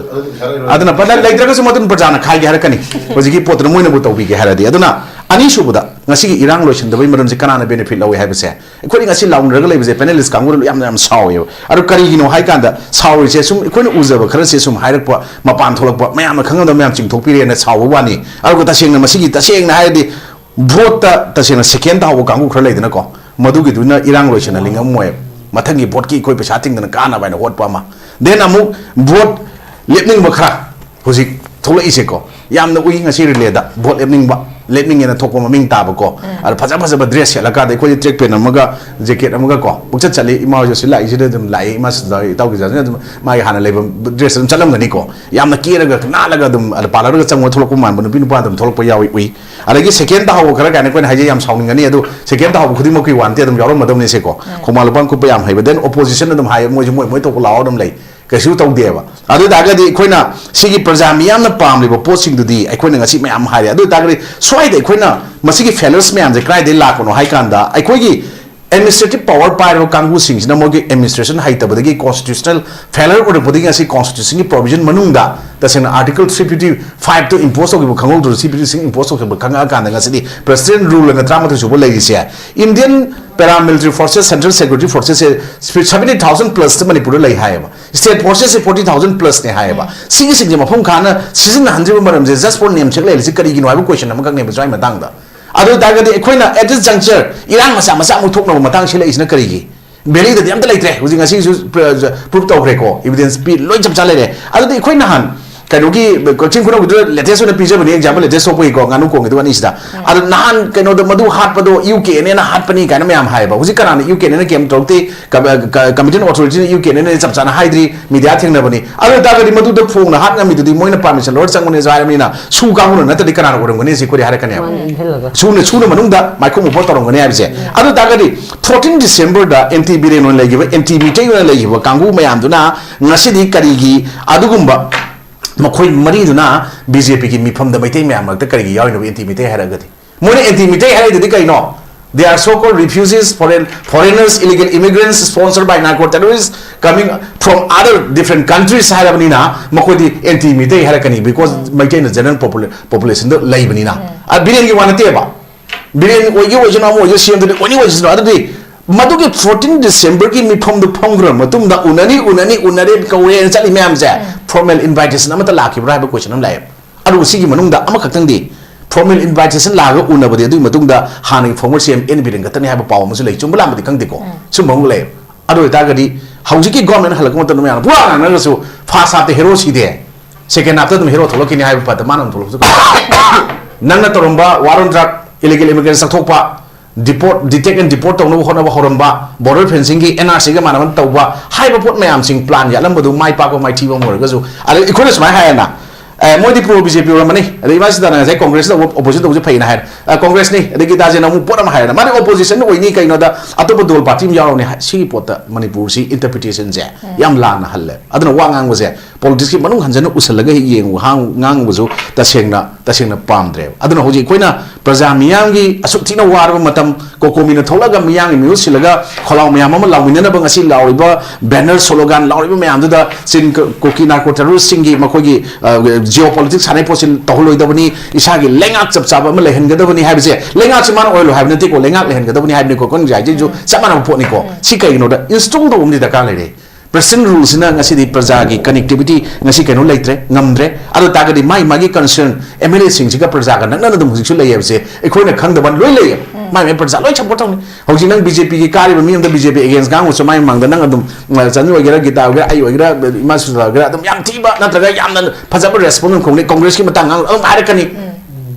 ꯑꯗꯨꯅ ꯄ꯭ꯔꯖꯥ ꯂꯩꯇ꯭ꯔꯒꯁꯨ ꯃꯗꯨꯅ ꯄ꯭ꯔꯖꯥꯅ ꯈꯥꯏꯒꯦ ꯍꯥꯏꯔꯛꯀꯅꯤ꯫ ꯍꯧꯖꯤꯛꯀꯤ ꯄꯣꯠꯇꯨꯅ ꯃꯣꯏꯅꯕꯨ ꯇꯧꯕꯤꯒꯦ ꯍꯥꯏꯔꯗꯤ꯫ ꯑꯗꯨꯅ ꯑꯅꯤꯁꯨꯕꯗ, ꯉꯁꯤꯒꯤ ꯏꯔꯥꯡ ꯂꯣꯏꯁꯤꯟꯗꯕꯒꯤ ꯃꯔꯝꯁꯦ ꯀꯅꯥꯅ benefit ꯂꯧꯏ ꯍꯥꯏꯕꯁꯦ, ꯑꯩꯈꯣꯏꯅ ꯉꯁꯤ ꯂꯥꯎꯅꯔꯒ ꯂꯩꯕꯁꯦ panelist ꯀꯥꯡꯕꯨꯅ ꯌꯥꯝꯅ, ꯌꯥꯝ ꯁꯥꯎꯋꯦꯕ꯫ ꯑꯗꯣ ꯀꯔꯤꯒꯤꯅꯣ ꯍꯥꯏ ꯀꯥꯟꯗ ꯁꯥꯎꯔꯤꯁꯦ, ꯁꯨꯝ ꯑꯩꯈꯣꯏꯅ ꯎꯖꯕ ꯈꯔꯁꯦ ꯁꯨꯝ ꯍꯥꯏꯔꯛꯄ, ꯃꯄꯥꯟ ꯊꯣꯛꯂꯛꯄ, ꯃꯌꯥꯝꯅ ꯈꯪꯉꯝꯗꯕ ꯃꯌꯥꯝ ꯆꯤꯡꯊꯣꯛꯄꯤꯔꯦꯅ ꯁꯥꯎꯕ ꯋꯥꯅꯤ꯫ ꯑꯗꯨꯒ ꯇꯁꯦꯡꯅ ꯃꯁꯤꯒꯤ, ꯇꯁꯦꯡꯅ ꯍꯥꯏꯔꯗꯤ, vote ꯇ ꯇꯁꯦꯡꯅ second ꯇꯥꯍꯧꯕ ꯀꯥꯡꯕꯨ ꯈꯔ ꯂꯩꯗꯅꯀꯣ, ꯃꯗꯨꯒꯤꯗꯨꯅ ꯏꯔꯥꯡ ꯂꯣꯏꯁꯤꯟꯍꯜꯂꯤ ꯉꯝꯃꯣꯏꯕ꯫ ꯃꯊꯪꯒꯤ vote ꯀꯤ ꯑꯩꯈꯣꯏ ꯄꯩꯁꯥ ꯇꯤꯡꯗꯅ ꯀꯥꯟꯅꯕ ꯍꯥꯏꯅ ꯍꯣꯠꯄ ꯑꯃ꯫ Then ꯑꯃꯨꯛ vote ꯂꯦꯞꯅꯤꯡꯕ ꯈꯔ ꯍꯧꯖꯤꯛ ꯊꯣꯛꯂꯛꯏꯁꯦꯀꯣ, ꯌꯥꯝꯅ ꯎꯏ ꯉꯁꯤ relay ꯗ vote ꯂꯦꯞꯅꯤꯡꯕ꯫ ꯂꯦꯠꯃꯤꯡ ꯑꯅ ꯊꯣꯛꯄ ꯃꯃꯤꯡ ꯇꯥꯕꯀꯣ꯫ ꯑꯗ ꯐꯖ ꯐꯖꯕ ꯗ꯭ꯔꯦꯁ ꯁꯦꯠꯂꯀꯥꯟꯗ ꯑꯩꯈꯣꯏꯗꯤ ꯇ꯭ꯔꯦꯛ ꯄꯦꯟ ꯑꯃꯒ ꯖꯦꯀꯦꯠ ꯑꯃꯒ ꯀꯣ ꯄꯨꯛꯆꯠ ꯆꯠꯂꯤ꯫ ꯏꯃꯥ ꯍꯣꯏꯁꯨ ꯁꯤ ꯂꯥꯛꯏꯁꯤꯗ ꯑꯗꯨꯝ ꯂꯥꯛꯏ꯫ ꯏꯃꯥ ꯁꯤꯗ ꯏꯇꯥꯎꯒꯤ ꯖꯥꯁꯤꯅ ꯑꯗꯨꯝ ꯃꯥꯒꯤ ꯍꯥꯟꯅ ꯂꯩꯕ ꯗ꯭ꯔꯦꯁ ꯑꯗꯨꯝ ꯆꯠꯂꯝꯒꯅꯤꯀꯣ꯫ ꯌꯥꯝꯅ ꯀꯦꯔꯒ ꯅꯥꯜꯂꯒ ꯑꯗꯨꯝ ꯄꯥꯔꯂꯔꯒ ꯆꯪꯉꯒ ꯊꯣꯛꯂꯛꯄ ꯃꯥꯟꯕ ꯅꯨꯄꯤ ꯅꯨꯄꯥ ꯑꯗꯨꯝ ꯊꯣꯛꯂꯛꯄ ꯌꯥꯎꯏ ꯎꯏ꯫ ꯑꯗꯒꯤ ꯁꯦꯀꯦꯟ ꯇꯥꯍꯧꯕ ꯈꯔ ꯀꯥꯏꯅ ꯑꯩꯈꯣꯏꯅ ꯍꯥꯏꯖꯩ, ꯌꯥꯝ ꯁꯥꯎꯅꯤꯡꯒꯅꯤ꯫ ꯑꯗꯨ ꯁꯦꯀꯦꯟ ꯇꯥꯍꯧꯕ ꯈꯨꯗꯤꯡꯃꯛꯀꯤ ꯋꯥꯟꯇꯦ ꯑꯗꯨꯝ ꯌꯥꯎꯔꯝꯃꯗꯧꯅꯤꯁꯦꯀꯣ꯫ ꯈꯣꯡꯕꯥꯟ ꯂꯨꯄꯥꯟ ꯀꯨꯞꯄ ꯌꯥꯝ ꯍꯩꯕ꯫ ꯗꯦꯟ ꯑꯣꯄꯣꯖꯤꯁꯟ ꯑꯗꯨꯝ ꯍꯥꯏ, ꯃꯣꯏꯁꯨ ꯃꯣꯏ ꯃꯣꯏ ꯊꯣꯛꯄ ꯂꯥꯎꯔ ꯑꯗꯨꯝ ꯂꯩ꯫ ꯀꯩꯁꯨ ꯇꯧꯗꯦꯕ꯫ ꯑꯗꯨ ꯑꯣꯏ ꯇꯥꯔꯒꯗꯤ ꯑꯩꯈꯣꯏꯅ ꯁꯤꯒꯤ ꯄ꯭ꯔꯖꯥ ꯃꯤꯌꯥꯝꯅ ꯄꯥꯝꯂꯤꯕ ꯄꯣꯠꯁꯤꯡꯗꯨꯗꯤ ꯑꯩꯈꯣꯏꯅ ꯉꯁꯤ ꯃꯌꯥꯝ ꯍꯥꯏꯔꯦ꯫ ꯑꯗꯨ ꯑꯣꯏ ꯇꯥꯔꯒꯗꯤ ꯁ꯭ꯋꯥꯏꯗ ꯑꯩꯈꯣꯏꯅ ꯃꯁꯤꯒꯤ ꯐꯦꯂꯔꯁ ꯃꯌꯥꯝꯁꯦ ꯀꯗꯥꯏꯗꯒꯤ ꯂꯥꯛꯄꯅꯣ ꯍꯥꯏ ꯀꯥꯟꯗ, ꯑꯩꯈꯣꯏꯒꯤ ꯑꯦꯗꯃꯤꯅꯤꯁꯇ꯭ꯔꯦꯇꯤꯚ ꯄꯥꯋꯔ ꯄꯥꯏꯔꯤꯕ ꯀꯥꯡꯕꯨꯁꯤꯡꯁꯤꯅ ꯃꯣꯏꯒꯤ ꯑꯦꯗꯃꯤꯅꯤꯁꯇ꯭ꯔꯦꯁꯟ ꯍꯩꯇꯕꯗꯒꯤ, ꯀꯣꯟꯁꯇꯤꯇ꯭ꯌꯨꯁꯅꯦꯜ ꯐꯦꯂꯔ ꯑꯣꯏꯔꯛꯄꯗꯒꯤ ꯉꯁꯤ ꯀꯣꯟꯁꯇꯤꯇ꯭ꯌꯨꯁꯟꯒꯤ ꯄ꯭ꯔꯣꯚꯤꯖꯟ ꯃꯅꯨꯡꯗ ꯇꯁꯦꯡꯅ ꯑꯥꯔꯇꯤꯀꯜ ꯊ꯭ꯔꯤ ꯐꯤꯐꯇꯤ ꯐꯥꯏꯚꯇꯣ ꯏꯝꯄꯣꯁ ꯇꯧꯈꯤꯕ ꯈꯪꯍꯧꯗ꯭ꯔꯁꯨ, ꯊ꯭ꯔꯤ ꯐꯤꯐꯇꯤ ꯁꯤꯛꯁ ꯏꯝꯄꯣꯁ ꯇꯧꯈꯤꯕ ꯈꯪꯉꯛꯑꯀꯥꯟꯗ ꯉꯁꯤꯗꯤ ꯄ꯭ꯔꯦꯁꯤꯗꯦꯟ ꯔꯨꯜ ꯑꯅ ꯇꯔꯥꯃꯥꯊꯣꯏ ꯁꯨꯕ ꯂꯩꯔꯤꯁꯦ, Indian Paramilitary Forces, Central Security Forces seventy thousand plus ꯃꯅꯤꯄꯨꯔꯗ ꯂꯩ ꯍꯥꯏꯌꯦꯕ꯫ State Forces ꯁꯦ forty thousand plus ꯅꯦ ꯍꯥꯏꯌꯦꯕ꯫ ꯁꯤꯒꯤꯁꯤꯡꯁꯦ ꯃꯐꯝ ꯈꯥꯅ ꯁꯤꯖꯤꯟꯅꯍꯟꯗ꯭ꯔꯤꯕ ꯃꯔꯝꯁꯦ just for ꯅꯦꯝꯁꯦꯛ ꯂꯩꯔꯤꯁꯦ ꯀꯔꯤꯒꯤꯅꯣ ꯍꯥꯏꯕ ꯀꯣꯏꯁꯟ ꯑꯃꯈꯛꯅꯦꯕ ꯁ꯭ꯋꯥꯏ ꯃꯇꯥꯡꯗ꯫ ꯑꯗꯨ ꯑꯣꯏ ꯇꯥꯔꯒꯗꯤ ꯑꯩꯈꯣꯏꯅ at this juncture ꯏꯔꯥꯡ ꯃꯆꯥ ꯃꯆꯥ ꯑꯃꯨꯛ ꯊꯣꯛꯅꯕ ꯃꯇꯥꯡ ꯁꯤꯜꯂꯛꯏꯁꯤꯅ ꯀꯔꯤꯒꯤ? ꯚꯦꯂꯤꯗꯗꯤ ꯑꯝꯇ ꯂꯩꯇ꯭ꯔꯦ꯫ ꯍꯧꯖꯤꯛ ꯉꯁꯤꯁꯨ ꯄ꯭ꯔꯨꯐ ꯇꯧꯈ꯭ꯔꯦꯀꯣ, ꯏꯚꯤꯗꯦꯟꯁ ꯄꯤ ꯂꯣꯏ ꯆꯞ ꯆꯥ ꯂꯩꯔꯦ꯫ ꯑꯗꯨꯗꯤ ꯑꯩꯈꯣꯏ ꯅꯍꯥꯟ ꯀꯩꯅꯣꯒꯤ ꯀꯛꯆꯤꯡ ꯈꯨꯅꯧꯒꯤꯗꯨꯗ latest ꯑꯣꯏꯅ ꯄꯤꯖꯕꯅꯤ, example latest ꯊꯣꯛꯄꯒꯤꯀꯣ, ꯉꯥꯅꯨ ꯈꯣꯡꯒꯤꯗꯨ ꯑꯅꯤꯁꯤꯗ꯫ ꯑꯗꯣ ꯅꯍꯥꯟ ꯀꯩꯅꯣꯗ ꯃꯗꯨ ꯍꯥꯠꯄꯗꯣ ꯌꯨ ꯀꯦ ꯑꯦꯟ ꯑꯦꯅ ꯍꯥꯠꯄꯅꯤ ꯀꯥꯏꯅ ꯃꯌꯥꯝ ꯍꯥꯏꯌꯦꯕ꯫ ꯍꯧꯖꯤꯛ ꯀꯅꯥꯅ ꯌꯨ ꯀꯦ ꯑꯦꯟ ꯑꯦꯅ ꯀꯩꯝ ꯇꯧꯔꯛꯇꯦ, competent authority ꯅ ꯌꯨ ꯀꯦ ꯑꯦꯟ ꯑꯦꯅ ꯆꯞ ꯆꯥꯅ ꯍꯥꯏꯗ꯭ꯔꯤ, ꯃꯤꯗꯤꯌꯥ ꯊꯦꯡꯅꯕꯅꯤ꯫ ꯑꯗꯨ ꯑꯣꯏ ꯇꯥꯔꯒꯗꯤ ꯃꯗꯨꯗ ꯐꯣꯡꯅ ꯍꯥꯠ ꯉꯝꯃꯤꯗꯨꯗꯤ ꯃꯣꯏꯅ ꯄꯥꯔꯃꯤꯁꯟ ꯂꯧꯔ ꯆꯪꯕꯅꯦꯁꯨ ꯍꯥꯏꯔꯕꯅꯤꯅ, ꯁꯨ ꯀꯥꯡꯕꯨꯅ ꯅꯠꯇ꯭ꯔꯗꯤ ꯀꯅꯥꯅ ꯑꯣꯏꯔꯝꯒꯅꯤ ꯁꯤ ꯑꯩꯈꯣꯏꯗꯤ ꯍꯥꯏꯔꯛꯀꯅꯦꯕ꯫ ꯎꯝ, ꯏꯟꯁꯤꯜꯂꯒ꯫ ꯁꯨꯅ ꯁꯨꯅ ꯃꯅꯨꯡꯗ ꯃꯥꯏꯈꯨ ꯃꯨꯛꯄ ꯇꯧꯔꯝꯒꯅꯤ ꯍꯥꯏꯕꯁꯦ꯫ ꯑꯗꯨ ꯑꯣꯏ ꯇꯥꯔꯒꯗꯤ fourteen December ꯗ ꯑꯦꯟꯇꯤ ꯕꯤꯔꯦꯟ ꯑꯣꯏꯅ ꯂꯩꯈꯤꯕ, ꯑꯦꯟꯇꯤ ꯃꯤꯇꯩ ꯑꯣꯏꯅ ꯂꯩꯈꯤꯕ ꯀꯥꯡꯕꯨ ꯃꯌꯥꯝꯗꯨꯅ ꯉꯁꯤꯗꯤ ꯀꯔꯤꯒꯤ ꯑꯗꯨꯒꯨꯝꯕ ꯃꯈꯣꯏ ꯃꯔꯤꯗꯨꯅ ꯕꯤ ꯖꯦ ꯄꯤꯒꯤ ꯃꯤꯐꯝꯗ ꯃꯩꯇꯩ ꯃꯌꯥꯝ ꯃꯔꯛꯇ ꯀꯔꯤꯒꯤ ꯌꯥꯎꯔꯤꯅꯣ ꯑꯦꯟꯇꯤ ꯃꯤꯇꯩ ꯍꯥꯏꯔꯒꯗꯤ? ꯃꯣꯏꯅ ꯑꯦꯟꯇꯤ ꯃꯤꯇꯩ ꯍꯥꯏꯔꯛꯏꯗꯨꯗꯤ ꯀꯩꯅꯣ? They are so called refugees, foreign, foreigners, illegal immigrants sponsored by narco terrorists coming from other different countries ꯍꯥꯏꯔꯕꯅꯤꯅ ꯃꯈꯣꯏꯗꯤ ꯑꯦꯟꯇꯤ ꯃꯤꯇꯩ ꯍꯥꯏꯔꯛꯀꯅꯤ, because ꯃꯩꯇꯩꯅ general popula-, population ꯗ ꯂꯩꯕꯅꯤꯅ꯫ ꯑ, ꯕꯤꯔꯦꯟꯒꯤ ꯋꯥ ꯅꯠꯇꯦꯕ, ꯕꯤꯔꯦꯟ ꯑꯣꯏꯒꯦ ꯑꯣꯏꯁꯅꯨ, ꯑꯃ ꯑꯣꯏꯒꯦ, ꯁꯤ ꯑꯦꯝꯗꯨꯅꯤ ꯑꯣꯏꯅꯤ ꯑꯣꯏꯁꯅꯨ꯫ ꯑꯗꯨꯗꯤ ꯃꯗꯨꯒꯤ fourteen December ꯒꯤ ꯃꯤꯐꯝꯗꯨ ꯐꯝꯈ꯭ꯔ ꯃꯇꯨꯡꯗ ꯎꯅꯅꯤ, ꯎꯅꯅꯤ, ꯎꯅꯔꯦ, ꯀꯧꯔꯦꯅ ꯆꯠꯂꯤ ꯃꯌꯥꯝꯁꯦ formal invitation ꯑꯃꯠꯇ ꯂꯥꯛꯈꯤꯕ꯭ꯔꯥ ꯍꯥꯏꯕ ꯀꯣꯏꯁꯟ ꯑꯃ ꯂꯥꯛꯑꯦ꯫ ꯑꯗꯨꯒ ꯁꯤꯒꯤ ꯃꯅꯨꯡꯗ ꯑꯃꯈꯛꯇꯪꯗꯤ formal invitation ꯂꯥꯛꯑꯒ ꯎꯅꯕꯗꯤ ꯑꯗꯨꯒꯤ ꯃꯇꯨꯡꯗ ꯍꯥꯟꯅꯒꯤ former ꯁꯤ ꯑꯦꯝ ꯑꯦꯟ ꯕꯤꯔꯦꯟ ꯈꯛꯇꯅꯤ ꯍꯥꯏꯕ ꯄꯥꯎ ꯑꯃꯁꯨ ꯂꯩ꯫ ꯆꯨꯝꯕ ꯂꯥꯟꯕꯗꯤ ꯈꯪꯗꯦꯀꯣ꯫ ꯁꯨꯝꯕ ꯑꯃ ꯂꯩ꯫ ꯑꯗꯨ ꯑꯣꯏꯇꯥꯔꯒꯗꯤ ꯍꯧꯖꯤꯛꯀꯤ ꯒꯣꯔꯃꯦꯟ ꯍꯜꯂꯛꯄ ꯃꯇꯝꯗ ꯃꯌꯥꯝꯅ ꯄꯨꯔꯥ ꯉꯥꯡꯅꯔꯒꯁꯨ first half ꯇ ꯍꯦꯔꯣ ꯁꯤꯗꯦ, second half ꯇ ꯑꯗꯨꯝ ꯍꯦꯔꯣ ꯊꯣꯛꯂꯛꯈꯤꯅꯤ ꯍꯥꯏꯕ ꯄꯣꯠꯇ ꯃꯥꯅ ꯑꯗꯨꯝ ꯊꯣꯛꯂꯛꯄꯁꯨ ꯅꯪꯅ ꯇꯧꯔꯝꯕ war on drug, illegal immigrants ꯂꯧꯊꯣꯛꯄ, deport, detect and deport ꯇꯧꯅꯕ ꯍꯣꯠꯅꯕ ꯍꯧꯔꯝꯕ, border fencingꯒꯤ, NRCꯒ ꯃꯥꯟꯅꯕ ꯇꯧꯕ, ꯍꯥꯏꯕ ꯄꯣꯠ ꯃꯌꯥꯝꯁꯤꯡ plan ꯌꯥꯠꯂꯝꯕꯗꯨ ꯃꯥꯏ ꯄꯥꯛꯄ ꯃꯥꯏꯊꯤꯕ ꯑꯃ ꯑꯣꯏꯔꯒꯁꯨ, ꯑꯗ ꯑꯩꯈꯣꯏꯅ ꯁꯨꯃꯥꯏꯅ ꯍꯥꯏꯌꯦꯅ, ꯑꯦ, ꯃꯣꯏꯗꯤ pro BJP ꯑꯣꯏꯔꯝꯃꯅꯤ, ꯑꯗꯩ ꯏꯃꯥ ꯁꯤꯗꯥꯅ ꯉꯁꯥꯏ Congressꯅ opposition ꯇꯧꯕꯁꯦ ꯐꯩꯅ ꯍꯥꯏꯔꯦ, ꯑ, Congressꯅꯤ, ꯑꯗꯒꯤ ꯒꯤꯇꯥꯖꯤꯅ ꯑꯃꯨꯛ ꯄꯣꯠ ꯑꯃ ꯍꯥꯏꯔꯦꯅ, ꯃꯥꯗꯤ opposition ꯑꯣꯏꯅꯤ, ꯀꯩꯅꯣꯗ ꯑꯇꯣꯞꯄ ꯗꯣꯜ party ꯑꯃ ꯌꯥꯎꯔꯝꯅꯤ ꯍꯥꯏ-, ꯁꯤꯒꯤ ꯄꯣꯠꯇ ꯃꯅꯤꯄꯨꯔꯁꯤ interpretationꯁꯦ ꯌꯥꯝ ꯂꯥꯟꯅ ꯍꯜꯂꯦ꯫ ꯑꯗꯨꯅ ꯋꯥ ꯉꯥꯡꯕꯁꯦ, politicsꯀꯤ ꯃꯅꯨꯡ ꯍꯟꯖꯟꯅ ꯎꯁꯜꯂꯒ ꯍꯦꯛ ꯌꯦꯡꯉꯨ, ꯍꯥꯡ-, ꯉꯥꯡꯉꯨꯕꯁꯨ ꯇꯁꯦꯡꯅ, ꯇꯁꯦꯡꯅ ꯄꯥꯝꯗ꯭ꯔꯦꯕ꯫ ꯑꯗꯨꯅ ꯍꯧꯖꯤꯛ ꯑꯩꯈꯣꯏꯅ ꯄ꯭ꯔꯖꯥ ꯃꯤꯌꯥꯝꯒꯤ ꯑꯁꯨꯛ ꯊꯤꯅ ꯋꯥꯔꯕ ꯃꯇꯝ, ꯀꯣꯀꯣꯃꯤꯅ ꯊꯣꯛꯂꯒ ꯃꯤꯌꯥꯝꯒꯤ ꯃꯤꯍꯨꯠ ꯁꯤꯜꯂꯒ ꯈꯣꯜꯂꯥꯎ ꯃꯌꯥꯝ ꯑꯃ ꯂꯥꯎꯃꯤꯟꯅꯅꯕ ꯉꯁꯤ ꯂꯥꯎꯔꯤꯕ banner, slogan ꯂꯥꯎꯔꯤꯕ ꯃꯌꯥꯝꯗꯨꯗ ꯆꯤꯟ ꯀ-, ꯀꯨꯀꯤ narco terroristꯁꯤꯡꯒꯤ ꯃꯈꯣꯏꯒꯤ, ꯑ, geopolitics ꯁꯥꯟꯅꯩ ꯄꯣꯠꯁꯤ ꯇꯧꯍꯜꯂꯣꯏꯗꯕꯅꯤ, ꯏꯁꯥꯒꯤ ꯂꯩꯉꯥꯛ ꯆꯞ ꯆꯥꯕ ꯑꯃ ꯂꯩꯍꯟꯒꯗꯕꯅꯤ ꯍꯥꯏꯕꯁꯦ, ꯂꯩꯉꯥꯛꯁꯤ ꯃꯥꯅ ꯑꯣꯏꯍꯜꯂꯣ ꯍꯥꯏꯕ ꯅꯠꯇꯦꯀꯣ, ꯂꯩꯉꯥꯛ ꯂꯩꯍꯟꯒꯗꯕꯅꯤ ꯍꯥꯏꯕꯅꯤꯀꯣ, ꯑꯩꯈꯣꯏꯅ ꯍꯧꯖꯤꯛ ꯍꯥꯏꯖꯩꯁꯨ ꯆꯞ ꯃꯥꯟꯅꯕ ꯄꯣꯠꯅꯤꯀꯣ꯫ ꯁꯤ ꯀꯩꯒꯤꯅꯣꯗ install ꯇꯧꯕ ꯑꯃꯗꯤ ꯗꯔꯀꯥꯔ ꯂꯩꯔꯦ꯫ President ruleꯁꯤꯅ ꯉꯁꯤꯗꯤ ꯄ꯭ꯔꯖꯥꯒꯤ connectivity ꯉꯁꯤ ꯀꯩꯅꯣ ꯂꯩꯇ꯭ꯔꯦ, ꯉꯝꯗ꯭ꯔꯦ꯫ ꯑꯗꯨ ꯇꯥꯔꯒꯗꯤ ꯃꯥꯒꯤ ꯃꯥꯒꯤ concern MLAꯁꯤꯡꯁꯤꯒ ꯄ꯭ꯔꯖꯥꯒ ꯅꯛꯅꯅ ꯑꯗꯨꯝ ꯍꯧꯖꯤꯛꯁꯨ ꯂꯩꯌꯦꯕꯁꯦ ꯑꯩꯈꯣꯏꯅ ꯈꯪꯗꯕ ꯂꯣꯏ ꯂꯩꯌꯦ꯫ ꯃꯥꯏ ꯃꯥꯏ ꯄ꯭ꯔꯖꯥ ꯂꯣꯏ support ꯇꯧꯅꯤ꯫ ꯍꯧꯖꯤꯛ ꯅꯪ BJPꯒꯤ ꯀꯥꯔꯤꯕ ꯃꯤ ꯑꯃꯗ BJP against ꯉꯥꯡꯉꯨꯁꯨ ꯃꯥꯏ ꯃꯃꯥꯡꯗ ꯅꯪ ꯑꯗꯨꯝ, ꯑ, ꯆꯟ ꯑꯣꯏꯒꯦꯔꯥ, ꯒꯤꯇꯥ ꯑꯣꯏꯒꯦꯔꯥ, ꯑꯩ ꯑꯣꯏꯒꯦꯔꯥ, ꯏꯃꯥ ꯁꯨꯁꯤꯂꯥ ꯑꯣꯏꯒꯦꯔꯥ, ꯑꯗꯨꯝ ꯌꯥꯝ ꯊꯤꯕ ꯅꯠꯇ꯭ꯔꯒ ꯌꯥꯝꯅ ꯐꯖꯕ response ꯑꯃ ꯈꯣꯡꯅꯤ꯫ Congressꯀꯤ ꯃꯇꯥꯡ ꯉꯥꯡ ꯑꯗꯨꯝ ꯍꯥꯏꯔꯛꯀꯅꯤ꯫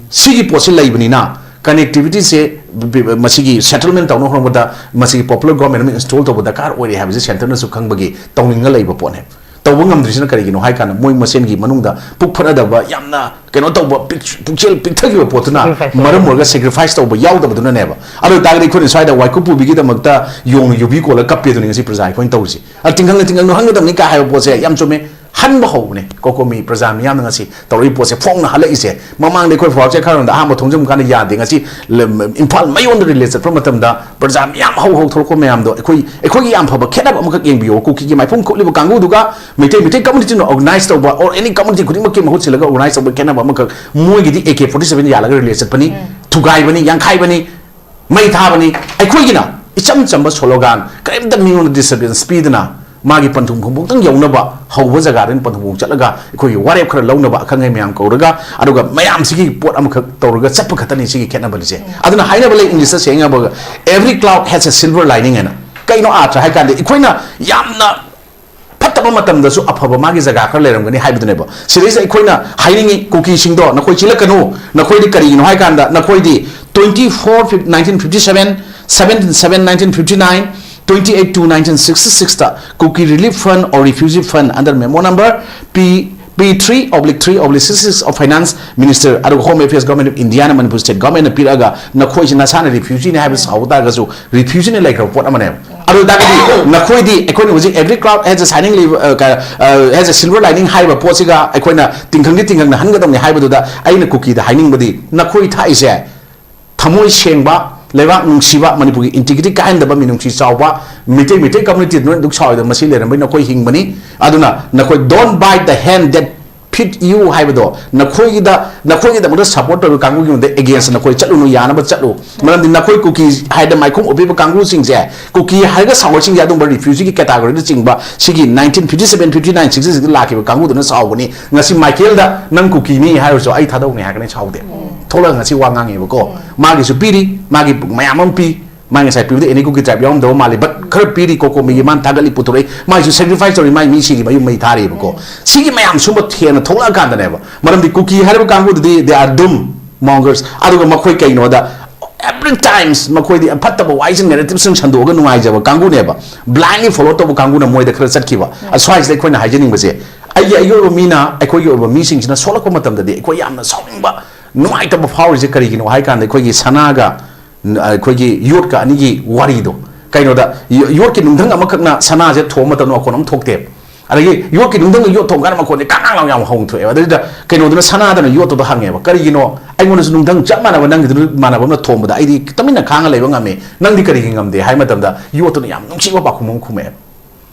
ꯁꯤꯒꯤ ꯄꯣꯠꯁꯤ ꯂꯩꯕꯅꯤꯅ connectivityꯁꯦ ꯕꯤ-, ꯃꯁꯤꯒꯤ settlement ꯇꯧꯅꯕ ꯍꯣꯠꯅꯕꯗ ꯃꯁꯤꯒꯤ popular government ꯑꯃ install ꯇꯧꯕ ꯗꯔꯀꯥꯔ ꯑꯣꯏꯔꯦ ꯍꯥꯏꯕꯁꯤ centreꯅꯁꯨ ꯈꯪꯕꯒꯤ ꯇꯧꯅꯤꯡꯉ ꯂꯩꯕ ꯄꯣꯠꯅꯦ꯫ ꯇꯧꯕ ꯉꯝꯗ꯭ꯔꯤꯁꯤꯅ ꯀꯔꯤꯒꯤꯅꯣ ꯍꯥꯏ ꯀꯥꯟꯗ ꯃꯣꯏ ꯃꯁꯦꯟꯒꯤ ꯃꯅꯨꯡꯗ ꯄꯨꯛ ꯐꯠꯅꯗꯕ, ꯌꯥꯝꯅ ꯀꯩꯅꯣ ꯇꯧꯕ, ꯄꯤꯛ-, ꯄꯨꯛꯆꯦꯜ ꯄꯤꯛꯊꯈꯤꯕ ꯄꯣꯠꯇꯨꯅ sacrifice ꯇꯧꯕ꯫ ꯃꯔꯝ ꯑꯣꯏꯔꯒ sacrifice ꯇꯧꯕ ꯌꯥꯎꯗꯕꯗꯨꯅꯅꯦꯕ꯫ ꯑꯗꯨ ꯑꯣꯏꯇꯥꯔꯒꯗꯤ ꯑꯩꯈꯣꯏꯅ ꯁ꯭ꯋꯥꯏꯗ ꯋꯥꯏꯀꯨꯞ ꯄꯨꯕꯤꯒꯤꯗꯃꯛꯇ ꯌꯣꯡꯅ ꯌꯨꯕꯤ ꯀꯣꯜꯂ ꯀꯞꯄꯦ ꯑꯗꯨꯅꯤ ꯉꯁꯤ ꯄ꯭ꯔꯖꯥ ꯑꯩꯈꯣꯏꯅ ꯇꯧꯔꯤꯁꯦ꯫ ꯑ, ꯇꯤꯡꯈꯪꯅ ꯇꯤꯡꯈꯪꯗꯣ ꯍꯟꯒꯗꯕꯅꯤ ꯀꯥ ꯍꯥꯏꯕ ꯄꯣꯠꯁꯦ ꯌꯥꯝ ꯆꯨꯝꯃꯦ꯫ ꯍꯟꯕ ꯍꯧꯕꯅꯦ꯫ ꯀꯣꯀꯣꯃꯤ ꯄ꯭ꯔꯖꯥ ꯃꯤꯌꯥꯝꯅ ꯉꯁꯤ ꯇꯧꯔꯛꯏ ꯄꯣꯠꯁꯦ ꯐꯣꯡꯅ ꯍꯜꯂꯛꯏꯁꯦ꯫ ꯃꯃꯥꯡꯗ ꯑꯩꯈꯣꯏ ꯐꯧꯔꯥꯛꯆꯦ ꯈꯔꯗ ꯑꯍꯥꯟꯕ ꯊꯣꯡꯖꯤꯟꯕ ꯀꯥꯟꯗ ꯌꯥꯗꯦ꯫ ꯉꯁꯤ ꯂꯝ-, ꯏꯝꯐꯥꯜ ꯃꯌꯣꯟꯗ relay ꯆꯠꯄ ꯃꯇꯝꯗ ꯄ꯭ꯔꯖꯥ ꯃꯤꯌꯥꯝ ꯍꯧ ꯍꯧ ꯊꯣꯛꯂꯛꯄ ꯃꯌꯥꯝꯗꯣ ꯑꯩꯈꯣꯏ, ꯑꯩꯈꯣꯏꯒꯤ ꯌꯥꯝ ꯐꯕ ꯈꯦꯠꯅꯕ ꯑꯃꯈꯛ ꯌꯦꯡꯕꯤꯌꯣ꯫ ꯀꯨꯀꯤꯒꯤ ꯃꯥꯏꯐꯝ ꯀꯨꯞꯂꯤꯕ ꯀꯥꯡꯕꯨꯗꯨꯒ ꯃꯩꯇꯩ, ꯃꯩꯇꯩ communityꯅ organize ꯇꯧꯕ or any community ꯈꯨꯗꯤꯡꯃꯛꯀꯤ ꯃꯍꯨꯠ ꯁꯤꯜꯂꯒ organize ꯇꯧꯕ ꯈꯦꯠꯅꯕ ꯑꯃꯈꯛ, ꯃꯣꯏꯒꯤꯗꯤ AK forty seven ꯌꯥꯜꯂꯒ relay ꯆꯠꯄꯅꯤ, ꯊꯨꯒꯥꯏꯕꯅꯤ, ꯌꯥꯡꯈꯥꯏꯕꯅꯤ, ꯃꯩ ꯊꯥꯕꯅꯤ꯫ ꯑꯩꯈꯣꯏꯒꯤꯅ ꯏꯆꯝ ꯆꯝꯕ slogan, ꯀꯔꯤꯝꯇ ꯃꯤꯉꯣꯟꯗ disturbance ꯄꯤꯗꯅ ꯃꯥꯒꯤ ꯄꯟꯊꯨꯡ ꯐꯝꯐꯝꯇꯪ ꯌꯧꯅꯕ ꯍꯧꯕ ꯖꯒꯥꯗ ꯄꯟꯊꯨꯡꯐꯝ ꯆꯠꯂꯒ ꯑꯩꯈꯣꯏꯒꯤ ꯋꯥꯔꯦꯞ ꯈꯔ ꯂꯧꯅꯕ ꯑꯈꯪ ꯑꯍꯩ ꯃꯌꯥꯝ ꯀꯧꯔꯒ, ꯑꯗꯨꯒ ꯃꯌꯥꯝꯁꯤꯒꯤ ꯄꯣꯠ ꯑꯃꯈꯛ ꯇꯧꯔꯒ ꯆꯠꯄ ꯈꯛꯇꯅꯤ ꯁꯤꯒꯤ ꯈꯦꯠꯅꯕꯁꯦ꯫ ꯑꯗꯨꯅ ꯍꯥꯏꯅꯕ ꯂꯩ Englishꯇ ꯁꯦꯡꯅꯕ, "Every cloud has a silver lining" ꯍꯥꯏꯅ꯫ ꯀꯩꯅꯣ ꯑꯥꯔꯊ ꯍꯥꯏ ꯀꯥꯟꯗ ꯑꯩꯈꯣꯏꯅ ꯌꯥꯝꯅ ꯐꯠꯇ ꯆꯠꯄ ꯃꯇꯝꯗꯁꯨ ꯑꯐꯕ ꯃꯥꯒꯤ ꯖꯒꯥ ꯈꯔ ꯂꯩꯔꯝꯒꯅꯤ ꯍꯥꯏꯕꯗꯨꯅꯦꯕ꯫ ꯁꯤꯗꯩꯁꯤꯗ ꯑꯩꯈꯣꯏꯅ ꯍꯥꯏꯅꯤꯡꯉꯤ, ꯀꯨꯀꯤꯁꯤꯡꯗꯣ, ꯅꯈꯣꯏ ꯆꯦꯜꯂꯛꯀꯅꯨ꯫ ꯅꯈꯣꯏꯗꯤ ꯀꯔꯤꯒꯤꯅꯣ ꯍꯥꯏ ꯀꯥꯟꯗ, ꯅꯈꯣꯏꯗꯤ twenty four nineteen fifty seven, seventeen seven nineteen fifty nine, twenty eight two nineteen sixty six ꯇ Kuki Relief Fund or Refugee Fund under memo number P P three oblique three oblique six six of Finance Minister ꯑꯗꯨꯒ Home Affairs Government of India ꯅ, Manipur State Government ꯅ ꯄꯤꯔꯛꯑꯒ, ꯅꯈꯣꯏꯁꯤ ꯅꯁꯥꯅ refugee ꯅꯤ ꯍꯥꯏꯕ ꯁꯥꯎ ꯇꯥꯔꯒꯁꯨ, refugee ꯅ ꯂꯩꯈ꯭ꯔꯕ ꯄꯣꯠ ꯑꯃꯅꯦꯕ꯫ ꯑꯗꯨ ꯑꯣꯏꯇꯥꯔꯒꯗꯤ ꯅꯈꯣꯏꯗꯤ, ꯑꯩꯈꯣꯏꯅ ꯍꯧꯖꯤꯛ every cloud has a shining liv-, ꯑ, ꯀ-, ꯑ, has a silver lining ꯍꯥꯏꯔꯤꯕ ꯄꯣꯠꯁꯤꯒ ꯑꯩꯈꯣꯏꯅ ꯇꯤꯡꯈꯪꯗꯤ ꯇꯤꯡꯈꯪꯅ ꯍꯟꯒꯗꯕꯅꯤ ꯍꯥꯏꯕꯗꯨꯗ, ꯑꯩꯅ ꯀꯨꯀꯤꯗ ꯍꯥꯏꯅꯤꯡꯕꯗꯤ, ꯅꯈꯣꯏ ꯊꯥꯛꯏꯁꯦ ꯊꯃꯣꯏ ꯁꯦꯡꯕ, ꯂꯩꯕꯥꯛ ꯅꯨꯡꯁꯤꯕ, ꯃꯅꯤꯄꯨꯔꯒꯤ integrity ꯀꯥꯏꯍꯟꯗꯕ, ꯃꯤꯅꯨꯡꯁꯤ ꯆꯥꯎꯕ, ꯃꯤꯇꯩ, ꯃꯤꯇꯩ community ꯅꯣꯏ ꯑꯗꯨꯛ ꯁꯥꯎꯔꯤꯗꯣ, ꯃꯁꯤ ꯂꯩꯔꯝꯕꯩ ꯅꯈꯣꯏ ꯍꯤꯡꯕꯅꯤ꯫ ꯑꯗꯨꯅ ꯅꯈꯣꯏ don't bite the hand that feed you ꯍꯥꯏꯕꯗꯣ, ꯅꯈꯣꯏꯒꯤꯗ, ꯅꯈꯣꯏꯒꯤꯗꯃꯛꯇ support ꯇꯧꯔꯤꯕ ꯀꯥꯡꯕꯨꯒꯤ ꯃꯉꯣꯟꯗ against ꯅꯈꯣꯏ ꯆꯠꯂꯨꯅꯨ, ꯌꯥꯅꯕ ꯆꯠꯂꯨ꯫ ꯃꯔꯝꯗꯤ ꯅꯈꯣꯏ ꯀꯨꯀꯤ ꯍꯥꯏꯗꯅ ꯃꯥꯏꯈꯨꯝ ꯎꯞꯄꯤꯕ ꯀꯥꯡꯕꯨꯁꯤꯡꯁꯦ, ꯀꯨꯀꯤ ꯍꯥꯏꯔꯒ ꯁꯥꯎꯔꯤꯁꯤꯡꯁꯦ ꯑꯗꯨꯝꯕ refugee ꯒꯤ category ꯗ ꯆꯤꯡꯕ, ꯁꯤꯒꯤ nineteen fifty seven, fifty nine, sixty six ꯗ ꯂꯥꯛꯈꯤꯕ ꯀꯥꯡꯕꯨꯗꯨꯅ ꯁꯥꯎꯕꯅꯤ꯫ ꯉꯁꯤ ꯃꯥꯏꯀꯦꯜꯗ ꯅꯪ ꯀꯨꯀꯤꯅꯤ ꯍꯥꯏꯔꯁꯨ ꯑꯩ ꯊꯥꯗꯣꯛꯅꯤ ꯍꯥꯏꯔꯒꯅꯤ ꯁꯥꯎꯗꯦ꯫ ꯊꯣꯛꯂꯒ ꯉꯁꯤ ꯋꯥ ꯉꯥꯡꯉꯦꯕꯀꯣ꯫ ꯃꯥꯒꯤꯁꯨ ꯄꯤꯔꯤ, ꯃꯥꯒꯤ ꯃꯌꯥꯝ ꯑꯃ ꯄꯤ꯫ ꯃꯥ ꯉꯁꯥꯏ ꯄꯤꯕꯗ any Kuki tribe ꯌꯥꯎꯔꯝꯗꯕ ꯃꯥꯜꯂꯤ, but ꯈꯔ ꯄꯤꯔꯤ, ꯀꯣꯀꯣꯃꯤꯒꯤ ꯃꯥꯅ ꯊꯥꯒꯠꯂꯤ, ꯄꯨꯊꯣꯔꯛꯏ, ꯃꯥꯏꯁꯨ sacrifice ꯇꯧꯔꯤ, ꯃꯥꯏ ꯃꯤ ꯁꯤꯔꯤ, ꯃꯌꯨꯝ ꯃꯩ ꯊꯥꯔꯤꯕꯀꯣ꯫ ꯁꯤꯒꯤ ꯃꯌꯥꯝ ꯁꯨꯝꯕ ꯍꯦꯟꯅ ꯊꯣꯛꯂꯛꯑꯀꯥꯟꯗꯅꯦꯕ, ꯃꯔꯝꯗꯤ ꯀꯨꯀꯤ ꯍꯥꯏꯔꯤꯕ ꯀꯥꯡꯕꯨꯗꯨꯗꯤ they are doom mongers꯫ ꯑꯗꯨꯒ ꯃꯈꯣꯏ ꯀꯩꯅꯣꯗ, every times ꯃꯈꯣꯏꯗꯤ ꯐꯠꯇꯕ ꯋꯥꯍꯩꯁꯤꯡ, narrative ꯁꯤꯡ ꯁꯟꯗꯣꯛꯑꯒ ꯅꯨꯡꯉꯥꯏꯖꯕ ꯀꯥꯡꯕꯨꯅꯦꯕ, blindly follow ꯇꯧꯕ ꯀꯥꯡꯕꯨꯅ ꯃꯣꯏꯗ ꯈꯔ ꯆꯠꯈꯤꯕ꯫ ꯑꯁ꯭ꯋꯥꯏꯁꯤꯗ ꯑꯩꯈꯣꯏꯅ ꯍꯥꯏꯖꯅꯤꯡꯕꯁꯦ, ꯑꯩꯒꯤ, ꯑꯩꯒꯤ ꯑꯣꯏꯕ ꯃꯤꯅ, ꯑꯩꯈꯣꯏꯒꯤ ꯑꯣꯏꯕ ꯃꯤꯁꯤꯡꯁꯤꯅ ꯁꯣꯛꯂꯛꯄ ꯃꯇꯝꯗꯗꯤ ꯑꯩꯈꯣꯏ ꯌꯥꯝꯅ ꯁꯥꯎꯅꯤꯡꯕ, ꯅꯨꯡꯉꯥꯏꯇꯕ ꯐꯥꯎꯔꯤꯁꯦ ꯀꯔꯤꯒꯤꯅꯣ ꯍꯥꯏ ꯀꯥꯟꯗ, ꯑꯩꯈꯣꯏꯒꯤ ꯁꯅꯥꯒ ꯑꯩꯈꯣꯏꯒꯤ ꯌꯣꯠꯀ ꯑꯅꯤꯒꯤ ꯋꯥꯔꯤꯗꯣ, ꯀꯩꯅꯣꯗ ꯌꯣ-, ꯌꯣꯠꯀꯤ ꯅꯨꯡꯙꯪ ꯑꯃꯈꯛꯅ ꯁꯅꯥꯁꯦ ꯊꯣꯝꯕ ꯃꯇꯝꯗ ꯃꯈꯣꯟ ꯑꯃ ꯊꯣꯛꯇꯦꯕ꯫ ꯑꯗꯒꯤ ꯌꯣꯠꯀꯤ ꯅꯨꯡꯙꯪꯅ ꯌꯣꯠ ꯊꯣꯝ ꯀꯥꯟꯗ ꯃꯈꯣꯟꯁꯦ ꯀꯥꯡ ꯀꯥꯡ ꯂꯥꯎ ꯌꯥꯝ ꯍꯧꯅ ꯊꯣꯛꯑꯦꯕ꯫ ꯑꯗꯨꯗ ꯀꯩꯅꯣꯗꯨꯅ ꯁꯅꯥꯗꯨꯅ ꯌꯣꯠꯇꯨꯗ ꯍꯪꯉꯦꯕ, "ꯀꯔꯤꯒꯤꯅꯣ? ꯑꯩꯉꯣꯟꯗꯁꯨ ꯅꯨꯡꯙꯪ ꯆꯞ ꯃꯥꯟꯅꯕ ꯅꯪꯒꯤꯗꯨ ꯃꯥꯟꯅꯕ ꯑꯃꯅ ꯊꯣꯝꯕꯗ ꯑꯩꯗꯤ ꯇꯨꯃꯤꯟꯅ ꯈꯥꯡꯉ ꯂꯩꯕ ꯉꯝꯃꯤ, ꯅꯪꯗꯤ ꯀꯔꯤꯒꯤ ꯉꯝꯗꯦ?" ꯍꯥꯏ ꯃꯇꯝꯗ ꯌꯣꯠꯇꯨꯅ ꯌꯥꯝ ꯅꯨꯡꯁꯤꯕ ꯄꯥꯎꯈꯨꯝ ꯑꯃ ꯈꯨꯝꯃꯛꯑꯦꯕ꯫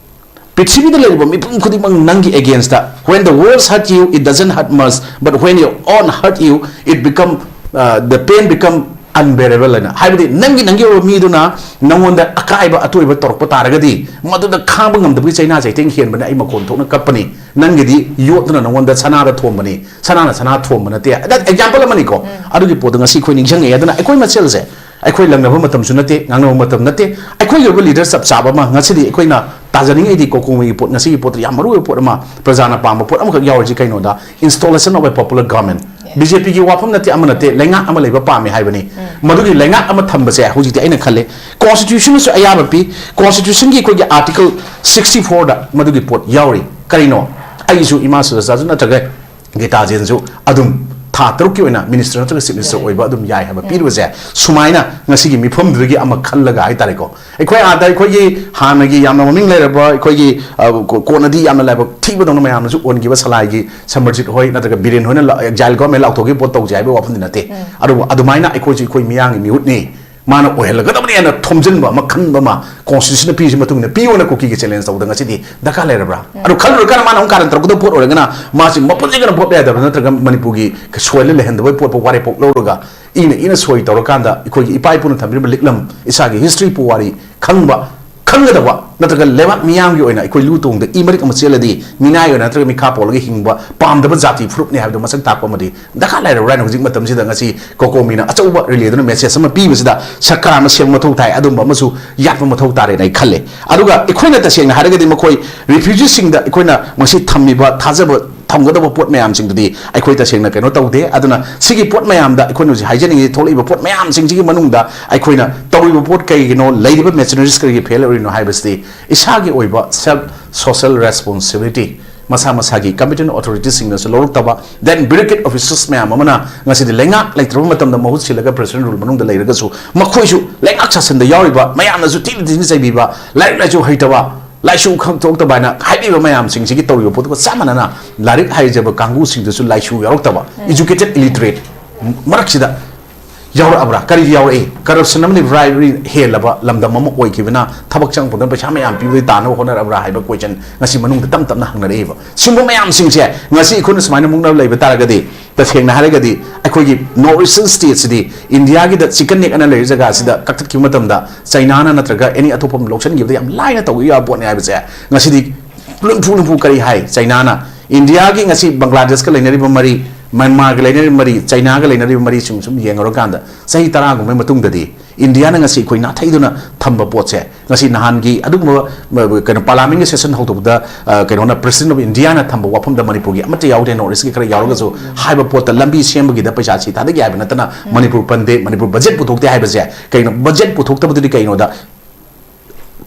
ꯄ꯭ꯔꯤꯊꯤꯕꯤꯗ ꯂꯩꯔꯤꯕ ꯃꯤꯄꯨꯝ ꯈꯨꯗꯤꯡꯃꯛ ꯅꯪꯒꯤ against ꯇ, "When the world hurt you, it doesn't hurt much, but when your own hurt you, it become, uh, the pain become unbearable" ꯍꯥꯏꯅ꯫ ꯍꯥꯏꯕꯗꯤ ꯅꯪꯒꯤ, ꯅꯪꯒꯤ ꯑꯣꯏꯕ ꯃꯤꯗꯨꯅ ꯅꯪꯉꯣꯟꯗ ꯑꯀꯥꯏꯕ ꯑꯇꯣꯏꯕ ꯇꯧꯔꯛꯄ ꯇꯥꯔꯒꯗꯤ, ꯃꯗꯨꯗ ꯈꯥꯡꯕ ꯉꯝꯗꯕꯒꯤ ꯆꯩꯅꯥ ꯆꯩꯊꯦꯡ ꯍꯦꯟꯕꯅ ꯑꯩ ꯃꯈꯣꯟ ꯊꯣꯛꯅ ꯀꯞꯄꯅꯤ꯫ ꯅꯪꯒꯤꯗꯤ ꯌꯣꯠꯇꯨꯅ ꯅꯪꯉꯣꯟꯗ ꯁꯅꯥꯗ ꯊꯣꯝꯕꯅꯤ, ꯁꯅꯥꯅ ꯁꯅꯥ ꯊꯣꯝꯕ ꯅꯠꯇꯦ꯫ That example ꯑꯃꯅꯤꯀꯣ꯫ ꯑꯗꯨꯒꯤ ꯄꯣꯠꯇꯣ ꯉꯁꯤ ꯑꯩꯈꯣꯏ ꯅꯤꯡꯁꯤꯡꯉꯛꯑꯦ꯫ ꯑꯗꯨꯅ ꯑꯩꯈꯣꯏ ꯃꯁꯦꯜꯁꯦ, ꯑꯩꯈꯣꯏ ꯂꯪꯅꯕ ꯃꯇꯝꯁꯨ ꯅꯠꯇꯦ, ꯉꯥꯡꯅꯕ ꯃꯇꯝ ꯅꯠꯇꯦ꯫ ꯑꯩꯈꯣꯏꯒꯤ ꯑꯣꯏꯕ leader ꯆꯞ ꯆꯥꯕ ꯑꯃ ꯉꯁꯤꯗꯤ ꯑꯩꯈꯣꯏꯅ ꯇꯥꯖꯅꯤꯡꯉꯤꯗꯤ ꯀꯣꯀꯣꯃꯤꯒꯤ ꯄꯣꯠ, ꯉꯁꯤꯒꯤ ꯄꯣꯠꯇ ꯌꯥꯝ ꯃꯔꯨ ꯑꯣꯏꯕ ꯄꯣꯠ ꯑꯃ, ꯄ꯭ꯔꯖꯥꯅ ꯄꯥꯝꯕ ꯄꯣꯠ ꯑꯃꯈꯛ ꯌꯥꯎꯔꯤꯁꯤ ꯀꯩꯅꯣꯗ, installation of a popular government. B J ꯄꯤꯒꯤ ꯋꯥꯐꯝ ꯅꯠꯇꯦ, ꯑꯃ ꯅꯠꯇꯦ, ꯂꯩꯉꯥꯛ ꯑꯃ ꯂꯩꯕ ꯄꯥꯝꯃꯤ ꯍꯥꯏꯕꯅꯤ꯫ ꯃꯗꯨꯒꯤ ꯂꯩꯉꯥꯛ ꯑꯃ ꯊꯝꯕꯁꯦ ꯍꯧꯖꯤꯛꯇꯤ ꯑꯩꯅ ꯈꯜꯂꯦ, constitution ꯅꯁꯨ ꯑꯌꯥꯕ ꯄꯤ꯫ Constitution ꯒꯤ ꯑꯩꯈꯣꯏꯒꯤ article sixty four ꯗ ꯃꯗꯨꯒꯤ ꯄꯣꯠ ꯌꯥꯎꯔꯤ꯫ ꯀꯔꯤꯅꯣ? ꯑꯩꯁꯨ ꯏꯃꯥ ꯁꯨꯖꯥꯇꯥꯁꯨ ꯅꯠꯇ꯭ꯔꯒ ꯒꯤꯇꯥꯖꯦꯟꯁꯨ ꯑꯗꯨꯝ ꯊꯥ ꯇꯔꯨꯛꯀꯤ ꯑꯣꯏꯅ minister ꯅꯠꯇ꯭ꯔꯒ chief minister ꯑꯣꯏꯕ ꯑꯗꯨꯝ ꯌꯥꯏ ꯍꯥꯏꯕ ꯄꯤꯔꯤꯕꯁꯦ, ꯁꯨꯃꯥꯏꯅ ꯉꯁꯤꯒꯤ ꯃꯤꯐꯝꯗꯨꯗꯒꯤ ꯑꯃ ꯈꯜꯂꯒ ꯍꯥꯏꯇꯥꯔꯦꯀꯣ, ꯑꯩꯈꯣꯏ ꯑꯥꯗ ꯑꯩꯈꯣꯏꯒꯤ ꯍꯥꯟꯅꯒꯤ ꯌꯥꯝꯅ ꯃꯃꯤꯡ ꯂꯩꯔꯕ ꯑꯩꯈꯣꯏꯒꯤ, ꯑ, ꯀꯣ-, ꯀꯣꯟꯅꯗꯤ ꯌꯥꯝꯅ ꯂꯥꯏꯕꯛ ꯊꯤꯕꯗꯧꯅ ꯃꯌꯥꯝꯅꯁꯨ ꯑꯣꯟꯈꯤꯕ ꯁꯂꯥꯏꯒꯤ ꯁꯃꯔꯖꯤꯠ ꯍꯣꯏ ꯅꯠꯇ꯭ꯔꯒ ꯕꯤꯔꯦꯟ ꯍꯣꯏꯅ ꯂ-, exile government ꯂꯥꯎꯊꯣꯛꯈꯤꯕ ꯄꯣꯠ ꯇꯧꯁꯦ ꯍꯥꯏꯕꯒꯤ ꯋꯥꯐꯝꯗꯤ ꯅꯠꯇꯦ꯫ ꯑꯗꯨꯕꯨ ꯑꯗꯨꯃꯥꯏꯅ ꯑꯩꯈꯣꯏꯁꯨ ꯑꯩꯈꯣꯏ ꯃꯤꯌꯥꯝꯒꯤ ꯃꯤꯍꯨꯠꯅꯤ, ꯃꯥꯅ ꯑꯣꯏꯍꯜꯂꯒꯗꯕꯅꯤ ꯍꯥꯏꯅ ꯊꯣꯝꯖꯤꯟꯕ ꯑꯃ, ꯈꯟꯕ ꯑꯃ, constitution ꯅ ꯄꯤꯔꯤꯁꯤ ꯃꯇꯨꯡ ꯏꯟꯅ ꯄꯤꯌꯣꯅ ꯀꯨꯀꯤꯒꯤ challenge ꯇꯧꯕꯗ ꯉꯁꯤꯗꯤ ꯗꯔꯀꯥꯔ ꯂꯩꯔꯕ꯭ꯔꯥ? ꯑꯗꯨ ꯈꯜꯂꯨꯔꯀꯥꯟꯗ ꯃꯥꯅ ꯑꯃꯨꯛ ꯀꯥꯔꯟ ꯇꯧꯔꯛꯀꯗꯕ ꯄꯣꯠ ꯑꯣꯏꯔꯒꯅ ꯃꯥꯁꯤ ꯃꯄꯨꯟꯁꯤꯒꯅ ꯚꯣꯠ ꯌꯥꯗꯕ ꯅꯠꯇ꯭ꯔꯒ ꯃꯅꯤꯄꯨꯔꯒꯤ ꯁꯣꯏꯜꯗ ꯂꯩꯍꯟꯗꯕꯒꯤ ꯄꯣꯠꯄꯨ ꯋꯥꯔꯦꯞ ꯄꯣꯛ ꯂꯧꯔꯒ ꯏꯅ ꯏꯅ ꯁꯣꯏ ꯇꯧꯔꯀꯥꯟꯗ ꯑꯩꯈꯣꯏꯒꯤ ꯏꯄꯥ ꯏꯄꯨꯅ ꯊꯝꯕꯤꯔꯝꯕ ꯂꯤꯛꯂꯝ, ꯏꯁꯥꯒꯤ history ꯄꯨꯋꯥꯔꯤ ꯈꯪꯕ, ꯈꯪꯒꯗꯕ ꯅꯠꯇ꯭ꯔꯒ ꯂꯩꯕꯥꯛ ꯃꯤꯌꯥꯝꯒꯤ ꯑꯣꯏꯅ ꯑꯩꯈꯣꯏ ꯂꯨ ꯇꯣꯡꯗ ꯏ ꯃꯔꯤꯛ ꯑꯃ ꯆꯦꯜꯂꯗꯤ ꯃꯤꯅꯥꯏ ꯑꯣꯏꯅ ꯅꯠꯇ꯭ꯔꯒ ꯃꯤꯈꯥ ꯄꯣꯜꯂꯒ ꯍꯤꯡꯕ ꯄꯥꯝꯗꯕ ꯖꯥꯇꯤ ꯐꯨꯔꯨꯞꯅꯤ ꯍꯥꯏꯕꯗꯨ ꯃꯁꯛ ꯇꯥꯛꯄ ꯑꯃꯗꯤ ꯗꯔꯀꯥꯔ ꯂꯩꯔꯕ꯭ꯔꯥ ꯍꯥꯏꯅ ꯍꯧꯖꯤꯛ ꯃꯇꯝꯁꯤꯗ ꯉꯁꯤ ꯀꯣꯀꯣꯃꯤꯅ ꯑꯆꯧꯕ rally ꯗꯨꯅ message ꯑꯃ ꯄꯤꯕꯁꯤꯗ ꯁꯔꯀꯥꯔ ꯑꯃ ꯁꯦꯝꯕ ꯃꯊꯧ ꯇꯥꯏ, ꯑꯗꯨꯝꯕ ꯑꯃꯁꯨ ꯌꯥꯠꯄ ꯃꯊꯧ ꯇꯥꯔꯦꯅ ꯑꯩ ꯈꯜꯂꯦ꯫ ꯑꯗꯨꯒ ꯑꯩꯈꯣꯏꯅ ꯇꯁꯦꯡꯅ ꯍꯥꯏꯔꯒꯗꯤ ꯃꯈꯣꯏ refugee ꯁꯤꯡꯗ ꯑꯩꯈꯣꯏꯅ ꯉꯁꯤ ꯊꯝꯃꯤꯕ ꯊꯥꯖꯕ ꯊꯝꯒꯗꯕ ꯄꯣꯠ ꯃꯌꯥꯝꯁꯤꯡꯗꯨꯗꯤ ꯑꯩꯈꯣꯏ ꯇꯁꯦꯡꯅ ꯀꯩꯅꯣ ꯇꯧꯗꯦ꯫ ꯑꯗꯨꯅ ꯁꯤꯒꯤ ꯄꯣꯠ ꯃꯌꯥꯝꯗ ꯑꯩꯈꯣꯏꯅ ꯍꯧꯖꯤꯛ ꯍꯥꯏꯖꯅꯤꯡꯉꯤ, ꯊꯣꯛꯂꯛꯏꯕ ꯄꯣꯠ ꯃꯌꯥꯝꯁꯤꯡꯁꯤꯒꯤ ꯃꯅꯨꯡꯗ ꯑꯩꯈꯣꯏꯅ ꯇꯧꯔꯤꯕ ꯄꯣꯠ ꯀꯩꯒꯤꯅꯣ, ꯂꯩꯔꯤꯕ machineries ꯀꯔꯤꯒꯤ fail ꯑꯣꯏꯔꯤꯅꯣ ꯍꯥꯏꯕꯁꯤꯗꯤ ꯏꯁꯥꯒꯤ ꯑꯣꯏꯕ self social responsibility, ꯃꯁꯥ ꯃꯁꯥꯒꯤ competent authority ꯁꯤꯡꯅꯁꯨ ꯂꯧꯔꯛꯇꯕ, then bureaucratic officers ꯃꯌꯥꯝ ꯑꯃꯅ ꯉꯁꯤꯗꯤ ꯂꯩꯉꯥꯛ ꯂꯩꯇ꯭ꯔꯕ ꯃꯇꯝꯗ ꯃꯍꯨꯠ ꯁꯤꯜꯂꯒ president rule ꯃꯅꯨꯡꯗ ꯂꯩꯔꯒꯁꯨ ꯃꯈꯣꯏꯁꯨ ꯂꯩꯉꯥꯛ ꯁꯥꯁꯟꯗ ꯌꯥꯎꯔꯤꯕ ꯃꯌꯥꯝꯅꯁꯨ ꯊꯤꯅ ꯊꯤꯅ ꯆꯩꯕꯤꯕ, ꯂꯥꯏꯔꯤꯛ ꯂꯥꯏꯁꯨ ꯍꯩꯇꯕ, ꯂꯥꯏꯁꯨ ꯈꯪ ꯊꯣꯛꯇꯕ ꯍꯥꯏꯅ ꯍꯥꯏꯕꯤꯕ ꯃꯌꯥꯝꯁꯤꯡꯁꯤꯒꯤ ꯇꯧꯔꯤꯕ ꯄꯣꯠꯇꯨꯒ ꯆꯞ ꯃꯥꯟꯅꯅ ꯂꯥꯏꯔꯤꯛ ꯍꯩꯖꯕ ꯀꯥꯡꯕꯨꯁꯤꯡꯗꯨꯁꯨ ꯂꯥꯏꯁꯨ ꯌꯥꯎꯔꯛꯇꯕ, educated illiterate ꯃꯔꯛꯁꯤꯗ ꯌꯥꯎꯔꯛꯑꯕ꯭ꯔꯥ? ꯀꯔꯤꯒꯤ ꯌꯥꯎꯔꯛꯏ? Corruption ꯑꯃꯗꯤ bribery ꯍꯦꯜꯂꯕ ꯂꯝꯗꯝ ꯑꯃ ꯑꯣꯏꯈꯤꯕꯅ ꯊꯕꯛ ꯆꯪꯉꯛꯄꯗ ꯄꯩꯁꯥ ꯃꯌꯥꯝ ꯄꯤꯕꯗꯒꯤ ꯇꯥꯅꯕ ꯍꯣꯠꯅꯔꯛꯑꯕ꯭ꯔꯥ ꯍꯥꯏꯕ question ꯉꯁꯤ ꯃꯅꯨꯡꯗ ꯇꯞ ꯇꯞꯅ ꯍꯪꯅꯔꯛꯏꯕ꯫ ꯁꯤꯒꯨꯝꯕ ꯃꯌꯥꯝꯁꯤꯡꯁꯦ ꯉꯁꯤ ꯑꯩꯈꯣꯏꯅ ꯁꯨꯃꯥꯏꯅ ꯃꯨꯛꯅꯕ ꯂꯩꯕ ꯇꯥꯔꯒꯗꯤ, ꯇꯁꯦꯡꯅ ꯍꯥꯏꯔꯒꯗꯤ ꯑꯩꯈꯣꯏꯒꯤ North Eastern state ꯁꯤꯗꯤ ꯏꯟꯗꯤꯌꯥꯒꯤꯗ chicken neck ꯑꯅ ꯂꯩꯔꯤ ꯖꯒꯥꯁꯤꯗ ꯀꯛꯊꯠꯈꯤꯕ ꯃꯇꯝꯗ ꯆꯩꯅꯥꯅ ꯅꯠꯇ꯭ꯔꯒ any ꯑꯇꯣꯞꯄ ꯑꯃ ꯂꯧꯁꯤꯟꯈꯤꯕꯗ ꯌꯥꯝ ꯂꯥꯏꯅ ꯇꯧꯕ ꯌꯥꯕ ꯄꯣꯠꯅꯤ ꯍꯥꯏꯕꯁꯦ ꯉꯁꯤꯗꯤ ꯂꯨꯝꯐꯨ ꯂꯨꯝꯐꯨ ꯀꯔꯤ ꯍꯥꯏ ꯆꯩꯅꯥꯅ? ꯏꯟꯗꯤꯌꯥꯒꯤ ꯉꯁꯤ ꯕꯪꯒ꯭ꯂꯥꯗꯦꯁꯀ ꯂꯩꯅꯔꯤꯕ ꯃꯔꯤ, ꯃ꯭ꯌꯥꯟꯃꯥꯔꯒ ꯂꯩꯅꯔꯤꯕ ꯃꯔꯤ, ꯆꯩꯅꯥꯒ ꯂꯩꯅꯔꯤꯕ ꯃꯔꯤꯁꯤꯡ ꯁꯨꯝ ꯌꯦꯡꯉꯨꯔꯀꯥꯟꯗ, ꯆꯍꯤ ꯇꯔꯥꯒꯨꯝꯕꯒꯤ ꯃꯇꯨꯡꯗꯗꯤ ꯏꯟꯗꯤꯌꯥꯅ ꯉꯁꯤ ꯑꯩꯈꯣꯏ ꯅꯥꯊꯩꯗꯨꯅ ꯊꯝꯕ ꯄꯣꯠꯁꯦ, ꯉꯁꯤ ꯅꯍꯥꯟꯒꯤ ꯑꯗꯨꯒꯨꯝꯕ, ꯀꯩꯅꯣ, ꯄꯥꯔꯂꯥꯃꯦꯟꯒꯤ ꯁꯦꯁꯟ ꯍꯧꯗꯣꯛꯄꯗ, ꯑ, ꯀꯩꯅꯣꯅ, ꯄ꯭ꯔꯦꯁꯤꯗꯦꯟ ꯑꯣꯐ ꯏꯟꯗꯤꯌꯥꯅ ꯊꯝꯕ ꯋꯥꯐꯝꯗ ꯃꯅꯤꯄꯨꯔꯒꯤ ꯑꯃꯠꯇ ꯌꯥꯎꯗꯦ, ꯅꯣꯔꯠ ꯏꯁꯀꯤ ꯈꯔ ꯌꯥꯎꯔꯒꯁꯨ, ꯍꯥꯏꯕ ꯄꯣꯠꯇ ꯂꯝꯕꯤ ꯁꯦꯝꯕꯒꯤꯗ ꯄꯩꯁꯥ ꯁꯤ ꯊꯥꯗꯒꯦ ꯍꯥꯏꯕ ꯅꯠꯇꯅ ꯃꯅꯤꯄꯨꯔ ꯄꯟꯗꯦ, ꯃꯅꯤꯄꯨꯔ ꯕꯖꯦꯠ ꯄꯨꯊꯣꯛꯇꯦ ꯍꯥꯏꯕꯁꯦ ꯀꯩꯅꯣ? ꯕꯖꯦꯠ ꯄꯨꯊꯣꯛꯇꯕꯗꯨꯗꯤ ꯀꯩꯅꯣꯗ,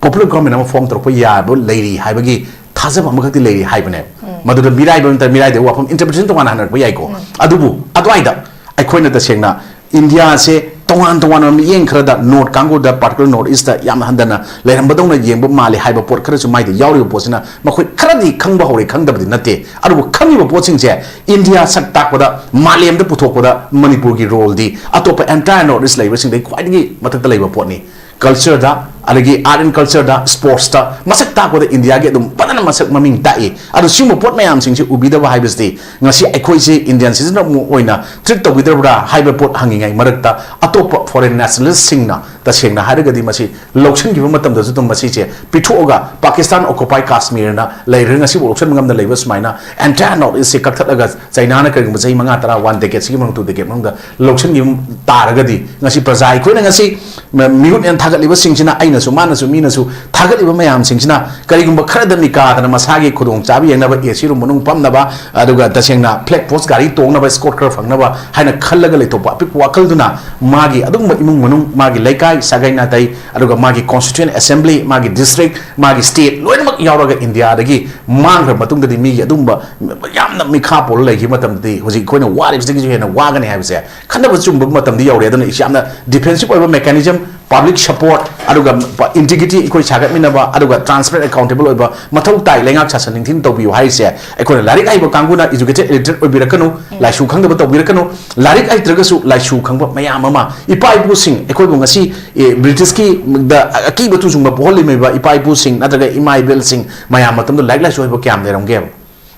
ꯄꯣꯄꯨꯂꯔ ꯒꯣꯚꯔꯟꯃꯦꯟꯠ ꯑꯃ ꯐꯣꯔꯝ ꯇꯧꯔꯛꯄ ꯌꯥꯕ ꯂꯩꯔꯤ ꯍꯥꯏꯕꯒꯤ ꯊꯥꯖꯕ ꯑꯃꯈꯛꯇꯤ ꯂꯩꯔꯤ ꯍꯥꯏꯕꯅꯦ꯫ ꯃꯗꯨꯗ ꯃꯤꯔꯥꯏꯕ ꯅꯠꯇ꯭ꯔ, ꯃꯤꯔꯥꯏꯗ ꯋꯥꯐꯝ, ꯏꯟꯇꯔꯄ꯭ꯔꯤꯇꯦꯁꯟ ꯇꯣꯉꯥꯟꯅ ꯍꯟꯅꯔꯛꯄ ꯌꯥꯏꯀꯣ꯫ ꯑꯗꯨꯕꯨ ꯑꯗꯨꯋꯥꯏꯗ ꯑꯩꯈꯣꯏꯅ ꯇꯁꯦꯡꯅ ꯏꯟꯗꯤꯌꯥꯁꯦ ꯇꯣꯉꯥꯟ ꯇꯣꯉꯥꯟꯕ ꯃꯤꯠꯌꯦꯡ ꯈꯔꯗ, ꯅꯣꯔꯠ ꯀꯥꯡꯕꯨꯗ, ꯄꯥꯔꯇꯤꯀꯨꯂꯔ ꯅꯣꯔꯠ ꯏꯁꯇ ꯌꯥꯝꯅ ꯍꯟꯊꯅ ꯂꯩꯔꯝꯕꯗꯧꯅ ꯌꯦꯡꯕ ꯃꯥꯜꯂꯤ ꯍꯥꯏꯕ ꯄꯣꯠ ꯈꯔꯁꯨ ꯃꯥꯏꯗ ꯌꯥꯎꯔꯤꯕ ꯄꯣꯠꯁꯤꯅ, ꯃꯈꯣꯏ ꯈꯔꯗꯤ ꯈꯪꯕ ꯍꯧꯔꯦ, ꯈꯪꯗꯕꯗꯤ ꯅꯠꯇꯦ꯫ ꯑꯗꯨꯕꯨ ꯈꯪꯉꯤꯕ ꯄꯣꯠꯁꯤꯡꯁꯦ ꯏꯟꯗꯤꯌꯥ ꯁꯛ ꯇꯥꯛꯄꯗ, ꯃꯥꯂꯦꯝꯗ ꯄꯨꯊꯣꯛꯄꯗ ꯃꯅꯤꯄꯨꯔꯒꯤ ꯔꯣꯜꯗꯤ ꯑꯇꯣꯞꯄ ꯑꯦꯟꯇꯥꯌꯔ ꯅꯣꯔꯠ ꯏꯁ ꯂꯩꯕꯁꯤꯡꯗꯩ ꯈ꯭ꯋꯥꯏꯗꯒꯤ ꯃꯊꯛꯇ ꯂꯩꯕ ꯄꯣꯠꯅꯤ꯫ ꯀꯜꯆꯔꯗ, ꯑꯗꯒꯤ ꯑꯥꯔꯠ ꯑꯦꯟ ꯀꯜꯆꯔꯗ, ꯁ꯭ꯄꯣꯔꯠꯁꯇ ꯃꯁꯛ ꯇꯥꯛꯄꯗ ꯏꯟꯗꯤꯌꯥꯒꯤ ꯑꯗꯨꯝ ꯐꯖꯅ ꯃꯁꯛ ꯃꯃꯤꯡ ꯇꯥꯛꯏ꯫ ꯑꯗꯣ ꯁꯤꯒꯨꯝꯕ ꯄꯣꯠ ꯃꯌꯥꯝꯁꯤꯡꯁꯤ ꯎꯕꯤꯗꯕ ꯍꯥꯏꯕꯁꯤꯗꯤ ꯉꯁꯤ ꯑꯩꯈꯣꯏꯁꯤ ꯏꯟꯗꯤꯌꯟ ꯁꯤꯇꯤꯖꯟ ꯑꯃ ꯑꯣꯏꯅ ꯇ꯭ꯔꯤꯠ ꯇꯧꯕꯤꯗꯕ꯭ꯔꯥ ꯍꯥꯏꯕ ꯄꯣꯠ ꯍꯪꯉꯤꯉꯩ ꯃꯔꯛꯇ, ꯑꯇꯣꯞꯄ ꯐꯣꯔꯦꯟ ꯅꯦꯁꯅꯦꯂꯤꯁꯁꯤꯡꯅ ꯇꯁꯦꯡꯅ ꯍꯥꯏꯔꯒꯗꯤ ꯃꯁꯤ ꯂꯧꯁꯤꯟꯈꯤꯕ ꯃꯇꯝꯗꯁꯨ ꯑꯗꯨꯝ ꯃꯁꯤꯁꯦ ꯄꯤꯊꯣꯛꯑꯒ, ꯄꯥꯀꯤꯁꯇꯥꯟ ꯑꯣꯀꯨꯄꯥꯏ ꯀꯥꯁꯃꯤꯔꯅ ꯂꯩꯔꯒ ꯉꯁꯤꯐꯥꯎ ꯂꯧꯁꯤꯟꯕ ꯉꯝꯗ ꯂꯩꯕ ꯁꯨꯃꯥꯏꯅ ꯑꯦꯟꯇꯥꯌꯔ ꯅꯣꯔꯠ ꯏꯁꯁꯦ ꯀꯛꯊꯠꯂꯒ ꯆꯩꯅꯥꯅ ꯀꯔꯤꯒꯨꯝꯕ ꯆꯍꯤ ꯃꯉꯥ, ꯇꯔꯥ, ꯋꯥꯟ ꯗꯦꯀꯦꯠꯁꯤꯒꯤ ꯃꯅꯨꯡ, ꯇꯨ ꯗꯦꯀꯦꯠ ꯃꯅꯨꯡꯗ ꯂꯧꯁꯤꯟꯈꯤꯕ ꯇꯥꯔꯒꯗꯤ, ꯉꯁꯤ ꯄ꯭ꯔꯖꯥ ꯑꯩꯈꯣꯏꯅ ꯉꯁꯤ ꯃ-, ꯃꯤꯍꯨꯠ ꯍꯦꯟꯅ ꯊꯥꯒꯠꯂꯤꯕꯁꯤꯡꯁꯤꯅ, ꯑꯩꯅꯁꯨ ꯃꯥꯅꯁꯨ ꯃꯤꯅꯁꯨ ꯊꯥꯒꯠꯂꯤꯕ ꯃꯌꯥꯝꯁꯤꯡꯁꯤꯅ ꯀꯔꯤꯒꯨꯝꯕ ꯈꯔꯗ ꯃꯤꯀꯥꯗꯅ ꯃꯁꯥꯒꯤ ꯈꯨꯗꯣꯡꯆꯥꯕ ꯌꯦꯡꯅꯕ, ꯑꯦ ꯁꯤ ꯔꯨꯝ ꯃꯅꯨꯡ ꯐꯝꯅꯕ, ꯑꯗꯨꯒ ꯇꯁꯦꯡꯅ ꯐ꯭ꯂꯦꯛ ꯄꯣꯁ ꯒꯥꯔꯤ ꯇꯣꯡꯅꯕ, ꯏꯁꯀꯣꯔꯠ ꯈꯔ ꯐꯪꯅꯕ ꯍꯥꯏꯅ ꯈꯜꯂꯒ ꯂꯩꯊꯣꯛꯄ ꯑꯄꯤꯛꯄ ꯋꯥꯈꯜꯗꯨꯅ ꯃꯥꯒꯤ ꯑꯗꯨꯒꯨꯝꯕ ꯏꯃꯨꯡ ꯃꯅꯨꯡ, ꯃꯥꯒꯤ ꯂꯩꯀꯥꯏ, ꯁꯥꯒꯩ ꯅꯥꯇꯩ, ꯑꯗꯨꯒ ꯃꯥꯒꯤ ꯀꯣꯟꯁꯇꯤꯇ꯭ꯌꯨꯌꯦꯟ ꯑꯦꯁꯦꯝꯕ꯭ꯂꯤ, ꯃꯥꯒꯤ ꯗꯤꯁꯇ꯭ꯔꯤꯛ, ꯃꯥꯒꯤ ꯁ꯭ꯇꯦꯠ ꯂꯣꯏꯅꯃꯛ ꯌꯥꯎꯔꯒ ꯏꯟꯗꯤꯌꯥꯗꯒꯤ ꯃꯥꯡꯈ꯭ꯔ ꯃꯇꯨꯡꯗꯗꯤ ꯃꯤꯒꯤ ꯑꯗꯨꯒꯨꯝꯕ ꯌꯥꯝꯅ ꯃꯤꯈꯥ ꯄꯣꯜꯂ ꯂꯩꯈꯤꯕ ꯃꯇꯝꯗꯗꯤ ꯍꯧꯖꯤꯛ ꯑꯩꯈꯣꯏꯅ ꯋꯥꯔꯤꯕꯁꯤꯗꯒꯤꯁꯨ ꯍꯦꯟꯅ ꯋꯥꯒꯅꯤ ꯍꯥꯏꯕꯁꯦ ꯈꯟꯅꯕ ꯆꯨꯝꯕ ꯃꯇꯝꯗꯤ ꯌꯧꯔꯦ꯫ ꯑꯗꯨꯅ ꯌꯥꯝꯅ ꯗꯤꯐꯦꯟꯁꯤꯞ ꯑꯣꯏꯕ ꯃꯦꯀꯥꯅꯤꯖꯝ, ꯄꯕ꯭ꯂꯤꯛ ꯁꯄꯣꯔꯠ, ꯑꯗꯨꯒ ꯏꯟꯇꯤꯒ꯭ꯔꯤꯇꯤ ꯑꯩꯈꯣꯏ ꯁꯥꯒꯠꯃꯤꯟꯅꯕ, ꯑꯗꯨꯒ ꯇ꯭ꯔꯥꯟꯁꯄꯦꯔꯦꯟ, ꯑꯦꯀꯥꯎꯟꯇꯦꯕꯜ ꯑꯣꯏꯕ ꯃꯊꯧ ꯇꯥꯏ꯫ ꯂꯩꯉꯥꯛ ꯁꯥꯁꯟ ꯅꯤꯡꯊꯤꯅ ꯇꯧꯕꯤꯌꯨ ꯍꯥꯏꯔꯤꯁꯦ ꯑꯩꯈꯣꯏꯅ ꯂꯥꯏꯔꯤꯛ ꯍꯩꯕ ꯀꯥꯡꯕꯨꯅ, ꯏꯖꯨꯀꯦꯇꯦꯗ, ꯏꯂꯤꯇꯔꯦꯠ ꯑꯣꯏꯕꯤꯔꯛꯀꯅꯨ, ꯂꯥꯏꯁꯨ ꯈꯪꯗꯕ ꯇꯧꯕꯤꯔꯛꯀꯅꯨ꯫ ꯂꯥꯏꯔꯤꯛ ꯍꯩꯇ꯭ꯔꯒꯁꯨ ꯂꯥꯏꯁꯨ ꯈꯪꯕ ꯃꯌꯥꯝ ꯑꯃ, ꯏꯄꯥ ꯏꯄꯨꯁꯤꯡ, ꯑꯩꯈꯣꯏꯕꯨ ꯉꯁꯤ, ꯑꯦ, ꯕ꯭ꯔꯤꯇꯤꯁꯀꯤ ꯗ ꯑꯀꯤꯕ ꯇꯨꯖꯨꯡꯕ ꯄꯣꯛꯍꯜꯂꯤꯕ ꯏꯄꯥ ꯏꯄꯨꯁꯤꯡ ꯅꯠꯇ꯭ꯔꯒ ꯏꯃꯥ ꯏꯕꯦꯜꯁꯤꯡ ꯃꯌꯥꯝ ꯃꯇꯝꯗ ꯂꯥꯏꯔꯤꯛ ꯂꯥꯏꯁꯨ ꯍꯩꯕ ꯀꯌꯥꯝ ꯂꯩꯔꯝꯒꯦꯕ?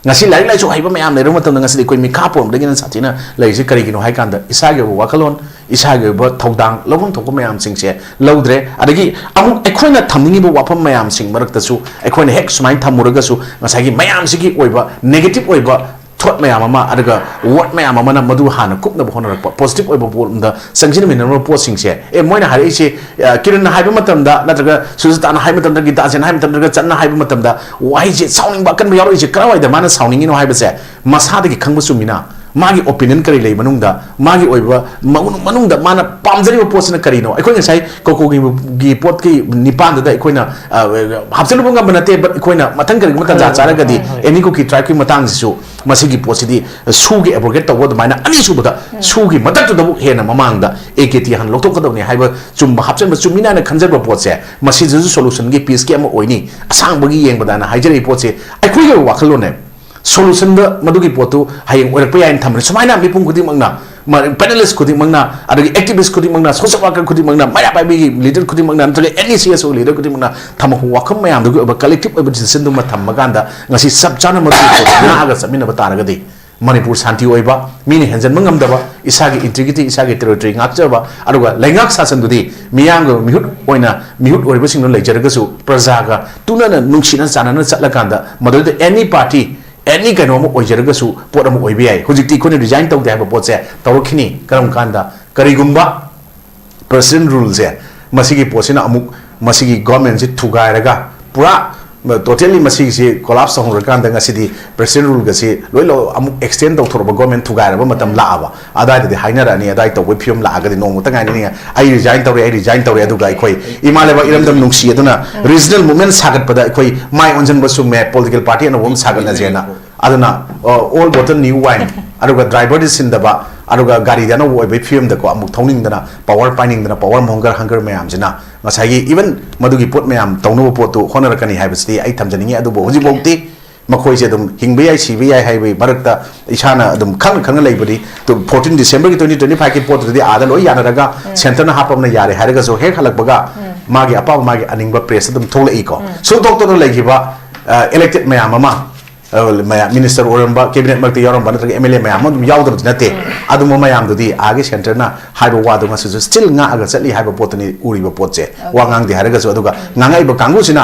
ꯉꯁꯤ ꯂꯥꯏꯔꯤꯛ ꯂꯥꯏꯁꯨ ꯍꯩꯕ ꯃꯌꯥꯝ ꯂꯩꯔꯕ ꯃꯇꯝꯗ ꯉꯁꯤꯗꯤ ꯑꯩꯈꯣꯏ ꯃꯤꯈꯥ ꯄꯣꯟꯕꯗꯒꯤ ꯍꯦꯟꯅ ꯁꯥꯊꯤꯅ ꯂꯩꯔꯤꯁꯤ ꯀꯔꯤꯒꯤꯅꯣ ꯍꯥꯏ ꯀꯥꯟꯗ, ꯏꯁꯥꯒꯤ ꯑꯣꯏꯕ ꯋꯥꯈꯜꯂꯣꯟ, ꯏꯁꯥꯒꯤ ꯑꯣꯏꯕ ꯊꯧꯗꯥꯡ ꯂꯧꯐꯝ ꯊꯣꯛꯄ ꯃꯌꯥꯝꯁꯤꯡꯁꯦ ꯂꯧꯗ꯭ꯔꯦ꯫ ꯑꯗꯒꯤ ꯑꯃꯨꯛ ꯑꯩꯈꯣꯏꯅ ꯊꯝꯅꯤꯡꯉꯤꯕ ꯋꯥꯐꯝ ꯃꯌꯥꯝꯁꯤꯡ ꯃꯔꯛꯇꯁꯨ ꯑꯩꯈꯣꯏꯅ ꯍꯦꯛ ꯁꯨꯃꯥꯏꯅ ꯊꯝꯃꯨꯔꯒꯁꯨ ꯉꯁꯥꯏꯒꯤ ꯃꯌꯥꯝꯁꯤꯒꯤ ꯑꯣꯏꯕ ꯅꯦꯒꯦꯇꯤꯚ ꯑꯣꯏꯕ ꯊꯣꯠ ꯃꯌꯥꯝ ꯑꯃ, ꯑꯗꯨꯒ ꯋꯥꯔꯗ ꯃꯌꯥꯝ ꯑꯃꯅ ꯃꯗꯨ ꯍꯥꯟꯅ ꯀꯨꯞꯅꯕ ꯍꯣꯠꯅꯔꯛꯄ, ꯄꯣꯖꯤꯇꯤꯚ ꯑꯣꯏꯕ ꯄꯣꯠꯂꯣꯝꯗ ꯆꯪꯁꯤꯟꯃꯤꯟꯅꯔꯕ ꯄꯣꯠꯁꯤꯡꯁꯦ, ꯑꯦ, ꯃꯣꯏꯅ ꯍꯥꯏꯔꯛꯏꯁꯦ, ꯑ, ꯀꯤꯔꯟꯅ ꯍꯥꯏꯕ ꯃꯇꯝꯗ, ꯅꯠꯇ꯭ꯔꯒ ꯁꯨꯖꯥꯇꯥꯅ ꯍꯥꯏꯕ ꯃꯇꯝꯗ, ꯒꯤꯇꯥꯖꯤꯅ ꯍꯥꯏꯕ ꯃꯇꯝꯗ, ꯅꯠꯇ꯭ꯔꯒ ꯆꯟꯅ ꯍꯥꯏꯕ ꯃꯇꯝꯗ, ꯋꯥꯍꯩꯁꯦ, ꯁꯥꯎꯅꯤꯡꯕ ꯑꯀꯟꯕ ꯌꯥꯎꯔꯛꯏꯁꯦ ꯀꯔꯥꯏꯋꯥꯏꯗ ꯃꯥꯅ ꯁꯥꯎꯅꯤꯡꯉꯤꯅꯣ ꯍꯥꯏꯕꯁꯦ ꯃꯁꯥꯗꯒꯤ ꯈꯪꯕ ꯆꯨꯝꯃꯤꯅ, ꯃꯥꯒꯤ ꯑꯣꯄꯤꯅꯤꯌꯟ ꯀꯔꯤ ꯂꯩ ꯃꯅꯨꯡꯗ, ꯃꯥꯒꯤ ꯑꯣꯏꯕ ꯃꯅꯨꯡ-, ꯃꯅꯨꯡꯗ ꯃꯥꯅ ꯄꯥꯝꯖꯔꯤꯕ ꯄꯣꯠꯁꯤꯅ ꯀꯔꯤꯅꯣ? ꯑꯩꯈꯣꯏ ꯉꯁꯥꯏ ꯀꯣꯀꯣꯒꯤ ꯒꯤ ꯄꯣꯠꯀꯤ ꯅꯤꯄꯥꯟꯗꯨꯗ ꯑꯩꯈꯣꯏꯅ, ꯑ, ꯍꯥꯞꯆꯤꯜꯂꯨꯕ ꯉꯝꯕ ꯅꯠꯇꯦ, but ꯑꯩꯈꯣꯏꯅ ꯃꯊꯪ ꯀꯔꯤꯒꯨꯝꯕ ꯇꯥꯟꯖꯥ ꯍꯣꯏ, ꯆꯥꯔꯒꯗꯤ ꯍꯣꯏ, ꯍꯣꯏ꯫ ꯑꯦꯅꯤ ꯀꯨꯀꯤ ꯇ꯭ꯔꯥꯏꯕꯀꯤ ꯃꯇꯥꯡꯁꯤꯁꯨ ꯃꯁꯤꯒꯤ ꯄꯣꯠꯁꯤꯗꯤ ꯁꯨꯒꯤ ꯑꯦꯕ꯭ꯔꯣꯒꯦꯠ ꯇꯧꯕ ꯑꯗꯨꯃꯥꯏꯅ ꯑꯅꯤꯁꯨꯕꯗ ꯁꯨꯒꯤ ꯃꯊꯛꯇꯨꯗꯕꯨ ꯍꯦꯟꯅ ꯃꯃꯥꯡꯗ ꯑꯦ ꯀꯦ ꯇꯤ ꯍꯥꯟꯅ ꯂꯧꯊꯣꯛꯀꯗꯧꯅꯤ ꯍꯥꯏꯕ ꯆꯨꯝꯕ ꯍꯥꯞꯆꯤꯟꯕ ꯆꯨꯝꯃꯤꯅ ꯍꯥꯏꯅ ꯈꯟꯖꯕ ꯄꯣꯠꯁꯦ, ꯃꯁꯤꯗꯁꯨ ꯁꯣꯂꯨꯁꯟꯒꯤ ꯄꯤꯁꯀꯤ ꯑꯃ ꯑꯣꯏꯅꯤ, ꯑꯁꯥꯡꯕꯒꯤ ꯌꯦꯡꯕꯗ ꯍꯥꯏꯅ ꯍꯥꯏꯖꯔꯤꯕ ꯄꯣꯠꯁꯦ ꯑꯩꯈꯣꯏꯒꯤ ꯋꯥꯈꯜꯂꯣꯟꯅꯦ꯫ ꯁꯣꯂꯨꯁꯟꯗ ꯃꯗꯨꯒꯤ ꯄꯣꯠꯇꯨ ꯍꯌꯦꯡ ꯑꯣꯏꯔꯛꯄ ꯌꯥꯏꯅ ꯊꯝꯕꯅꯤ꯫ ꯁꯨꯃꯥꯏꯅ ꯃꯤꯄꯨꯝ ꯈꯨꯗꯤꯡꯃꯛꯅ, ꯃ-, ꯄꯦꯅꯦꯂꯤꯁ ꯈꯨꯗꯤꯡꯃꯛꯅ, ꯑꯗꯒꯤ ꯑꯦꯛꯇꯤꯚꯤꯁ ꯈꯨꯗꯤꯡꯃꯛꯅ, ꯁꯣꯁꯦꯜ ꯋꯥꯔꯀꯔ ꯈꯨꯗꯤꯡꯃꯛꯅ, ꯃꯩꯔꯥ ꯄꯥꯏꯕꯤꯒꯤ ꯂꯤꯗꯔ ꯈꯨꯗꯤꯡꯃꯛꯅ, ꯅꯠꯇ꯭ꯔꯒ ꯑꯦꯅꯤ ꯁꯤ ꯑꯦꯁ ꯑꯣ ꯂꯤꯗꯔ ꯈꯨꯗꯤꯡꯃꯛꯅ ꯊꯝꯃꯛꯄ ꯋꯥꯐꯝ ꯃꯌꯥꯝꯗꯨꯒꯤ ꯑꯣꯏꯕ ꯀꯂꯦꯛꯇꯤꯚ ꯑꯣꯏꯕ ꯗꯤꯁꯤꯖꯟꯗꯨꯃ ꯊꯝꯕ ꯀꯥꯟꯗ ꯉꯁꯤ ꯆꯞ ꯆꯥꯅ ꯃꯗꯨꯒꯤ ꯄꯣꯠꯇꯨ ꯉꯥꯛꯑꯒ ꯆꯠꯃꯤꯟꯅꯕ ꯇꯥꯔꯒꯗꯤ ꯃꯅꯤꯄꯨꯔ ꯁꯥꯟꯇꯤ ꯑꯣꯏꯕ, ꯃꯤꯅ ꯍꯦꯟꯖꯟꯕ ꯉꯝꯗꯕ, ꯏꯁꯥꯒꯤ ꯏꯟꯇꯤꯒ꯭ꯔꯤꯇꯤ, ꯏꯁꯥꯒꯤ ꯇꯦꯔꯤꯇꯣꯔꯤ ꯉꯥꯛꯆꯕ, ꯑꯗꯨꯒ ꯂꯩꯉꯥꯛ ꯁꯥꯁꯟꯗꯨꯗꯤ ꯃꯤꯌꯥꯝꯒꯤ ꯃꯤꯍꯨꯠ ꯑꯣꯏꯅ, ꯃꯤꯍꯨꯠ ꯑꯣꯏꯔꯤꯕꯁꯤꯡꯗꯨ ꯂꯩꯖꯔꯒꯁꯨ ꯄ꯭ꯔꯖꯥꯒ ꯇꯨꯅꯅ ꯅꯨꯡꯁꯤꯅ ꯆꯥꯟꯅꯅ ꯆꯠꯂꯀꯥꯟꯗ ꯃꯗꯨꯗ ꯑꯦꯅꯤ ꯄꯥꯔꯇꯤ, ꯑꯦꯅꯤ ꯀꯩꯅꯣ ꯑꯃ ꯑꯣꯏꯖꯔꯒꯁꯨ ꯄꯣꯠ ꯑꯃ ꯑꯣꯏꯕ ꯌꯥꯏ꯫ ꯍꯧꯖꯤꯛꯇꯤ ꯑꯩꯈꯣꯏꯅ ꯔꯤꯖꯥꯏꯟ ꯇꯧꯗꯦ ꯍꯥꯏꯕ ꯄꯣꯠꯁꯦ ꯇꯧꯔꯛꯈꯤꯅꯤ꯫ ꯀꯔꯝ ꯀꯥꯟꯗ? ꯀꯔꯤꯒꯨꯝꯕ ꯄ꯭ꯔꯁꯤꯗꯦꯟ ꯔꯨꯜꯁꯦ, ꯃꯁꯤꯒꯤ ꯄꯣꯠꯁꯤꯅ ꯑꯃꯨꯛ ꯃꯁꯤꯒꯤ ꯒꯣꯔꯃꯦꯟꯁꯤ ꯊꯨꯒꯥꯏꯔꯒ ꯄꯨꯔꯥ ꯇꯣꯇꯦꯜꯂꯤ ꯃꯁꯤꯒꯤꯁꯤ ꯀꯣꯂꯥꯞꯁ ꯇꯧꯍꯟꯈ꯭ꯔꯀꯥꯟꯗ ꯉꯁꯤꯗꯤ ꯄ꯭ꯔꯁꯤꯗꯦꯟ ꯔꯨꯜꯒꯁꯤ ꯂꯣꯏ ꯂꯧ-, ꯑꯃꯨꯛ ꯑꯦꯛꯁꯇꯦꯟ ꯇꯧꯊꯣꯔꯛꯄ, ꯒꯣꯔꯃꯦꯟ ꯊꯨꯒꯥꯏꯔꯕ ꯃꯇꯝ ꯂꯥꯛꯑꯕ ꯑꯗꯨꯋꯥꯏꯗꯗꯤ ꯍꯥꯏꯅꯔꯛꯑꯅꯤ꯫ ꯑꯗꯨꯋꯥꯏ ꯇꯧꯕꯒꯤ ꯐꯤꯕꯝ ꯂꯥꯛꯑꯒꯗꯤ ꯅꯣꯡꯃꯇ ꯉꯥꯏꯅꯅꯤ, "ꯑꯩ ꯔꯤꯖꯥꯏꯟ ꯇꯧꯔꯦ, ꯑꯩ ꯔꯤꯖꯥꯏꯟ ꯇꯧꯔꯦ", ꯑꯗꯨꯒ ꯑꯩꯈꯣꯏ ꯏꯃꯥ ꯂꯩꯕꯥꯛ ꯏꯔꯝꯗꯝ ꯅꯨꯡꯁꯤ ꯑꯗꯨꯅ ꯔꯤꯖꯅꯦꯜ ꯃꯨꯚꯃꯦꯟ ꯁꯥꯒꯠꯄꯗ ꯑꯩꯈꯣꯏ ꯃꯥꯏ ꯑꯣꯟꯁꯤꯟꯕ ꯆꯨꯝꯃꯦ, ꯄꯣꯂꯤꯇꯤꯀꯦꯜ ꯄꯥꯔꯇꯤ ꯑꯅꯧꯕ ꯑꯃ ꯁꯥꯒꯠꯅꯁꯦꯅ꯫ ꯑꯗꯨꯅ, ꯑ, old bottle new wine, ꯑꯗꯨꯒ ꯗ꯭ꯔꯥꯏꯚꯔꯗꯤ ꯁꯤꯟꯗꯕ, ꯑꯗꯨꯒ ꯒꯥꯔꯤꯗꯤ ꯑꯅꯧꯕ ꯑꯣꯏꯕꯒꯤ ꯐꯤꯕꯝꯗꯀꯣ ꯑꯃꯨꯛ ꯊꯧꯅꯤꯡꯗꯅ, ꯄꯋꯥꯔ ꯄꯥꯏꯅꯤꯡꯗꯅ, ꯄꯋꯥꯔ ꯃꯣꯡꯒꯔ ꯍꯪꯒꯔ ꯃꯌꯥꯝꯁꯤꯅ ꯉꯁꯥꯏꯒꯤ ꯏꯚꯟ ꯃꯗꯨꯒꯤ ꯄꯣꯠ ꯃꯌꯥꯝ ꯇꯧꯅꯕ ꯄꯣꯠꯇꯨ ꯍꯣꯠꯅꯔꯛꯀꯅꯤ ꯍꯥꯏꯕꯁꯤꯗꯤ ꯑꯩ ꯊꯝꯖꯅꯤꯡꯉꯤ꯫ ꯑꯗꯨꯕꯨ ꯍꯧꯖꯤꯛꯐꯥꯎꯗꯤ ꯃꯈꯣꯏꯁꯦ ꯑꯗꯨꯝ ꯍꯤꯡꯕ ꯌꯥꯏ, ꯁꯤꯕ ꯌꯥꯏ ꯍꯥꯏꯕꯒꯤ ꯃꯔꯛꯇ ꯏꯁꯥꯅ ꯑꯗꯨꯝ ꯈꯪꯅ ꯈꯪꯅ ꯂꯩꯕꯗꯤ, ꯇꯨ, fourteen December ꯒꯤ twenty twenty five ꯀꯤ ꯄꯣꯠꯇꯨꯗꯤ ꯑꯥꯗ ꯂꯣꯏ ꯌꯥꯅꯔꯒ ꯁꯦꯟꯇꯔꯅ ꯍꯥꯞꯄ ꯑꯃꯅ ꯌꯥꯔꯦ ꯍꯥꯏꯔꯒꯁꯨ ꯍꯦꯛ ꯍꯜꯂꯛꯄꯒ ꯃꯥꯒꯤ ꯑꯄꯥꯝꯕ, ꯃꯥꯒꯤ ꯑꯅꯤꯡꯕ ꯄ꯭ꯔꯦꯁ ꯑꯗꯨꯝ ꯊꯣꯛꯂꯛꯏꯀꯣ꯫ ꯁꯨꯝ ꯊꯣꯛꯇꯅ ꯂꯩꯈꯤꯕ, ꯑ, ꯏꯂꯦꯛꯇꯦꯗ ꯃꯌꯥꯝ ꯑꯃ, ꯑ, ꯃꯌꯥꯝ, ꯃꯤꯅꯤꯁꯇꯔ ꯑꯣꯏꯔꯝꯕ, ꯀꯦꯕꯤꯅꯦꯠ ꯃꯔꯛꯇ ꯌꯥꯎꯔꯝꯕ ꯅꯠꯇ꯭ꯔꯒ ꯑꯦꯝ ꯑꯦꯜ ꯑꯦ ꯃꯌꯥꯝ ꯑꯃ ꯑꯗꯨꯝ ꯌꯥꯎꯗꯕꯗꯤ ꯅꯠꯇꯦ꯫ ꯑꯗꯨꯝꯕ ꯃꯌꯥꯝꯗꯨꯗꯤ ꯑꯥꯒꯤ ꯁꯦꯟꯇꯔꯅ ꯍꯥꯏꯕ ꯋꯥꯗꯣ ꯉꯁꯤꯁꯨ ꯁ꯭ꯇꯤꯜ ꯉꯥꯛꯑꯒ ꯆꯠꯂꯤ ꯍꯥꯏꯕ ꯄꯣꯠꯇꯨꯅꯤ ꯎꯔꯤꯕ ꯄꯣꯠꯁꯦ꯫ ꯋꯥ ꯉꯥꯡꯗꯦ ꯍꯥꯏꯔꯒꯁꯨ, ꯑꯗꯨꯒ ꯉꯥꯡꯉꯛꯏꯕ ꯀꯥꯡꯕꯨꯁꯤꯅ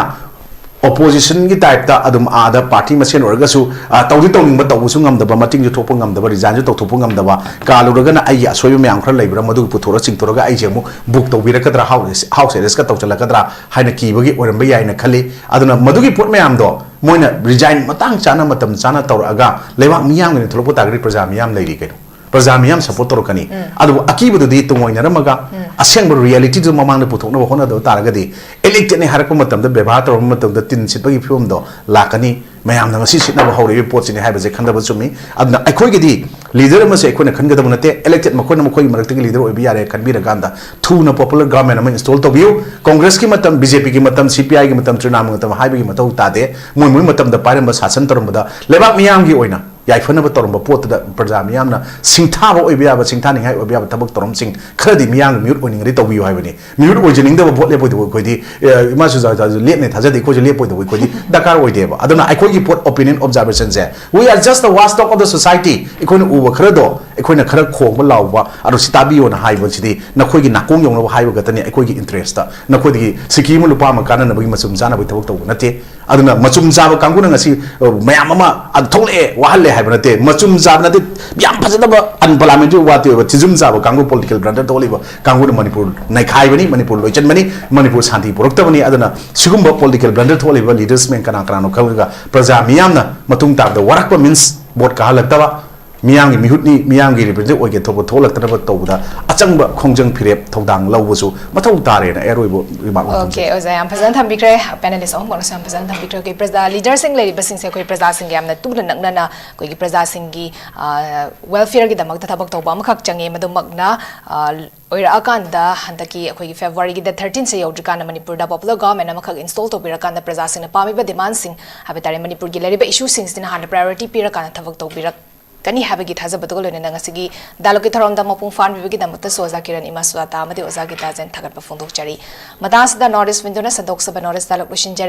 ꯑꯣꯄꯣꯖꯤꯁꯟꯒꯤ ꯇꯥꯏꯞꯇ ꯑꯗꯨꯝ ꯑꯥꯗ ꯄꯥꯔꯇꯤ ꯃꯁꯦꯟ ꯑꯣꯏꯔꯒꯁꯨ, ꯑ, ꯇꯧꯗꯤ ꯇꯧꯅꯤꯡꯕ, ꯇꯧꯕꯁꯨ ꯉꯝꯗꯕ, ꯃꯇꯤꯡꯁꯨ ꯊꯣꯛꯄ ꯉꯝꯗꯕ, ꯔꯤꯖꯥꯏꯟꯁꯨ ꯇꯧꯊꯣꯛꯄ ꯉꯝꯗꯕ, ꯀꯥꯜꯂꯨꯔꯒꯅ ꯑꯩꯒꯤ ꯑꯁꯣꯏꯕ ꯃꯌꯥꯝ ꯈꯔ ꯂꯩꯕ꯭ꯔꯥ, ꯃꯗꯨ ꯄꯨꯊꯣꯔ ꯆꯤꯡꯊꯣꯔꯒ ꯑꯩꯁꯦ ꯑꯃꯨꯛ ꯕꯨꯛ ꯇꯧꯕꯤꯔꯛꯀꯗ꯭ꯔꯥ, ꯍꯥꯎꯁ, ꯍꯥꯎꯁ ꯑꯦꯔꯦꯁꯀ ꯇꯧꯁꯤꯜꯂꯛꯀꯗ꯭ꯔꯥ ꯍꯥꯏꯅ ꯀꯤꯕꯒꯤ ꯑꯣꯏꯔꯝꯕ ꯌꯥꯏꯅ ꯈꯜꯂꯤ꯫ ꯑꯗꯨꯅ ꯃꯗꯨꯒꯤ ꯄꯣꯠ ꯃꯌꯥꯝꯗꯣ ꯃꯣꯏꯅ ꯔꯤꯖꯥꯏꯟ ꯃꯇꯥꯡ ꯆꯥꯅ, ꯃꯇꯝ ꯆꯥꯅ ꯇꯧꯔꯛꯑꯒ ꯂꯩꯕꯥꯛ ꯃꯤꯌꯥꯝꯒꯤ ꯑꯣꯏꯅ ꯊꯣꯛꯂꯛꯄ ꯇꯥꯔꯒꯗꯤ ꯄ꯭ꯔꯖꯥ ꯃꯤꯌꯥꯝ ꯂꯩꯔꯤ ꯀꯩꯅꯣ꯫ ꯄ꯭ꯔꯖꯥ ꯃꯤꯌꯥꯝ ꯁꯄꯣꯔꯠ ꯇꯧꯔꯛꯀꯅꯤ꯫ ꯑꯗꯨꯕꯨ ꯑꯀꯤꯕꯗꯨꯗꯤ ꯇꯨꯡꯑꯣꯏꯅꯔꯝꯃꯒ ꯑꯁꯦꯡꯕ ꯔꯤꯌꯦꯂꯤꯇꯤꯗꯨ ꯃꯃꯥꯡꯗ ꯄꯨꯊꯣꯛꯅꯕ ꯍꯣꯠꯅꯗꯕ ꯇꯥꯔꯒꯗꯤ, ꯏꯂꯦꯛꯇꯦꯗꯅꯤ ꯍꯥꯏꯔꯛꯄ ꯃꯇꯝꯗ, ꯕꯦꯕꯥꯔ ꯇꯧꯔꯛꯄ ꯃꯇꯝꯗ, ꯇꯤꯟ ꯁꯤꯠꯄꯒꯤ ꯐꯤꯕꯝꯗꯣ ꯂꯥꯛꯀꯅꯤ꯫ ꯃꯌꯥꯝꯅ ꯉꯁꯤ ꯁꯤꯠꯅꯕ ꯍꯧꯔꯛꯏꯕ ꯄꯣꯠꯁꯤꯅꯤ ꯍꯥꯏꯕꯁꯦ ꯈꯟꯗꯕ ꯆꯨꯝꯃꯤ꯫ ꯑꯗꯨꯅ ꯑꯩꯈꯣꯏꯒꯤꯗꯤ ꯂꯤꯗꯔ ꯑꯃꯁꯦ ꯑꯩꯈꯣꯏꯅ ꯈꯟꯒꯗꯕ ꯅꯠꯇꯦ, ꯏꯂꯦꯛꯇꯦꯗ ꯃꯈꯣꯏꯅ ꯃꯈꯣꯏꯒꯤ ꯃꯔꯛꯇꯒꯤ ꯂꯤꯗꯔ ꯑꯣꯏꯕ ꯌꯥꯔꯦ ꯈꯟꯕꯤꯔꯀꯥꯟꯗ ꯊꯨꯅ ꯄꯣꯄꯨꯂꯔ ꯒꯚꯔꯟꯃꯦꯟ ꯑꯃ ꯏꯟꯁꯇꯣꯜ ꯇꯧꯕꯤꯌꯨ꯫ ꯀꯣꯡꯒ꯭ꯔꯦꯁꯀꯤ ꯃꯇꯝ, ꯕꯤ ꯖꯦ ꯄꯤꯒꯤ ꯃꯇꯝ, ꯁꯤ ꯄꯤ ꯑꯥꯏꯒꯤ ꯃꯇꯝ, ꯇ꯭ꯔꯤꯅꯥꯃꯨꯜ ꯃꯇꯝ ꯍꯥꯏꯕꯒꯤ ꯃꯊꯧ ꯇꯥꯗꯦ꯫ ꯃꯣꯏ ꯃꯣꯏ ꯃꯇꯝꯗ ꯄꯥꯏꯔꯝꯕ ꯁꯥꯁꯟ ꯇꯧꯔꯝꯕꯗ ꯂꯩꯕꯥꯛ ꯃꯤꯌꯥꯝꯒꯤ ꯑꯣꯏꯅ ꯌꯥꯏꯐꯅꯕ ꯇꯧꯔꯝꯕ ꯄꯣꯠꯇꯨꯗ ꯄ꯭ꯔꯖꯥ ꯃꯤꯌꯥꯝꯅ ꯁꯤꯡꯊꯥꯕ ꯑꯣꯏꯕ ꯌꯥꯕ, ꯁꯤꯡꯊꯥꯅꯤꯡꯉꯥꯏ ꯑꯣꯏꯕ ꯌꯥꯕ ꯊꯕꯛ ꯊꯧꯔꯝꯁꯤꯡ ꯈꯔꯗꯤ ꯃꯤꯌꯥꯝꯒꯤ ꯃꯤꯍꯨꯠ ꯑꯣꯏꯅꯤꯡꯉꯗꯤ ꯇꯧꯕꯤꯌꯨ ꯍꯥꯏꯕꯅꯤ꯫ ꯃꯤꯍꯨꯠ ꯑꯣꯏꯖꯅꯤꯡꯗꯕ, ꯚꯣꯠ ꯂꯦꯞꯄꯣꯏꯗꯕ ꯑꯩꯈꯣꯏꯗꯤ, ꯑꯦ, ꯏꯃꯥ ꯁꯨꯖꯥꯇꯥꯁꯨ ꯂꯦꯞꯅꯤ ꯊꯥꯖꯗꯦ, ꯑꯩꯈꯣꯏꯁꯨ ꯂꯦꯞꯄꯣꯏꯗꯕ ꯑꯩꯈꯣꯏꯗꯤ ꯗꯔꯀꯥꯔ ꯑꯣꯏꯗꯦꯕ꯫ ꯑꯗꯨꯅ ꯑꯩꯈꯣꯏꯒꯤ ꯄꯣꯠ, opinion observationꯁꯦ, we are just the watchdog of the society꯫ ꯑꯩꯈꯣꯏꯅ ꯎꯕ ꯈꯔꯗꯣ, ꯑꯩꯈꯣꯏꯅ ꯈꯔ ꯈꯣꯡꯕ ꯂꯥꯎꯕ, ꯑꯗꯣ ꯁꯤ ꯇꯥꯕꯤꯌꯣꯅ ꯍꯥꯏꯕꯁꯤꯗꯤ ꯅꯈꯣꯏꯒꯤ ꯅꯥꯀꯣꯡ ꯌꯧꯅꯕ ꯍꯥꯏꯕ ꯈꯛꯇꯅꯤ꯫ ꯑꯩꯈꯣꯏꯒꯤ ꯏꯟꯇꯔꯦꯁꯇ, ꯅꯈꯣꯏꯗꯒꯤ ꯁꯤꯀꯤ ꯑꯃ ꯂꯨꯄꯥ ꯑꯃ ꯀꯥꯟꯅꯅꯕꯒꯤ ꯃꯆꯨꯝ ꯆꯥꯅꯕꯒꯤ ꯊꯕꯛ ꯇꯧꯕ ꯅꯠꯇꯦ꯫ ꯑꯗꯨꯅ ꯃꯆꯨꯝ ꯆꯥꯕ ꯀꯥꯡꯕꯨꯅ ꯉꯁꯤ, ꯑ, ꯃꯌꯥꯝ ꯑꯃ, ꯑ, ꯊꯣꯛꯂꯛꯑꯦ, ꯋꯥꯍꯜꯂꯦ ꯍꯥꯏꯕ ꯅꯠꯇꯦ꯫ ꯃꯆꯨꯝ ꯆꯥꯕ ꯅꯠꯇꯦ, ꯌꯥꯝ ꯐꯖꯗꯕ unparliamentary ꯋꯥ ꯑꯣꯏꯕ ꯊꯤꯖꯨꯝ ꯆꯥꯕ ꯀꯥꯡꯕꯨ, political blunder ꯊꯣꯛꯍꯜꯂꯤꯕ ꯀꯥꯡꯕꯨꯅ ꯃꯅꯤꯄꯨꯔ ꯅꯩꯈꯥꯏꯕꯅꯤ, ꯃꯅꯤꯄꯨꯔ ꯂꯣꯏꯆꯟꯕꯅꯤ, ꯃꯅꯤꯄꯨꯔ ꯁꯥꯟꯇꯤ ꯄꯨꯔꯛꯇꯕꯅꯤ꯫ ꯑꯗꯨꯅ ꯁꯤꯒꯨꯝꯕ political blunder ꯊꯣꯛꯍꯜꯂꯤꯕ leadersꯃꯦꯟ ꯀꯅꯥ ꯀꯅꯥꯅꯣ ꯈꯜꯂꯒ ꯄ꯭ꯔꯖꯥ ꯃꯤꯌꯥꯝꯅ ꯃꯇꯨꯡ ꯇꯥꯕꯗ ꯋꯥꯔꯛꯄ means ꯚꯣꯠ ꯀꯥꯍꯜꯂꯛꯇꯕ, ꯃꯤꯌꯥꯝꯒꯤ ꯃꯤꯍꯨꯠꯅꯤ, ꯃꯤꯌꯥꯝꯒꯤ representative ꯑꯣꯏꯒꯦ ꯊꯣꯛꯄ ꯊꯣꯛꯂꯛꯇꯅꯕ ꯇꯧꯕꯗ ꯑꯆꯪꯕ ꯈꯣꯡꯖꯪ ꯐꯤꯔꯦꯞ ꯊꯧꯗꯥꯡ ꯂꯧꯕꯁꯨ ꯃꯊꯧ ꯇꯥꯔꯦꯅ ꯑꯩ ꯑꯔꯣꯏꯕ remark ꯑꯃ ꯊꯝꯖꯒꯦ꯫ ꯑꯣꯀꯦ, ꯑꯣꯖꯥ, ꯌꯥꯝ ꯐꯖꯅ ꯊꯝꯕꯤꯈ꯭ꯔꯦ꯫ Panelist ꯑꯍꯨꯝꯃꯛꯅꯁꯨ ꯌꯥꯝ ꯐꯖꯅ ꯊꯝꯕꯤꯈ꯭ꯔꯦ꯫ ꯑꯩꯈꯣꯏ ꯄ꯭ꯔꯖꯥ, leaderꯁꯤꯡ ꯂꯩꯔꯤꯕꯁꯤꯡꯁꯦ ꯑꯩꯈꯣꯏ ꯄ꯭ꯔꯖꯥꯁꯤꯡꯒ ꯌꯥꯝꯅ ꯇꯨꯅ ꯅꯛꯅꯅ ꯑꯩꯈꯣꯏꯒꯤ ꯄ꯭ꯔꯖꯥꯁꯤꯡꯒꯤ, ꯑ, welfareꯒꯤꯗꯃꯛꯇ ꯊꯕꯛ ꯇꯧꯕ ꯑꯃꯈꯛ ꯆꯪꯉꯦ꯫ ꯃꯗꯨꯃꯛꯅ, ꯑ, ꯑꯣꯏꯔꯛꯑꯀꯥꯟꯗ ꯍꯟꯗꯛꯀꯤ ꯑꯩꯈꯣꯏꯒꯤ Februaryꯒꯤ date thirteenꯁꯦ ꯌꯧꯗ꯭ꯔꯤꯀꯥꯟꯗ ꯃꯅꯤꯄꯨꯔꯗ popular government ꯑꯃꯈꯛ install ꯇꯧꯕꯤꯔꯀꯥꯟꯗ ꯄ꯭ꯔꯖꯥꯁꯤꯡꯅ ꯄꯥꯝꯃꯤꯕ demandꯁꯤꯡ ꯍꯥꯏꯕ ꯇꯥꯔꯦ, ꯃꯅꯤꯄꯨꯔꯒꯤ ꯂꯩꯔꯤꯕ issueꯁꯤꯡꯁꯤꯅ ꯍꯥꯟꯅ priority ꯄꯤꯔꯀꯥꯟꯗ ꯊꯕꯛ ꯇꯧꯕꯤꯔꯛꯀꯅꯤ ꯍꯥꯏꯕꯒꯤ ꯊꯥꯖꯕꯗꯨꯒ ꯂꯣꯏꯅꯅ ꯉꯁꯤꯒꯤ dialogueꯀꯤ ꯊꯧꯔꯝꯗ ꯃꯄꯨꯡ ꯐꯥꯍꯟꯕꯤꯕꯒꯤꯗꯃꯛꯇꯁꯨ ꯑꯣꯖꯥ ꯀꯤꯔꯟ, ꯏꯃꯥ ꯁꯨꯖꯥꯇꯥ ꯑꯃꯗꯤ ꯑꯣꯖꯥ ꯒꯤꯇꯥꯖꯦꯟ ꯊꯥꯒꯠꯄ ꯐꯣꯡꯗꯣꯛꯆꯔꯤ꯫ ꯃꯇꯥꯡ ꯑꯁꯤꯗ North East Windowꯅ ꯁꯟꯗꯣꯛꯆꯕ North East Dialogue ꯂꯣꯏꯁꯤꯟꯖꯔꯦ꯫